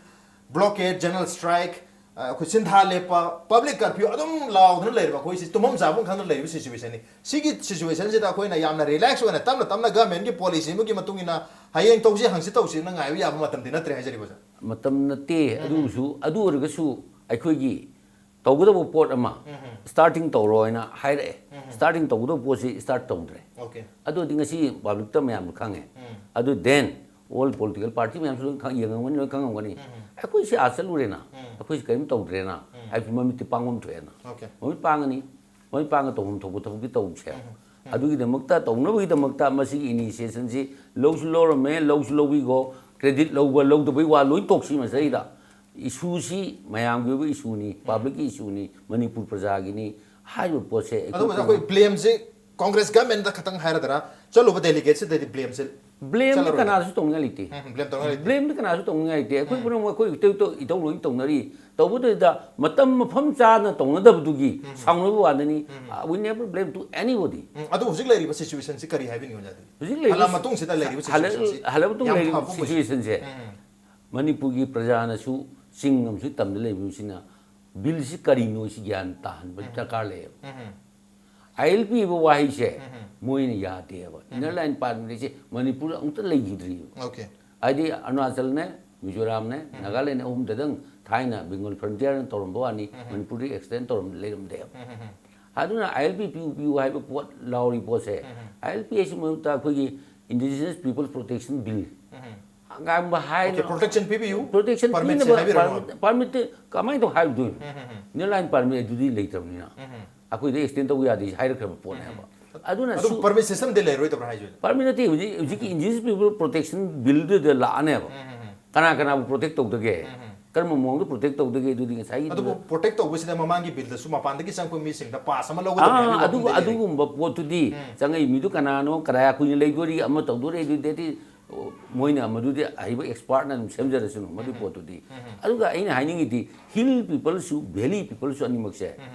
ꯕ꯭ꯂꯣꯀꯦꯠ, ꯖꯦꯅꯔꯦꯜ ꯁ꯭ꯇ꯭ꯔꯥꯏꯛ, ꯑꯩꯈꯣꯏ ꯁꯤꯟꯊꯥ ꯂꯦꯞꯄ, ꯄꯕ꯭ꯂꯤꯛ ꯀꯔꯐ꯭ꯌꯨ ꯑꯗꯨꯝ ꯂꯥꯎꯗꯅ ꯂꯩꯔꯤꯕ ꯑꯩꯈꯣꯏꯁꯤ ꯇꯨꯝꯐꯝ ꯆꯥꯐꯝ ꯈꯪꯗꯅ ꯂꯩꯔꯤꯕ ꯁꯤꯆꯨꯋꯦꯁꯟꯅꯤ꯫ ꯁꯤꯒꯤ ꯁꯤꯆꯨꯋꯦꯁꯟꯁꯤꯗ ꯑꯩꯈꯣꯏꯅ ꯌꯥꯝꯅ ꯔꯤꯂꯦꯛꯁ ꯑꯣꯏꯅ ꯇꯞꯅ ꯇꯞꯅ ꯒꯃꯦꯟꯒꯤ ꯄꯣꯂꯤꯁꯤ ꯑꯃꯒꯤ ꯃꯇꯨꯡ ꯏꯟꯅ ꯍꯌꯦꯡ ꯇꯧꯁꯤ ꯍꯪꯆꯤꯠ ꯇꯧꯁꯤꯅ ꯉꯥꯏꯕ ꯌꯥꯕ ꯃꯇꯝꯗꯤ ꯅꯠꯇ꯭ꯔꯦ ꯍꯥꯏꯖꯔꯤꯕ ꯑꯣꯖꯥ꯫ ꯃꯇꯝ ꯅꯠꯇꯦ꯫ ꯑꯗꯨꯁꯨ, ꯑꯗꯨ ꯑꯣꯏꯔꯒꯁꯨ ꯑꯩꯈꯣꯏꯒꯤ ꯇꯧꯒꯗꯕ ꯄꯣꯠ ꯑꯃ ꯁ꯭ꯇꯥꯔꯇꯤꯡ ꯇꯧꯔꯣ ꯍꯥꯏꯅ ꯍꯥꯏꯔꯛꯑꯦ꯫ ꯁ꯭ꯇꯥꯔꯇꯤꯡ ꯇꯧꯒꯗꯕ ꯄꯣꯠꯁꯤ ꯁ꯭ꯇꯥꯔꯠ ꯇꯧꯗ꯭ꯔꯦ꯫ ꯑꯣꯀꯦ꯫ ꯑꯗꯨꯗꯤ ꯉꯁꯤ ꯄꯕ꯭ꯂꯤꯛꯇ ꯃꯌꯥꯝꯅ ꯈꯪꯉꯦ꯫ ꯑꯗꯨ ꯗꯦꯟ ꯑꯣꯜ ꯄꯣꯂꯤꯇꯤꯀꯦꯜ ꯄꯥꯔꯇꯤ ꯃꯌꯥꯝꯁꯨ ꯂꯣꯏ ꯈꯪ-, ꯌꯦꯡꯉꯝꯒꯅꯤ, ꯂꯣꯏ ꯈꯪꯉꯝꯒꯅꯤ꯫ ꯑꯩꯈꯣꯏꯁꯤ ꯑꯥ ꯆꯠꯂꯨꯔꯦꯅ, ꯑꯩꯈꯣꯏꯁꯤ ꯀꯔꯤꯝ ꯇꯧꯗ꯭ꯔꯦꯅ ꯍꯥꯏꯕꯁꯤ ꯃꯃꯤꯠꯇꯤ ꯄꯥꯡꯕ ꯑꯃ ꯊꯣꯛꯑꯦꯅ꯫ ꯑꯣꯀꯦ꯫ ꯃꯃꯤꯠ ꯄꯥꯡꯉꯅꯤ, ꯃꯃꯤꯠ ꯄꯥꯡꯉ ꯇꯧꯐꯝ ꯊꯣꯛꯄ ꯊꯕꯛꯇꯤ ꯇꯧꯁꯦ꯫ ꯑꯗꯨꯒꯤꯗꯃꯛꯇ ꯇꯧꯅꯕꯒꯤꯗꯃꯛꯇ ꯃꯁꯤꯒꯤ ꯏꯅꯤꯁꯤꯌꯦꯁꯟꯁꯤ ꯂꯧꯁꯨ ꯂꯧꯔꯝꯃꯦ, ꯂꯧꯁꯨ ꯂꯧꯕꯤꯈꯣ, ꯀ꯭ꯔꯦꯗꯤꯠ ꯂꯧꯕ ꯂꯧꯗꯕꯩ ꯋꯥ ꯂꯣꯏ ꯇꯣꯛꯁꯤ ꯃꯁꯤꯗꯩꯗ꯫ ꯏꯁꯨꯁꯤ ꯃꯌꯥꯝꯒꯤ ꯑꯣꯏꯕ ꯏꯁꯨꯅꯤ, ꯄꯕ꯭ꯂꯤꯛꯀꯤ ꯏꯁꯨꯅꯤ, ꯃꯅꯤꯄꯨꯔ ꯄ꯭ꯔꯖꯥꯒꯤꯅꯤ ꯍꯥꯏꯔꯤꯕ ꯄꯣꯠꯁꯦ ꯑꯗꯨꯕꯨ ꯑꯩꯈꯣꯏ ꯕ꯭ꯂꯦꯝꯁꯦ ꯀꯣꯡꯒ꯭ꯔꯦꯁ ꯒꯃꯦꯟꯗ ꯈꯛꯇꯪ ꯍꯥꯏꯔꯗꯔꯥ? ꯆꯠꯂꯨꯕ ꯗꯦꯂꯤꯒꯦꯠꯁꯤꯗꯗꯤ ꯕ꯭ꯂꯦꯝꯁꯦ ꯕ꯭ꯂꯦꯝꯗꯤ ꯆꯠꯂꯔꯣꯏ꯫ ꯀꯅꯥꯁꯨ ꯇꯧꯅꯤꯡꯉꯥꯏ ꯂꯩꯇꯦ꯫ ꯎꯝ, ꯕ꯭ꯂꯦꯝ ꯇꯧꯅꯤꯡꯉꯥꯏ ꯂꯩꯇꯦ꯫ ꯕ꯭ꯂꯦꯝꯗꯤ ꯀꯅꯥꯁꯨ ꯇꯧꯅꯤꯡꯉꯥꯏ ꯂꯩꯇꯦ꯫ ꯑꯩꯈꯣꯏ ꯄꯨꯝꯅꯃꯛ ꯑꯩꯈꯣꯏ ꯏꯇꯧ ꯏꯇꯧ ꯏꯇꯧ ꯂꯣꯏ ꯇꯧꯅꯔꯤ꯫ ꯇꯧꯕꯗꯨꯗ ꯃꯇꯝ ꯃꯐꯝ ꯆꯥꯅ ꯇꯧꯅꯗꯕꯗꯨꯒꯤ ꯁꯥꯎꯅꯕ ꯋꯥꯗꯅꯤ꯫ Uh, we never blame to anybody꯫ ꯎꯝ, ꯑꯗꯨ ꯍꯧꯖꯤꯛ ꯂꯩꯔꯤꯕ ꯁꯤꯆꯨꯋꯦꯁꯟꯁꯤ ꯀꯔꯤ ꯍꯥꯏꯕꯤꯅꯤꯡꯉꯤ ꯑꯣꯖꯥꯗꯤ? ꯍꯧꯖꯤꯛ ꯂꯩꯔꯤꯕ ꯍꯜꯂ ꯃꯇꯨꯡꯁꯤꯗ ꯂꯩꯔꯤꯕ ꯍꯜꯂ-, ꯁꯤꯆꯨꯋꯦꯁꯟꯁꯤ ꯍꯜꯂ ꯃꯇꯨꯡ ꯌꯥꯝ ꯂꯩꯔꯤꯕ ꯐꯕ ꯑꯣꯏꯁꯦ꯫ ꯁꯤꯆꯨꯋꯦꯁꯟꯁꯦ ꯃꯅꯤꯄꯨꯔꯒꯤ ꯄ꯭ꯔꯖꯥꯅꯁꯨ ꯆꯤꯡ ꯑꯃꯁꯨ ꯇꯝꯗ ꯂꯩꯕꯁꯤꯅ ꯕꯤꯜꯁꯤ ꯀꯔꯤꯅꯣ ꯁꯤ ꯒ꯭ꯌꯥꯟ ꯇꯥꯍꯟꯕ ꯗꯔꯀꯥꯔ ꯂꯩꯌꯦꯕ꯫ ꯑꯥꯏ ꯑꯦꯜ ꯄꯤ ꯍꯥꯏꯕ ꯋꯥꯍꯩꯁꯦ ꯃꯣꯏꯅ ꯌꯥꯗꯦꯕ꯫ ꯏꯟꯅꯔ ꯂꯥꯏꯟ ꯄꯥꯔꯃꯤꯠꯁꯦ ꯃꯅꯤꯄꯨꯔꯗ ꯑꯃꯨꯛꯇ ꯂꯩꯈꯤꯗ꯭ꯔꯤꯕ꯫ ꯑꯣꯀꯦ꯫ ꯍꯥꯏꯗꯤ ꯑꯔꯨꯅꯥꯆꯜꯅꯦ, ꯃꯤꯖꯣꯔꯥꯝꯅꯦ, ꯅꯥꯒꯥꯂꯦꯟ ꯑꯍꯨꯝꯗꯗꯪ ꯊꯥꯏꯅ ꯕꯦꯡꯒꯣꯜ ꯐ꯭ꯔꯟꯇꯤꯌꯔꯅ ꯇꯧꯔꯝꯕ ꯋꯥꯅꯤ, ꯃꯅꯤꯄꯨꯔꯗ ꯑꯦꯛꯁꯇꯦꯟ ꯇꯧꯔꯝ ꯂꯩꯔꯝꯗꯦꯕ꯫ ꯑꯗꯨꯅ ꯑꯥꯏ ꯑꯦꯜ ꯄꯤ ꯄꯤꯌꯨ ꯄꯤꯌꯨ ꯍꯥꯏꯕ ꯄꯣꯠ ꯂꯥꯎꯔꯤ ꯄꯣꯠꯁꯦ, ꯑꯥꯏ ꯑꯦꯜ ꯄꯤ ꯑꯁꯤ ꯃꯍꯨꯠꯇ ꯑꯩꯈꯣꯏꯒꯤ Indigenous People Protection Bill ꯀꯥꯏꯒꯨꯝꯕ ꯍꯥꯏ ꯑꯣꯀꯦ, protection ꯄꯤꯕꯤꯌꯨ, protection permit ꯁꯦ ꯄꯤꯅꯕ ꯍꯥꯏꯕꯤꯔꯛꯑꯣ꯫ Permit ꯀꯃꯥꯏꯅ ꯇꯧ ꯍꯥꯏꯗꯣꯏꯅꯣ? ꯏꯟꯅꯔ ꯂꯥꯏꯟ ꯄꯥꯔꯃꯤꯠ ꯑꯗꯨꯗꯤ ꯂꯩꯇꯕꯅꯤꯅ ꯑꯩꯈꯣꯏꯗ ꯑꯦꯛꯁꯇꯦꯟ ꯇꯧꯕ ꯌꯥꯗꯦ ꯍꯥꯏꯔꯛꯈ꯭ꯔꯕ ꯄꯣꯠꯅꯦꯕ꯫ ꯑꯗꯨꯅ ꯑꯗꯨ ꯄꯔꯃꯤꯠ ꯁꯤꯁꯇꯝꯗꯤ ꯂꯩꯔꯣꯏꯗꯕ꯭ꯔꯥ ꯍꯥꯏꯁꯦ? ꯄꯔꯃꯤꯠ ꯅꯠꯇꯦ, ꯍꯧꯖꯤꯛ ꯍꯧꯖꯤꯛꯀꯤ Indigenous People Protection Billꯗꯨꯗ ꯂꯥꯛꯑꯅꯦꯕ꯫ ꯀꯅꯥ ꯀꯅꯥꯕꯨ ꯄ꯭ꯔꯣꯇꯦꯛ ꯇꯧꯗꯒꯦ? ꯀꯔꯝꯕ ꯃꯑꯣꯡꯗ ꯄ꯭ꯔꯣꯇꯦꯛ ꯇꯧꯗꯒꯦ? ꯑꯗꯨꯗꯤ ꯉꯁꯥꯏꯒꯤ ꯑꯗꯨꯕꯨ ꯄ꯭ꯔꯣꯇꯦꯛ ꯇꯧꯕꯁꯤꯗ ꯃꯃꯥꯡꯒꯤ ꯕꯤꯜꯗꯁꯨ ꯃꯄꯥꯟꯗꯒꯤ ꯆꯪꯉꯛꯄ ꯃꯤꯁꯤꯡꯗ ꯄꯥꯁ ꯑꯃ ꯂꯧꯒꯗꯕꯅꯤ ꯑꯥ ꯍꯥꯏꯕꯒꯤ ꯑꯗꯨ ꯋꯥꯐꯝꯗ ꯂꯩꯔꯤ꯫ ꯑꯗꯨꯒꯨꯝꯕ ꯄꯣꯠꯇꯨꯗꯤ ꯆꯪꯉꯛꯏ ꯃꯤꯗꯨ ꯀꯅꯥꯅꯣ, ꯀꯗꯥꯏ ꯀꯨꯏꯅ ꯂꯩꯗꯣꯔꯤ, ꯑꯃ ꯇꯧꯗꯣꯔꯤ, ꯑꯗꯨꯗꯤ ꯃꯣꯏꯅ ꯃꯗꯨꯗꯤ ꯑꯍꯩꯕ ꯑꯦꯛꯁꯄꯥꯔꯠꯅ ꯑꯗꯨꯝ ꯁꯦꯝꯖꯔꯁꯅꯨ ꯃꯗꯨꯒꯤ ꯄꯣꯠꯇꯨꯗꯤ꯫ ꯑꯗꯨꯒ ꯑꯩꯅ ꯍꯥꯏꯅꯤꯡꯉꯤꯗꯤ ꯍꯤꯜ ꯄꯤꯄꯜꯁꯨ ꯚꯦꯂꯤ ꯄꯤꯄꯜꯁꯨ ꯑꯅꯤꯃꯛꯁꯦ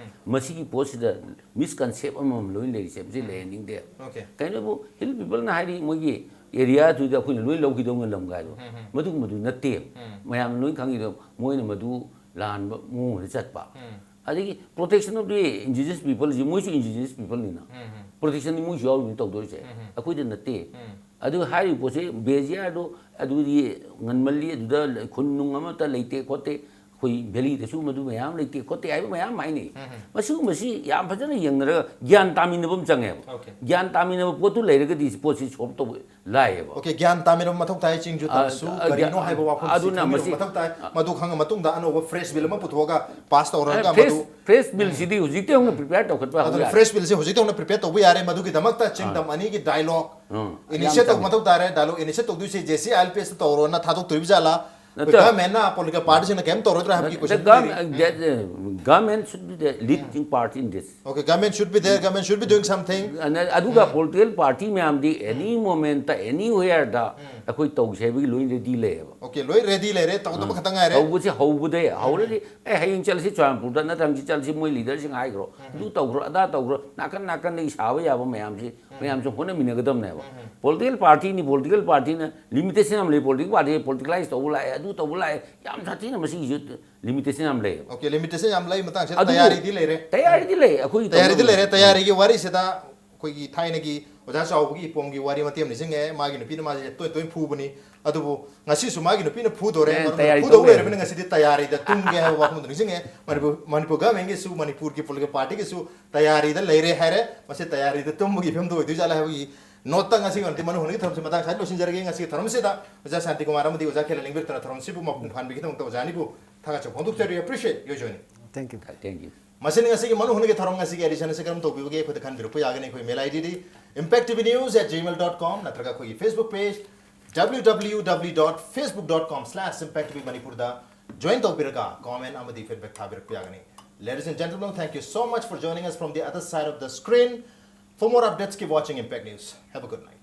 ꯃꯁꯤꯒꯤ ꯄꯣꯠꯁꯤꯗ ꯃꯤꯁꯀꯟꯁꯦꯞ ꯑꯃꯃꯝ ꯂꯣꯏ ꯂꯩꯔꯤꯁꯦ ꯃꯁꯤ ꯂꯩꯍꯟꯅꯤꯡꯗꯦ꯫ Okay. ꯀꯩꯅꯣꯕꯨ ꯍꯤꯜ ꯄꯤꯄꯜꯅ ꯍꯥꯏꯔꯤ ꯃꯣꯏꯒꯤ ꯑꯦꯔꯤꯌꯥꯗꯨꯗ ꯑꯩꯈꯣꯏꯅ ꯂꯣꯏ ꯂꯧꯈꯤꯗꯧꯅ ꯂꯝ ꯀꯥꯏꯗꯣ ꯃꯗꯨꯒꯨꯝꯕꯗꯨ ꯅꯠꯇꯦ꯫ ꯃꯌꯥꯝꯅ ꯂꯣꯏ ꯈꯪꯉꯤꯗꯣ ꯃꯣꯏꯅ ꯃꯗꯨ ꯂꯥꯟꯕ ꯃꯑꯣꯡꯗ ꯆꯠꯄ꯫ ꯑꯗꯒꯤ protection of the indigenous people ꯁꯤ ꯃꯣꯏꯁꯨ indigenous people ꯅꯤꯅ protection ꯗꯤ ꯃꯣꯏꯁꯨ ꯌꯥꯎꯔꯤꯅꯤ ꯇꯧꯗꯣꯏꯁꯦ, ꯑꯩꯈꯣꯏꯗ ꯅꯠꯇꯦ꯫ ꯑꯗꯨꯒ ꯍꯥꯏꯔꯤꯕ ꯄꯣꯠꯁꯦ ꯕꯦꯖꯤꯌꯥꯔꯗꯣ ꯑꯗꯨꯗꯤ ꯉꯟꯃꯜꯂꯤ, ꯑꯗꯨꯗ ꯈꯨꯟ ꯅꯨꯡ ꯑꯃꯠꯇ ꯂꯩꯇꯦ ꯈꯣꯠꯇꯦ, ꯑꯩꯈꯣꯏ ꯚꯦꯂꯤꯗꯁꯨ ꯃꯗꯨ ꯃꯌꯥꯝ ꯂꯩꯇꯦ ꯈꯣꯠꯇꯦ ꯍꯥꯏꯕ ꯃꯌꯥꯝ ꯍꯥꯏꯅꯩ꯫ ꯃꯁꯤꯒꯨꯝꯕꯁꯤ ꯌꯥꯝ ꯐꯖꯅ ꯌꯦꯡꯅꯔꯒ ꯒ꯭ꯌꯥꯟ ꯇꯥꯃꯤꯟꯅꯕ ꯑꯃ ꯆꯪꯉꯦꯕ꯫ Okay. ꯒ꯭ꯌꯥꯟ ꯇꯥꯃꯤꯟꯅꯕ ꯄꯣꯠꯇꯨ ꯂꯩꯔꯒꯗꯤ ꯄꯣꯠꯁꯤ ꯁꯣꯜꯕ ꯇꯧꯕ ꯂꯥꯏꯌꯦꯕ꯫ Okay, ꯒ꯭ꯌꯥꯟ ꯇꯥꯃꯤꯟꯅꯕ ꯃꯊꯧ ꯇꯥꯏ꯫ ꯆꯤꯡꯁꯨ ꯑ, ꯇꯝꯁꯨ ꯑ, ꯀꯔꯤꯅꯣ ꯒ꯭ꯌꯥꯟ- ꯍꯥꯏꯕ ꯋꯥꯐꯝꯁꯤ ꯑꯗꯨꯅ ꯈꯪꯃꯤꯟꯅꯕ ꯃꯁꯤ- ꯃꯊꯧ ꯇꯥꯏ꯫ ꯃꯗꯨ ꯈꯪꯉ ꯃꯇꯨꯡꯗ ꯑꯅꯧꯕ ꯐ꯭ꯔꯦꯁ ꯕꯤꯜ ꯑꯃ ꯄꯨꯊꯣꯛꯑꯒ ꯄꯥꯁ ꯇꯧꯔꯒ ꯃꯗꯨ ꯐ꯭ꯔꯦꯁ ꯕꯤꯜꯁꯤꯗꯤ ꯍꯧꯖꯤꯛꯇꯩ ꯍꯧꯅ ꯄ꯭ꯔꯤꯄꯦꯌꯔ ꯇꯧꯈꯠꯄ ꯍꯧꯕ ꯑꯗꯨꯅ ꯌꯥꯔꯦ꯫ ꯐ꯭ꯔꯦꯁ ꯕꯤꯜꯁꯦ ꯍꯧꯖꯤꯛꯇꯩ ꯍꯧꯅ ꯄ꯭ꯔꯤꯄꯦꯌꯔ ꯇꯧꯕ ꯌꯥꯔꯦ꯫ ꯃꯗꯨꯒꯤꯗꯃꯛꯇ ꯆꯤꯡ ꯇꯝ ꯑꯅꯤꯒꯤ ꯗꯥꯏꯂꯣꯒ ꯎꯝ, ꯏꯅꯤꯁꯤꯌꯦꯠ ꯌꯥꯝ ꯇꯧꯕ ꯃꯊꯧ ꯇꯥꯔꯦ꯫ ꯗꯥꯏꯂꯣꯒ ꯏꯅꯤꯁꯤꯌꯦꯠ ꯇꯧꯗꯣꯏꯁꯦ J C I L P ꯑꯦꯁꯇ ꯇꯧꯔꯣꯅ ꯊꯥꯗꯣꯛꯇꯣꯔꯤꯕ ꯖꯥꯠꯂꯥ? ꯑꯩꯈꯣꯏ ꯅꯠꯇꯦ꯫ ꯒꯚꯔꯟꯃꯦꯟꯅ ꯄꯣꯂꯤꯇꯤꯀꯦꯜ ꯄꯥꯔꯇꯤꯁꯤꯡꯅ ꯀꯩꯝ ꯇꯧꯔꯣꯏꯗ꯭ꯔꯥ ꯍꯥꯏꯕꯒꯤ The question government, the, uh, government should be the leading party in this. Okay, government should be there, government should be doing something. ꯑꯗꯨꯒ ꯄꯣꯂꯤꯇꯤꯀꯦꯜ ꯄꯥꯔꯇꯤ ꯃꯌꯥꯝꯗꯤ ꯑꯦꯅꯤ moment ꯑꯦꯅꯤ ꯋꯦꯌꯔꯗ ꯑꯩꯈꯣꯏ ꯇꯧꯁꯦ ꯍꯥꯏꯕꯒꯤ ꯂꯣꯏ ꯔꯦꯗꯤ ꯂꯩꯌꯦꯕ꯫ Okay, ꯂꯣꯏ ꯔꯦꯗꯤ ꯂꯩꯔꯦ, ꯇꯧꯗꯕ ꯈꯛꯇ ꯉꯥꯏꯔꯦ꯫ ꯍꯧꯕꯁꯦ ꯍꯧꯕꯗꯩ ꯍꯧꯔꯗꯤ ꯑꯦ ꯍꯌꯦꯡ ꯆꯠꯂꯁꯤ ꯆꯨꯔꯆꯥꯟꯄꯨꯔꯗ ꯅꯠꯇ꯭ꯔꯒ ꯍꯪꯆꯤꯠ ꯆꯠꯂꯁꯤ ꯃꯣꯏ ꯂꯤꯗꯔꯁꯤꯡ ꯍꯥꯏꯈ꯭ꯔꯣ, ꯑꯗꯨ ꯇꯧꯈ꯭ꯔꯣ ꯑꯗꯥ ꯇꯧꯈ꯭ꯔꯣ, ꯅꯥꯀꯟ ꯅꯥꯀꯟꯗꯒꯤ ꯁꯥꯕ ꯌꯥꯕ ꯃꯌꯥꯝꯁꯤ ꯃꯌꯥꯝꯁꯨ ꯍꯣꯠꯅꯃꯤꯟꯅꯒꯗꯕꯅꯦꯕ꯫ ꯄꯣꯂꯤꯇꯤꯀꯦꯜ ꯄꯥꯔꯇꯤꯅꯤ, ꯄꯣꯂꯤꯇꯤꯀꯦꯜ ꯄꯥꯔꯇꯤꯅ ꯂꯤꯃꯤꯇꯦꯁꯟ ꯌꯥꯝ ꯂꯩ꯫ ꯄꯣꯂꯤꯇꯤꯀꯦꯜ ꯄꯥꯔꯇꯤ ꯄꯣꯂꯤꯇꯤꯀꯂꯥꯏꯁ ꯇꯧꯕ ꯂꯥꯛꯑꯦ, ꯑꯗꯨ ꯇꯧꯕ ꯂꯥꯛꯑꯦ, ꯌꯥꯝ ꯁꯥꯊꯤꯅ ꯃꯁꯤꯒꯤꯁꯨ ꯂꯤꯃꯤꯇꯦꯁꯟ ꯌꯥꯝ ꯂꯩꯌꯦꯕ꯫ Okay, ꯂꯤꯃꯤꯇꯦꯁꯟ ꯌꯥꯝ ꯂꯩ ꯃꯇꯥꯡꯁꯤꯗ꯫ ꯑꯗꯨꯕꯨ ꯇꯌꯥꯔꯤꯗꯤ ꯂꯩꯔꯦ꯫ ꯇꯌꯥꯔꯤꯗꯤ ꯂꯩ, ꯑꯩꯈꯣꯏ ꯇꯌꯥꯔꯤꯗꯤ ꯇꯧꯒꯗꯕꯅꯤ꯫ ꯂꯩꯔꯦ꯫ ꯇꯌꯥꯔꯤꯒꯤ ꯋꯥꯔꯤꯁꯤꯗ ꯑꯩꯈꯣꯏꯒꯤ ꯊꯥꯏꯅꯒꯤ ꯑꯣꯖꯥ ꯆꯥꯎꯕꯒꯤ ꯏꯄꯣꯝꯒꯤ ꯋꯥꯔꯤ ꯃꯇꯦꯛ ꯑꯃ ꯅꯤꯡꯁꯤꯡꯉꯦ꯫ ꯃꯥꯒꯤ ꯅꯨꯄꯤꯅ ꯃꯥꯁꯦ ꯇꯣꯏ ꯇꯣꯏꯅ ꯐꯨꯕꯅꯤ꯫ ꯑꯗꯨꯕꯨ ꯉꯁꯤꯁꯨ ꯃꯥꯒꯤ ꯅꯨꯄꯤꯅ ꯐꯨꯗꯣꯔꯦ꯫ ꯑꯦ, ꯃꯔꯝꯗꯤ ꯇꯌꯥꯔꯤ ꯐꯨꯗꯧ ꯇꯧꯔꯦ꯫ ꯂꯩꯔꯕꯅꯤꯅ ꯉꯁꯤꯗꯤ ꯇꯌꯥꯔꯤꯗ ꯇꯨꯝꯒꯦ ꯍꯥꯏꯕ ꯋꯥꯐꯝꯗꯣ ꯅꯤꯡꯁꯤꯡꯉꯦ꯫ ꯃꯅꯤꯄꯨꯔ ꯃꯅꯤꯄꯨꯔ ꯒꯚꯔꯟꯃꯦꯟꯒꯤꯁꯨ, ꯃꯅꯤꯄꯨꯔꯒꯤ ꯄꯣꯂꯤꯇꯤꯀꯦꯜ ꯄꯥꯔꯇꯤꯒꯤꯁꯨ ꯇꯌꯥꯔꯤꯗ ꯂꯩꯔꯦ ꯍꯥꯏꯔꯦ꯫ ꯃꯁꯤ ꯇꯌꯥꯔꯤꯗ ꯇꯨꯝꯕꯒꯤ ꯐꯤꯕꯝꯗ ꯑꯣꯏꯗꯣꯏ ꯖꯥꯠꯂꯥ ꯍꯥꯏꯕꯒꯤ ꯅꯣꯠꯇ ꯉꯁꯤꯒꯤ ꯑꯣꯏꯅꯗꯤ ꯃꯅꯨ ꯍꯨꯟꯒꯤ ꯊꯧꯔꯝꯁꯤ ꯃꯇꯥꯡ ꯁ꯭ꯋꯥꯏꯗ ꯂꯣꯏꯁꯤꯟꯖꯔꯒꯦ꯫ ꯉꯁꯤꯒꯤ ꯊꯧꯔꯝꯁꯤꯗ ꯑꯣꯖꯥ ꯁꯥꯟꯇꯤ ꯀꯨꯃꯥꯔ ꯑꯃꯗꯤ ꯑꯣꯖꯥ ꯈꯦꯂꯦꯟ ꯂꯤꯡꯕꯤꯔꯛꯇꯅ ꯊꯧꯔꯝꯁꯤꯕꯨ ꯃꯄꯨꯡ ꯐꯥꯍꯟꯕꯤꯒꯤꯗꯃꯛꯇ ꯑꯣꯖꯥ ꯑꯅꯤꯕꯨ ꯊꯥꯒꯠꯆꯕ ꯐꯣꯡꯗꯣꯛꯆꯔꯤ꯫ Appreciate your joining. Thank you. Thank you. ꯃꯁꯤꯅ ꯉꯁꯤꯒꯤ ꯃꯅꯨ ꯍꯨꯟꯒꯤ ꯊꯧꯔꯝ ꯉꯁꯤꯒꯤ ꯑꯦꯗꯤꯁꯟ ꯑꯁꯤ ꯀꯔꯝ ꯇꯧꯕꯤꯕꯒꯦ ꯑꯩꯈꯣꯏꯗ ꯈꯟꯕꯤꯔꯛꯄ ꯌꯥꯒꯅꯤ꯫ ꯑꯩꯈꯣꯏ ꯃꯦꯜ ꯑꯥꯏ ꯗꯤꯗꯤ impact T V news at gmail dot com ꯅꯠꯇ꯭ꯔꯒ ꯑꯩꯈꯣꯏꯒꯤ Facebook page W W W dot facebook dot com slash impact T V Manipur ꯗ Join ꯇꯧꯕꯤꯔꯒ comment ꯑꯃꯗꯤ feedback ꯊꯥꯕꯤꯔꯛꯄ ꯌꯥꯒꯅꯤ. Ladies and gentlemen, thank you so much for joining us from the other side of the screen. For more updates, keep watching Impact News. Have a good night.